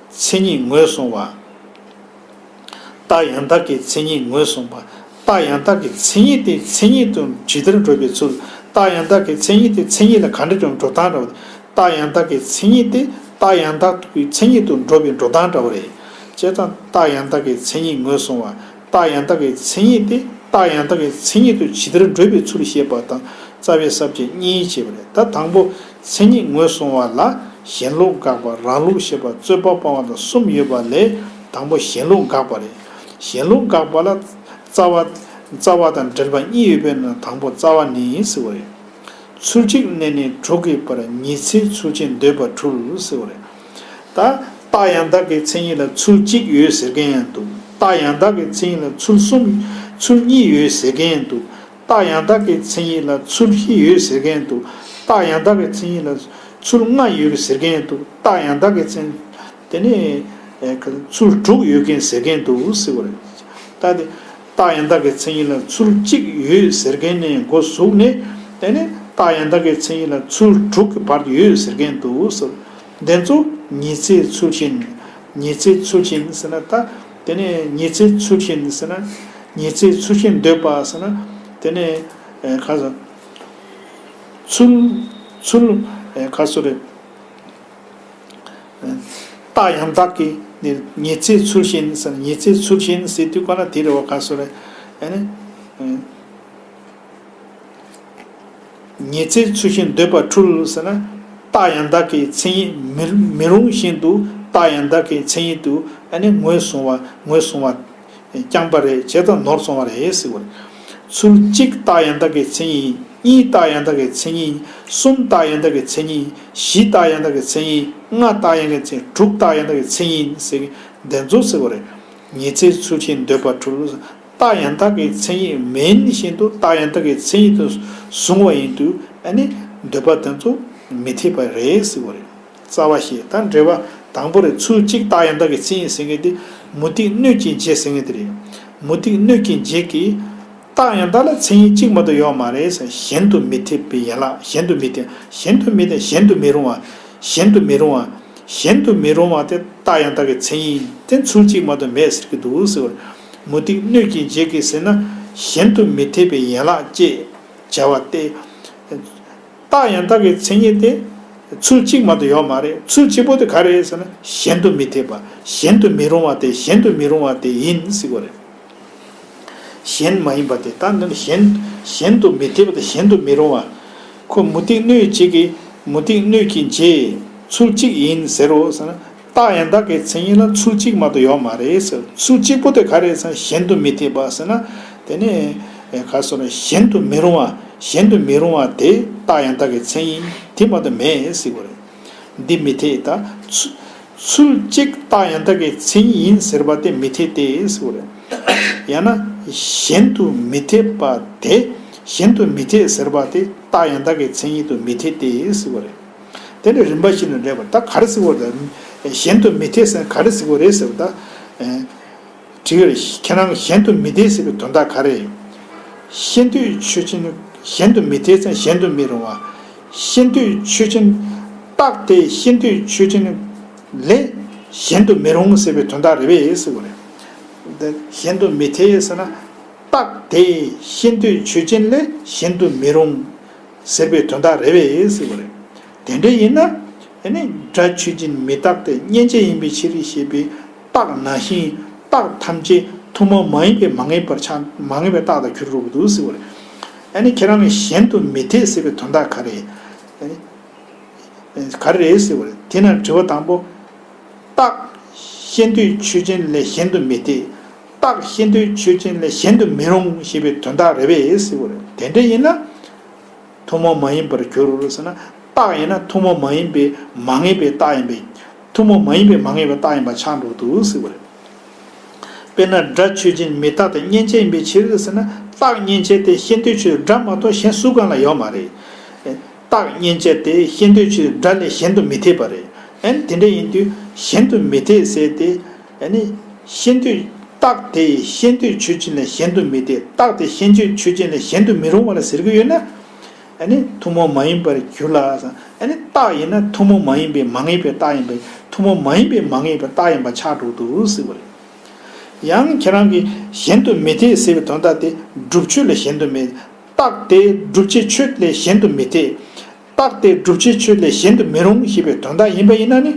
མཚན་ཉིད་ངོས་བཟུང་བ། རྟགས་ཡང་དག་གི་མཚན་ཉིད་ངོས་བཟུང་བ། རྟགས་ཡང་དག་གི་མཚན་ཉིད་དེ་མཚན་ཉིད་དུ་ཇི་ལྟར་འགྲོ་བའི་ཚུལ། རྟགས་ཡང་དག་གི་མཚན་ཉིད་དེ་མཚན་ཉིད་ལ་ག་འདྲ་འགྲོ་འགྲོ་སྟངས་འདྲ་བ། རྟགས་ཡང་དག་གི་མཚན་ཉིད་དེ་རྟགས་ཡང་དག་གི་མཚན་ཉིད་དུ་འགྲོ་བའི་འགྲོ་སྟངས་འདྲ་བ་རེད། བྱས་ཙང་རྟགས་ཡང་དག་གི་མཚན་ཉིད་ངོས་བཟུང་བ། རྟགས་ཡང་དག་གི་མཚན་ཉིད་དེ་རྟགས་ཡང་དག་གི་མཚན་ཉིད་དུ་ཇི་ལྟར་འགྲོ་བའི་ཚུལ་བཤད་པ་དང་རྩ་བའི་ས་བཅད་གཉིས་བྱས་པ་རེད། ད་དང་པོ། མཚན་ཉིད་ངོས་བཟུང་བ་ལ་ཞེན་ལུགས་དགག་པ། རང་ལུགས་བཤད་པ། རྩོད་པ་སྤང་བ་དང་གསུམ་ཡོད་པ་ལས་དང་པོ་ཞེན་ལུགས་དགག་པ་རེད། ཞེན་ལུགས་དགག་པ་ལ་རྩ་བ། རྩ་བ་དང་འབྲེལ་བ་གཉིས་ཡོད་པའི་ནང་དང་པོ་རྩ་བ་ནི་ཟེར་བ་རེད། ཚུལ་གཅིག་གནས་ནས་དྲུག་གི་བར། ཉི་ཚེ་ཚུལ་ཆེན་འདོད་པ་འཁྲུལ་ཟེར་བ་རེད། ད་རྟགས་ཡང་དག་གི་མཚན་ཉིད་ལ་ཚུལ་གཅིག་ཡོད་ཟེར་མཁན་ཡང་འདུག་རྟགས་ཡང་དག་གི་མཚན་ཉིད་ལ་ཚུལ་གསུམ། ཚུལ་གཉིས་ཡོད་ཟེར་མཁན་ཡང་འདུག་རྟགས་ཡང་དག་གི་མཚན་ཉིད་ལ་ཚུལ་བཞི་ཡོད་ཟེར་མཁན་ཡང་འདུག་རྟགས་ཡང་དག་གི་མཚན་ཉིད་ལ་ཚུལ་ལྔ་ཡོད་ཟེར་མཁན་ཡང་འདུག་རྟགས་ཡང་དག་གི་མཚན། དེ་ནས་ཚུལ་དྲུག་ཡོད་མཁན་ཟེར་མཁན་འདུག་ཟེར་བ་རེད། ད་དེ་རྟགས་ཡང་དག་གི་མཚན་ཉིད་ལ་ཚུལ་གཅིག་ཡོད་ཟེར་མཁན་ནས་འགོ་བཙུགས་ནས། དེ་ནས་རྟགས་ཡང་དག་གི་མཚན་ཉིད་ལ་ཚུལ་དྲུག་གི་བར་ཡོད་ཟེར་མཁན་འདུག་ཟེར། དེ་ཚོ་ཉི་ཚེ་ཚུལ་ཆེན། ཉི་ཚེ་ཚུལ་ཆེན་ཟེར་ན་ད། དེ་ནས་ཉི་ཚེ་ཚུལ་ཆེན་ཟེར་ན། ཉི་ཚེ་ཚུལ་ཆེན་འདོད་པ་ཟེར་ན། དེ་ནས་ཨེ་ག་ཚོད། ཚུལ། ཚུལ། ཨེ་ག་ཚོད་རེད། རྟགས་ཡང་དག་གི་ནི་ཉི་ཚེ་ཚུལ་ཆེན་ཟེར། ཉི་ཚེ་ཚུལ་ཆེན་ཟེར་དུས་ག་ལ་དེ་རེད་བ། ག་ཚོད་རེད། ཨེ་ནི། ཨེ། ཉི་ཚེ་ཚུལ་ཆེན་འདོད་པ་འཁྲུལ་ཟེར་ན། རྟགས་ཡང་དག་གི་མཚན་ཉིད་མི་མི་རུང་བཞིན་དུ། རྟགས་ཡང་དག་གི་མཚན་ཉིད་དུ་ཨ་ནི་ངོས་བཟུང་བ། ངོས་བཟུང་བ་རྐྱང་པ་རེད། བྱས་ཙང་ནོར་སོང་བ་རེད་ཟེར་བ་རེད། ཚུལ་གཅིག་རྟགས་ཡང་དག་གི་མཚན་ཉིད། གཉིས་རྟགས་ཡང་དག་གི་མཚན་ཉིད། གསུམ་རྟགས་ཡང་དག་གི་མཚན་ཉིད། བཞི་རྟགས་ཡང་དག་གི་མཚན་ཉིད། ལྔ་རྟགས་ཡང་དག་གི་མཚན་ཉིད། དྲུག་རྟགས་ཡང་དག་གི་མཚན་ཉིད་ཟེར་གི་དེ་ཚོ་ཟེར་བ་རེད། ཉི་ཚེ་ཚུལ་ཆེན་འདོད་པ་འཁྲུལ། རྟགས་ཡང་དག་གི་མཚན་ཉིད་མིན་བཞིན་དུ་རྟགས་ཡང་དག་གི་མཚན་ཉིད་དུ་བཟུང་བ་ཡིན་དུས་ཨ་ནི་འདོད་པ་དེ་ཚོ་མི་འཐད་པ་རེད་ཟེར་བ་རེད། རྩ་བ་ཞེས། ད་འགྲེལ་པ་དང་པོ་རེད། ཚུལ་གཅིག་རྟགས་ཡང་དག་གི་མཚན་ཉིད་ཟེར་མཁན་དེ་མུ་སྟེགས་སྣོད་ཀྱི་འབྱེད་ཟེར་མཁན་དེ་རེད། མུ་སྟེགས་སྣོད་ཀྱི་འབྱེད་ཀྱིས་རྟགས་ཡང་དག་ལ་མཚན་ཉིད་གཅིག་མ་གཏོགས་ཡོད་མ་རེད་ཟེར། གཞན་དུ་མི་འཐད་པའི་ཡན་ལག་གཞན་དུ་མི་འཐད། གཞན་དུ་མི་འཐད། གཞན་དུ་མི་རུང་བ། གཞན་དུ་མི་རུང་བ། གཞན་དུ་མི་རུང་བ་དེ་རྟགས་ཡང་དག་གི་མཚན་ཉིད་དེ་ཚུལ་གཅིག་མ་གཏོགས་མེད་ཟེར་གྱི་འདུག་ཟེར་བར། མུ་སྟེགས་སྣོད་ཀྱི་འབྱེད་ཀྱིས་ཟེར་ན། གཞན་དུ་མི་འཐད་པའི་ཡན་ལག་ཅེས་བྱ་བ་སྟེ། རྟགས་ཡང་དག་གི་མཚན་ཉིད་དེ་ཚུལ་གཅིག་མ་གཏོགས་ཡོད་མ་རེད། ཚུལ་གཅིག་པོ་དེ་ག་རེ་རེད་ཟེར་ན། གཞན་དུ་མི་འཐད་པ། གཞན་དུ་མི་རུང་བ་དེ། གཞན་དུ་མི་རུང་བ་དེ་ཡིན་ཟེར་གྱི་རེད། གཞན་མ་ཡིན་པ་དེ། ད་འདི་ནི་གཞན། གཞན་དུ་མི་འཐད་པ་དང་གཞན་དུ་མི་རུང་བ། ཁོ་མུ་སྟེགས་སྣོད་ཀྱི་འབྱེད་ཀྱིས། མུ་སྟེགས་སྣོད་ཀྱི་འབྱེད་ཚུལ་གཅིག་ཡིན་ཟེར་རོ་ཟེར་ན། རྟགས་ཡང་དག་གི་མཚན་ཉིད་ལ་ཚུལ་གཅིག་མ་གཏོགས་ཡོད་མ་རེད་ཟེར། ཚུལ་གཅིག་པོ་དེ་ག་རེ་ཟེར་ན། གཞན་དུ་མི་འཐད་པ་ཟེར་ན། དེ་ནི་ག་སོ་ན་གཞན་དུ་མི་རུང་བ། གཞན་དུ་མི་རུང་བ་དེ་རྟགས་ཡང་དག་གི་མཚན་ཉིད་དེ་མ་གཏོགས་མེད་ཟེར་བ་རེད། འདི་མི་འཐད་ད། ཚུ་ཚུལ་གཅིག་རྟགས་ཡང་དག་གི་མཚན་ཉིད་ཡིན་ཟེར་བ་དེ་མི་འཐད་དེ་ཟེར་བ་རེད། ཡང་ན་གཞན་དུ་མི་འཐད་པ་དེ། གཞན་དུ་མི་འཐད་ཟེར་བ་དེ་རྟགས་ཡང་དག་གི་མཚན་ཉིད་དུ་མི་འཐད་དེ་ཟེར་བ་རེད། དེ་ནི་རིམ་པ་བཞིན་དུ་འགྲེལ་བར། ད་ག་རེ་ཟེར་བ་རེད། གཞན་དུ་མི་འཐད་ཟེར་ག་རེ་ཟེར་བ་རེད་ཟེར་བ་ད། དྲི་བར། ཁྱེད་རང་གཞན་དུ་མི་འཐད་ཟེར་བའི་དོན་དག་ག་རེ། ཤེས་འདོད་ཆོས་ཅན། གཞན་དུ་མི་འཐད་ཙང་གཞན་དུ་མི་རུང་བ། ཤེས་འདོད་ཆོས་ཅན། རྟགས་དེ་ཤེས་འདོད་ཆོས་ཅན་ལས་གཞན་དུ་མི་རུང་ཟེར་བའི་དོན་དག་རེད་པས་ཟེར་བ་རེད། འདི་གཞན་དུ་མི་འཐད་ཟེར་ན། རྟགས་དེ་ཤེས་འདོད་ཆོས་ཅན་ལས་གཞན་དུ་མི་རུང་། ཟེར་བའི་དོན་དག་རེད་པས་ཟེར་བ་རེད། དེ་འདྲ་ཡིན་ན། ཨ་ནི་སྒྲ་ཆོས་ཅན་མི་རྟག་སྟེ་མཉན་བྱ་ཡིན་པའི་ཕྱིར་ཞེས་པའི་རྟགས་ནང་བཞིན་རྟགས་ཐམས་ཅད་ཐུན་མོང་མ་ཡིན་པའི་མ་ངེས་པར་ཆགས། མ་ངེས་པའི་རྟགས་དང་འགྱུར་རོ་འདུག་ཟེར་བ་རེད། ཨ་ནི་ཁྱེད་རང་གིས་གཞན་དུ་མི་འཐད་ཟེར་བའི་དོན་དག་ག་རེ། ཨ་ནི་ག་རེ་རེད་ཟེར་བ་རེད། དེས་ན་དྲི་བ་དང་པོ། རྟགས་ཤེས་འདོད་ཆོས་ཅན་ལས་གཞན་དུ་མི་འཐད། རྟགས་ཤེས་འདོད་ཆོས་ཅན་ལས་གཞན་དུ་མི་རུང་ཞེས་པའི་དོན་དག་རེད་པས་ཟེར་བ་རེད། དེ་འདྲ་ཡིན་ན། ཐུན་མོང་མ་ཡིན་པར་འགྱུར་ཟེར་ན། རྟགས་ཡིན་ན་ཐུན་མོང་མ་ཡིན་པའི་མ་ངེས་པའི་རྟགས་ཡིན་པས། ཐུན་མོང་མ་ཡིན་པའི་མ་ངེས་པའི་རྟགས་ཡིན་པ་ཆགས་འགྲོ་འདུག་ཟེར་བ་རེད། དཔེར་ན་སྒྲ་ཆོས་ཅན་མི་རྟག་སྟེ་མཉན་བྱ་ཡིན་པའི་ཕྱིར་ཟེར་ན། རྟགས་མཉན་བྱ་དེ་ཤེས་འདོད་ཆོས་སྒྲ་མ་གཏོགས་གཞན་སུ་གང་ལ་ཡོད་མ་རེད། རྟགས་མཉན་བྱ་དེ་ཤེས་འདོད་ཆོས་སྒྲ་ལས་གཞན་དུ་མི་འཐད་པ་རེད། ཨ་ནི་དེ་འདྲ་ཡིན་དུས་གཞན་དུ་མི་འཐད་ཟེར་ཏེ། ཨ་ནི་ཤེས་འདོད། རྟགས་དེ་ཤེས་འདོད་ཆོས་ཅན་ལས་གཞན་དུ་མི་འཐད། རྟགས་དེ་ཤེས་འདོད་ཆོས་ཅན་ལས་གཞན་དུ་མི་རུང་བ་ལ་ཟེར་གྱི་ཡོད་ན། ཨ་ནི་ཐུན་མོང་མ་ཡིན་པར་འགྱུར་ལ། ཨ་ནི་རྟགས་ཡིན་ན་ཐུན་མོང་མ་ཡིན་པའི་མ་ངེས་པའི་རྟགས་ཡིན་པས། ཐུན་མོང་མ་ཡིན་པའི་མ་ངེས་པའི་རྟགས་ཡིན་པ་ཆགས་འགྲོ་འདུག་ཟེར་བ་རེད། ཡང་ཁྱེད་རང་གིས་གཞན་དུ་མི་འཐད་ཟེར་བའི་དོན་དག་དེ་སྒྲུབ་ཆོས་ལས་གཞན་དུ་མེད། རྟགས་དེ་སྒྲུབ་བྱེད་ཆོས་ལས་གཞན་དུ་མི་འཐད། རྟགས་དེ་སྒྲུབ་བྱེད་ཆོས་ལས་གཞན་དུ་མི་རུང་ཞེས་པའི་དོན་དག་ཡིན་པ་ཡིན་ན་ནི།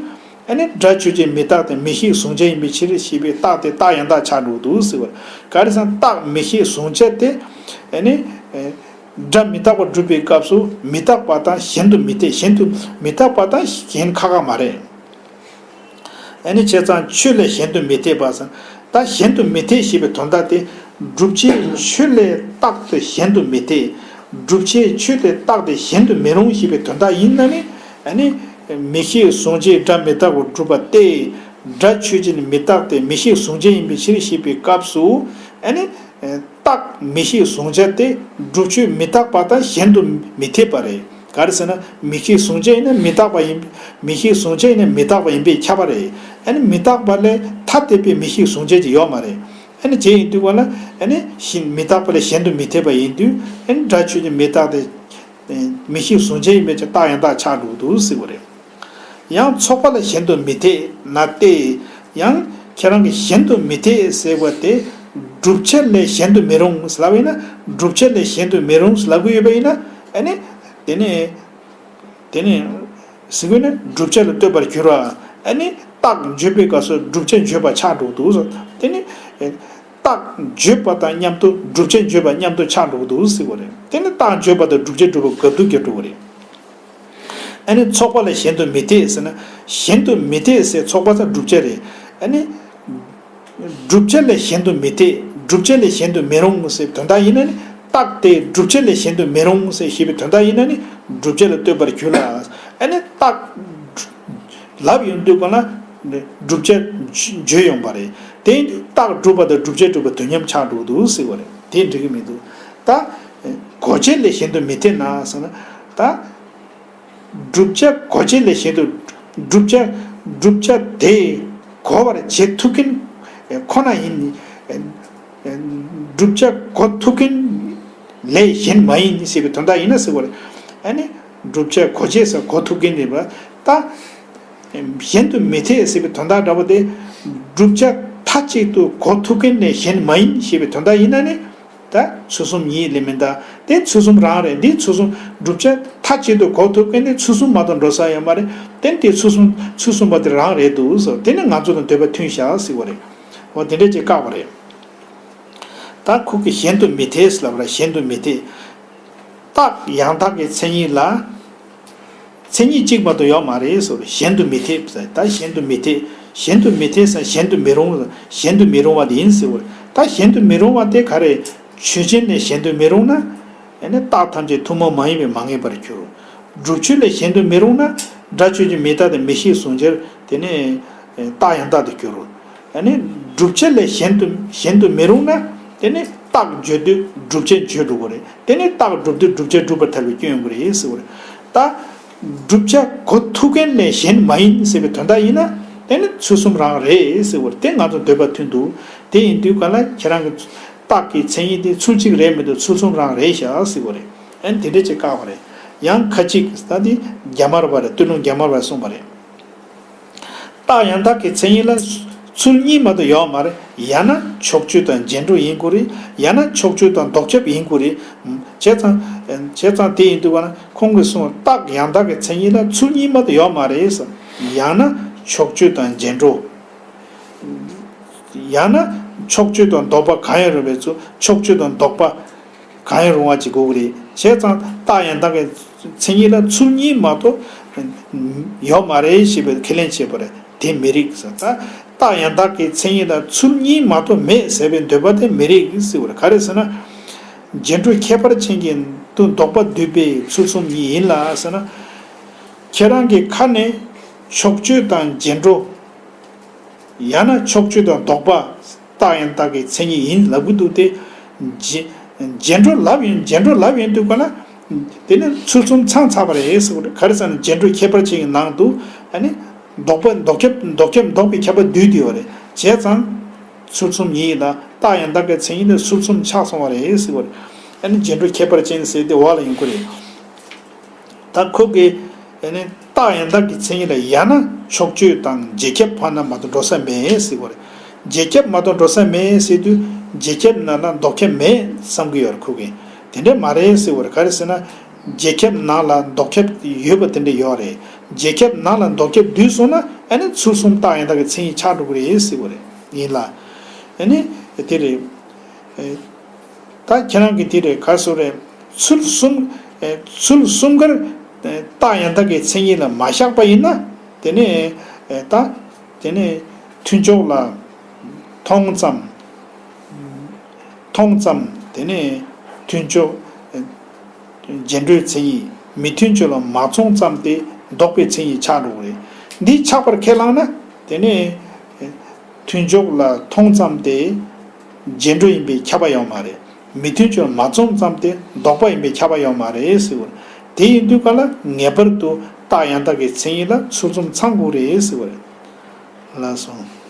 ཨ་ནི་སྒྲ་ཆོས་ཅན་མི་རྟག་སྟེ་མིག་ཤེས་གཟུང་བྱ་ཡིན་པའི་ཕྱིར་ཞེས་པའི་རྟགས་དེ་རྟགས་ཡང་དག་ཆགས་འགྲོ་འདུག་ཟེར་བ། ག་རེ་ཟེར་ན་རྟགས་མིག་ཤེས་གཟུང་བྱ་དེ། ཨ་ནི། སྒྲ་མི་རྟག་པ་སྒྲུབ་པའི་སྐབས་སུ་མི་རྟག་པ་དང་གཞན་དུ་མི་འཐད། གཞན་དུ་མི་རྟག་པ་དང་གཞན་ཁ་ཁ་མ་རེད། ཨ་ནི་བྱས་ཙང་ཆོས་ལས་གཞན་དུ་མི་འཐད་པ་ཟེར། ད་གཞན་དུ་མི་འཐད་ཞེས་པའི་དོན་དག་དེ། སྒྲུབ་བྱེད་ཆོས་ལས་རྟག་ཏུ་གཞན་དུ་མི་འཐད། བསྒྲུབ་བྱའི་ཆོས་དེ་རྟག་སྟེ་གཞན་དུ་མི་རུང་ཞེས་པའི་དོན་དག་ཡིན་ན་ནི། ཨ་ནི། མིག་ཤེས་གཟུང་བྱས་སྒྲ་མི་རྟག་པར་སྒྲུབ་པ་སྟེ། སྒྲ་ཆོས་ཅན་མི་རྟག་སྟེ་མིག་ཤེས་གཟུང་བྱས་ཡིན་པའི་ཕྱིར་ཞེས་པའི་སྐབས་སུ། ཨ་ནི། རྟག་མིག་ཤེས་གཟུང་བྱ་སྟེ་སྒྲུབ་ཆོས་མི་རྟག་པ་དང་གཞན་དུ་མི་འཐད་པ་རེད། ག་རེ་ཟེར་ན། མིག་ཤེས་གཟུང་བྱ་ཡིན་ན་མི་རྟག་པ་ཡིན། མིག་ཤེས་གཟུང་བྱ་ཡིན་ན་མི་རྟག་པ་ཡིན་པས་ཁྱབ་པ་རེད། ཨ་ནི་མི་རྟག་པ་ལས་ཐ་དད་པའི་མིག་ཤེས་གཟུང་བྱ་ཅིག་ཡོད་མ་རེད། ཨ་ནི་བྱས་ཡིན་དུས་ག་ལ། ཨ་ནི་གཞན་མི་རྟག་པ་ལས་གཞན་དུ་མི་འཐད་པ་ཡིན་དུས། ཨ་ནི་སྒྲ་ཆོས་ཅན་མི་རྟག་སྟེ། མིག་ཤེས་གཟུང་བྱ་ཡིན་པས་ཀྱང་རྟག་ཡང་དག་ཆགས་འགྲོ་གི་འདུག་ཟེར་བ་རེད། ཡང་ཚོགས་པ་ལ་གཞན་དུ་མི་འཐད་ན་སྟེ། ཡང་ཁྱེད་རང་གིས་གཞན་དུ་མི་འཐད་ཟེར་བ་དེ། བསྒྲུབ་བྱ་ལས་གཞན་དུ་མི་རུང་ཟེར་ལབ་པ་ཡིན་ན། བསྒྲུབ་བྱ་ལས་གཞན་དུ་མི་རུང་ཟེར་ལབ་ཀྱི་ཡོད་པ་ཡིན་ན། ཨ་ནི། དེ་ནི། དེ་ནི། ཟེར་དགོས་ན་བསྒྲུབ་བྱ་ལ་ལྟོས་པར་འགྱུར་རོ། ཨ་ནི་རྟགས་བརྗོད་པའི་སྐབས་སུ་བསྒྲུབ་བྱ་བརྗོད་པ་ཆགས་འགྲོ་འདུག་ཟེར། དེ་ནི། རྟགས་བརྗོད་པ་དང་མཉམ་དུ་བསྒྲུབ་བྱ་བརྗོད་པ་མཉམ་དུ་ཆགས་འགྲོ་འདུག་ཟེར་བ་རེད། དེ་ནི་རྟགས་བརྗོད་པ་དང་བསྒྲུབ་བྱ་བསྒྲུབ་པ་འགལ་འདུ་གྱུར་འགྲོ་བ་རེད། ཨ་ནི་ཚོགས་པ་ལ་གཞན་དུ་མི་འཐད་ཟེར་ན། གཞན་དུ་མི་འཐད་ཟེར་ཚོགས་པ་ཚ་བསྒྲུབ་བྱ་རེད། ཨ་ནི། བསྒྲུབ་བྱ་ལས་གཞན་དུ་མི་འཐད། བསྒྲུབ་བྱ་ལས་གཞན་དུ་མི་རུང་ཟེར་བའི་དོན་དག་ཡིན་ན་ནི། རྟགས་དེ་བསྒྲུབ་བྱ་ལས་གཞན་དུ་མི་རུང་ཟེར་ཞེས་པའི་དོན་དག་ཡིན་ན་ནི། བསྒྲུབ་བྱ་ལ་ལྟོས་པར་འགྱུར་ལ། ཨ་ནི་རྟགས་ལབ་ཡོང་དུས་ག་ལ། བསྒྲུབ་བྱ་བརྗོད་ཡོང་པ་རེད། དེ་ཡིན་དུས་རྟགས་སྒྲུབ་པ་དང་བསྒྲུབ་བྱ་སྒྲུབ་པ་དོན་མཉམ་ཆགས་འགྲོ་གི་འདུག་ཟེར་བ་རེད། དེ་འགྲིག་གི་མི་འདུག་ད། གོ་བྱེད་ལས་གཞན་དུ་མི་འཐད་ན་ཟེར་ན། ད། བསྒྲུབ་བྱ་གོ་བྱེད་ལས་གཞན་དུ། བསྒྲུབ་བྱ། བསྒྲུབ་བྱ་དེ་གོ་བར་བྱེད་ཐུབ་མཁན་ཁོ་ན་ཡིན། བསྒྲུབ་བྱ་གོ་ཐུབ་མཁན་ལས་གཞན་མ་ཡིན་ཞེས་པའི་དོན་དག་ཡིན་ན་ཟེར་བ་རེད། ཨ་ནི་བསྒྲུབ་བྱ་གོ་བྱེད་ས་གོ་ཐུབ་མཁན་རེད་པ། ད། གཞན་དུ་མི་འཐད་ཟེར་བའི་དོན་དག་འདྲ་པོ་དེ། བསྒྲུབ་བྱ་མཐའ་གཅིག་ཏུ་གོ་ཐུབ་མཁན་ལས་གཞན་མ་ཡིན་ཞེས་པའི་དོན་དག་ཡིན་ན་ནི། ད་ཚུལ་གསུམ་ཉིད་ལས་མིན་འདའ། དེ་ཚུལ་གསུམ་རང་རེད། འདི་ཚུལ་གསུམ་བསྒྲུབ་བྱ་མཐའ་གཅིག་ཏུ་གོ་ཐུབ་མཁན་དེ་ཚུལ་གསུམ་མ་གཏོགས་འགྲོ་ས་ཡོད་མ་རེད། དེ་དེ་ཚུལ་གསུམ་ཚུལ་གསུམ་པ་དེ་རང་རེད་འདུག་ཟེར། དེ་ནི་ང་ཚོ་དང་འདོད་པ་མཐུན་བཞག་ཟེར་བ་རེད། འོ་དེ་འདྲ་ཅིག་བཀག་པ་རེད། ད་ཁོ་གི་གཞན་དུ་མི་འཐད་ཟེར་ལབ་ར། གཞན་དུ་མི་འཐད། རྟགས་ཡང་དག་གི་མཚན་ཉིད་ལ། མཚན་ཉིད་གཅིག་མ་གཏོགས་ཡོད་མ་རེད་ཟེར་བ་རེད། གཞན་དུ་མི་འཐད་ཟེར། ད་གཞན་དུ་མི་འཐད། གཞན་དུ་མི་འཐད་ཟེར། གཞན་དུ་མི་རུང་། གཞན་དུ་མི་རུང་བ་དེ་ཡིན་ཟེར་བ་རེད། ད་གཞན་དུ་མི་རུང་བ་དེ་ག་རེ། ཆོས་ཅན་ལས་གཞན་དུ་མི་རུང་ན། ཨ་ནི་རྟགས་ཐམས་ཅད་ཐུན་མོང་མ་ཡིན་པས་མ་ངེས་པར་འགྱུར། བསྒྲུབ་ཆོས་ལས་གཞན་དུ་མི་རུང་ན། སྒྲ་ཆོས་ཅན་མི་རྟག་སྟེ་མིག་ཤེས་གཟུང་བྱ་དེ་ནི་རྟགས་ཡང་དག་ཏུ་འགྱུར། ཨ་ནི་བསྒྲུབ་བྱ་ལས་གཞན་དུ་གཞན་དུ་མི་རུང་ན། དེ་ནི་རྟགས་བརྗོད་དུས་བསྒྲུབ་བྱ་བརྗོད་འགྲོ་གི་རེད། དེ་ནི་རྟགས་སྒྲུབ་དུས་བསྒྲུབ་བྱ་སྒྲུབ་པར་ཐལ་བའི་སྐྱོན་ཡོང་གི་རེད་ཟེར་བ་རེད། ད། བསྒྲུབ་བྱ་གོ་ཐུབ་མཁན་ལས་གཞན་མ་ཡིན་ཟེར་བའི་དོན་དག་ཡིན་ན། དེ་ནི་ཚུལ་གསུམ་རང་རེད་ཟེར་བ་རེད། དེ་ང་ཚོ་འདོད་པ་མཐུན་འདུག་དེ་ཡིན་དུས་ག་ལ་ཁྱེད་རང་གི་རྟགས་ཀྱི་མཚན་ཉིད་དེ་ཚུལ་གཅིག་རེད་མི་འདུག་ཚུལ་གསུམ་རང་རེད་བཞག་ཟེར་བ་རེད། ཨ་ནི་དེ་འདྲ་ཅིག་བཀག་པ་རེད། ཡང་ཁ་ཅིག་ད་འདི་རྒྱ་དམར་བ་རེད། སྟོད་ལུང་རྒྱ་དམར་བས་གསུངས་པ་རེད། རྟགས་ཡང་དག་གི་མཚན་ཉིད་ལ་ཚུལ་གཉིས་མ་གཏོགས་ཡོད་མ་རེད། ཡང་ན་ཕྱོགས་ཆོས་དང་རྗེས་འགྲོ་ཡིན་དགོས་རེད། ཡང་ན་ཕྱོགས་ཆོས་དང་ལྡོག་ཁྱབ་ཡིན་དགོས་རེད། བྱས་ཙང་། བྱས་ཙང་དེ་ཡིན་དུས་ག་ན་ཁོང་གིས་གསུངས་པ་རྟགས་ཡང་དག་གི་མཚན་ཉིད་ལ་ཚུལ་གཉིས་མ་གཏོགས་ཡོད་མ་རེད་ཟེར། ཡང་ན་ཕྱོགས་ཆོས་དང་རྗེས་འགྲོ། ཡང་ན་ཕྱོགས་ཆོས་དང་ལྡོག་པ་གང་ཡང་རུང་བའི་ཚུལ། ཕྱོགས་ཆོས་དང་ལྡོག་པ་གང་ཡང་རུང་བ་ཅིག་དགོས་ཀྱི་རེད། བྱས་ཙང་རྟགས་ཡང་དག་གི་མཚན་ཉིད་ལ་ཚུལ་གཉིས་མ་གཏོགས་ཡོད་མ་རེད་ཞེས་པའི་ཁས་ལེན་བྱས་པ་རེད། དེ་མི་རིགས་ཟེར། ད་རྟགས་ཡང་དག་གི་མཚན་ཉིད་ལ་ཚུལ་གཉིས་མ་གཏོགས་མེད་ཟེར་བའི་འདོད་པ་དེ་མི་རིགས་ཟེར་བ་རེད། ག་རེ་ཟེར་ན། རྗེས་འགྲོ་ཁྱད་པར་ཅན་གྱི་དུ་ལྡོག་པ་བསྡུས་པའི་ཚུལ་གསུམ་ཉིད་ཡིན་ལ་ཟེར་ན། ཁྱེད་རང་གི་ཁ་ནས་ཕྱོགས་ཆོས་དང་རྗེས་འགྲོ། ཡང་ན་ཕྱོགས་ཆོས་དང་ལྡོག་པ་རྟགས་ཡང་དག་གི་མཚན་ཉིད་ཡིན་ལབ་ཀྱི་འདུག་སྟེ། རྗེས་རྗེས་འགྲོ་ལབ་ཡོང་རྗེས་འགྲོ་ལབ་ཡོང་དུས་ག་ན། དེ་ནི་ཚུལ་གསུམ་ཚང་ཚར་བ་རེད་ཟེར་བ་རེད། ག་རེ་ཟེར་ན་རྗེས་འགྲོ་ཁྱད་པར་ཅན་གྱི་ནང་དུ། ཨ་ནི། ལྡོག་པ་ལྡོག་ཁྱབ་ལྡོག་ཁྱབ་ལྡོག་པའི་ཁྱབ་པ་བསྡུས་བསྡུས་པ་རེད། བྱས་ཙང་། ཚུལ་གསུམ་ཉིད་ཡིན་ལ་རྟགས་ཡང་དག་གི་མཚན་ཉིད་ནི་ཚུལ་གསུམ་ཆགས་སོང་བ་རེད་ཟེར་བ་རེད། ཨ་ནི་རྗེས་འགྲོ་ཁྱད་པར་ཅན་ཟེར་དེ་འོག་ལ་ཡོང་གི་རེད། ད་ཁོ་གིས་ཨ་ནི་རྟགས་ཡང་དག་གི་མཚན་ཉིད་ལ་ཡང་ན་ཕྱོགས་ཆོས་དང་རྗེས་ཁྱབ་ཕར་ན་མ་གཏོགས་འགྲོ་ས་མེད་ཟེར་བ་རེད། རྗེས་ཁྱབ་མ་གཏོགས་འགྲོ་ས་མེད་ཟེར་དུས་རྗེས་ཁྱབ་ནང་ལ་ལྡོག་ཁྱབ་མེད་བསམ་གྱི་ཡོད་རེད་ཁོ་གིས། དེ་འདྲ་མ་རེད་ཟེར་བ་རེད། ག་རེ་ཟེར་ན། རྗེས་ཁྱབ་ནང་ལ་ལྡོག་ཁྱབ་ཡོད་པ་དེ་འདྲ་ཡོད་རེད། རྗེས་ཁྱབ་ནང་ལ་ལྡོག་ཁྱབ་བསྡུས་སོང་ན་ཨ་ནི་ཚུལ་གསུམ་རྟགས་ཡང་དག་གི་མཚན་ཉིད་ཆགས་འགྲོ་གི་རེད་ཟེར་བ་རེད། ཡིན་ལ། ཨ་ནི། དེ་རེད། ད་ཁྱེད་རང་གིས་དེ་རེད་ག་སོ་རེད། ཚུལ་གསུམ། ཚུལ་གསུམ་ཀར་རྟགས་ཡང་དག་གི་མཚན་ཉིད་ལ་མ་བཞག་པ་ཡིན་ན། དེ་ནས་ད། དེ་ནས་མཐུན་ཕྱོགས་ལ་མཐོང་ཙམ། མཐོང་ཙམ་དེ་ནས་མཐུན་ཕྱོགས། རྗེས་འགྲོའི་མཚན་ཉིད་མི་མཐུན་ཕྱོགས་ལ་མ་མཚུངས་ཙམ་དེ་ལྡོག་པའི་མཚན་ཉིད་ཆགས་འགྲོ་གི་རེད། འདི་ཆགས་པར་ཁས་བླངས་ན་དེ་ནས་མཐུན་ཕྱོགས་ལ་མཐུན་ཙམ་དེ་རྗེས་འགྲོ་ཡིན་པས་ཁྱབ་པ་ཡོད་མ་རེད། མི་མཐུན་ཕྱོགས་ལ་མ་མཚུངས་ཙམ་དེ་ལྡོག་པ་ཡིན་པས་ཁྱབ་པ་ཡོད་མ་རེད་ཟེར་བ་རེད། དེ་ཡིན་དུས་ག་ལ་ངེས་པར་དུ་རྟགས་ཡང་དག་གི་མཚན་ཉིད་ལ་ཚུལ་ཙམ་ཚང་དགོས་རེད་ཟེར་བ་རེད། ལགས་སོ།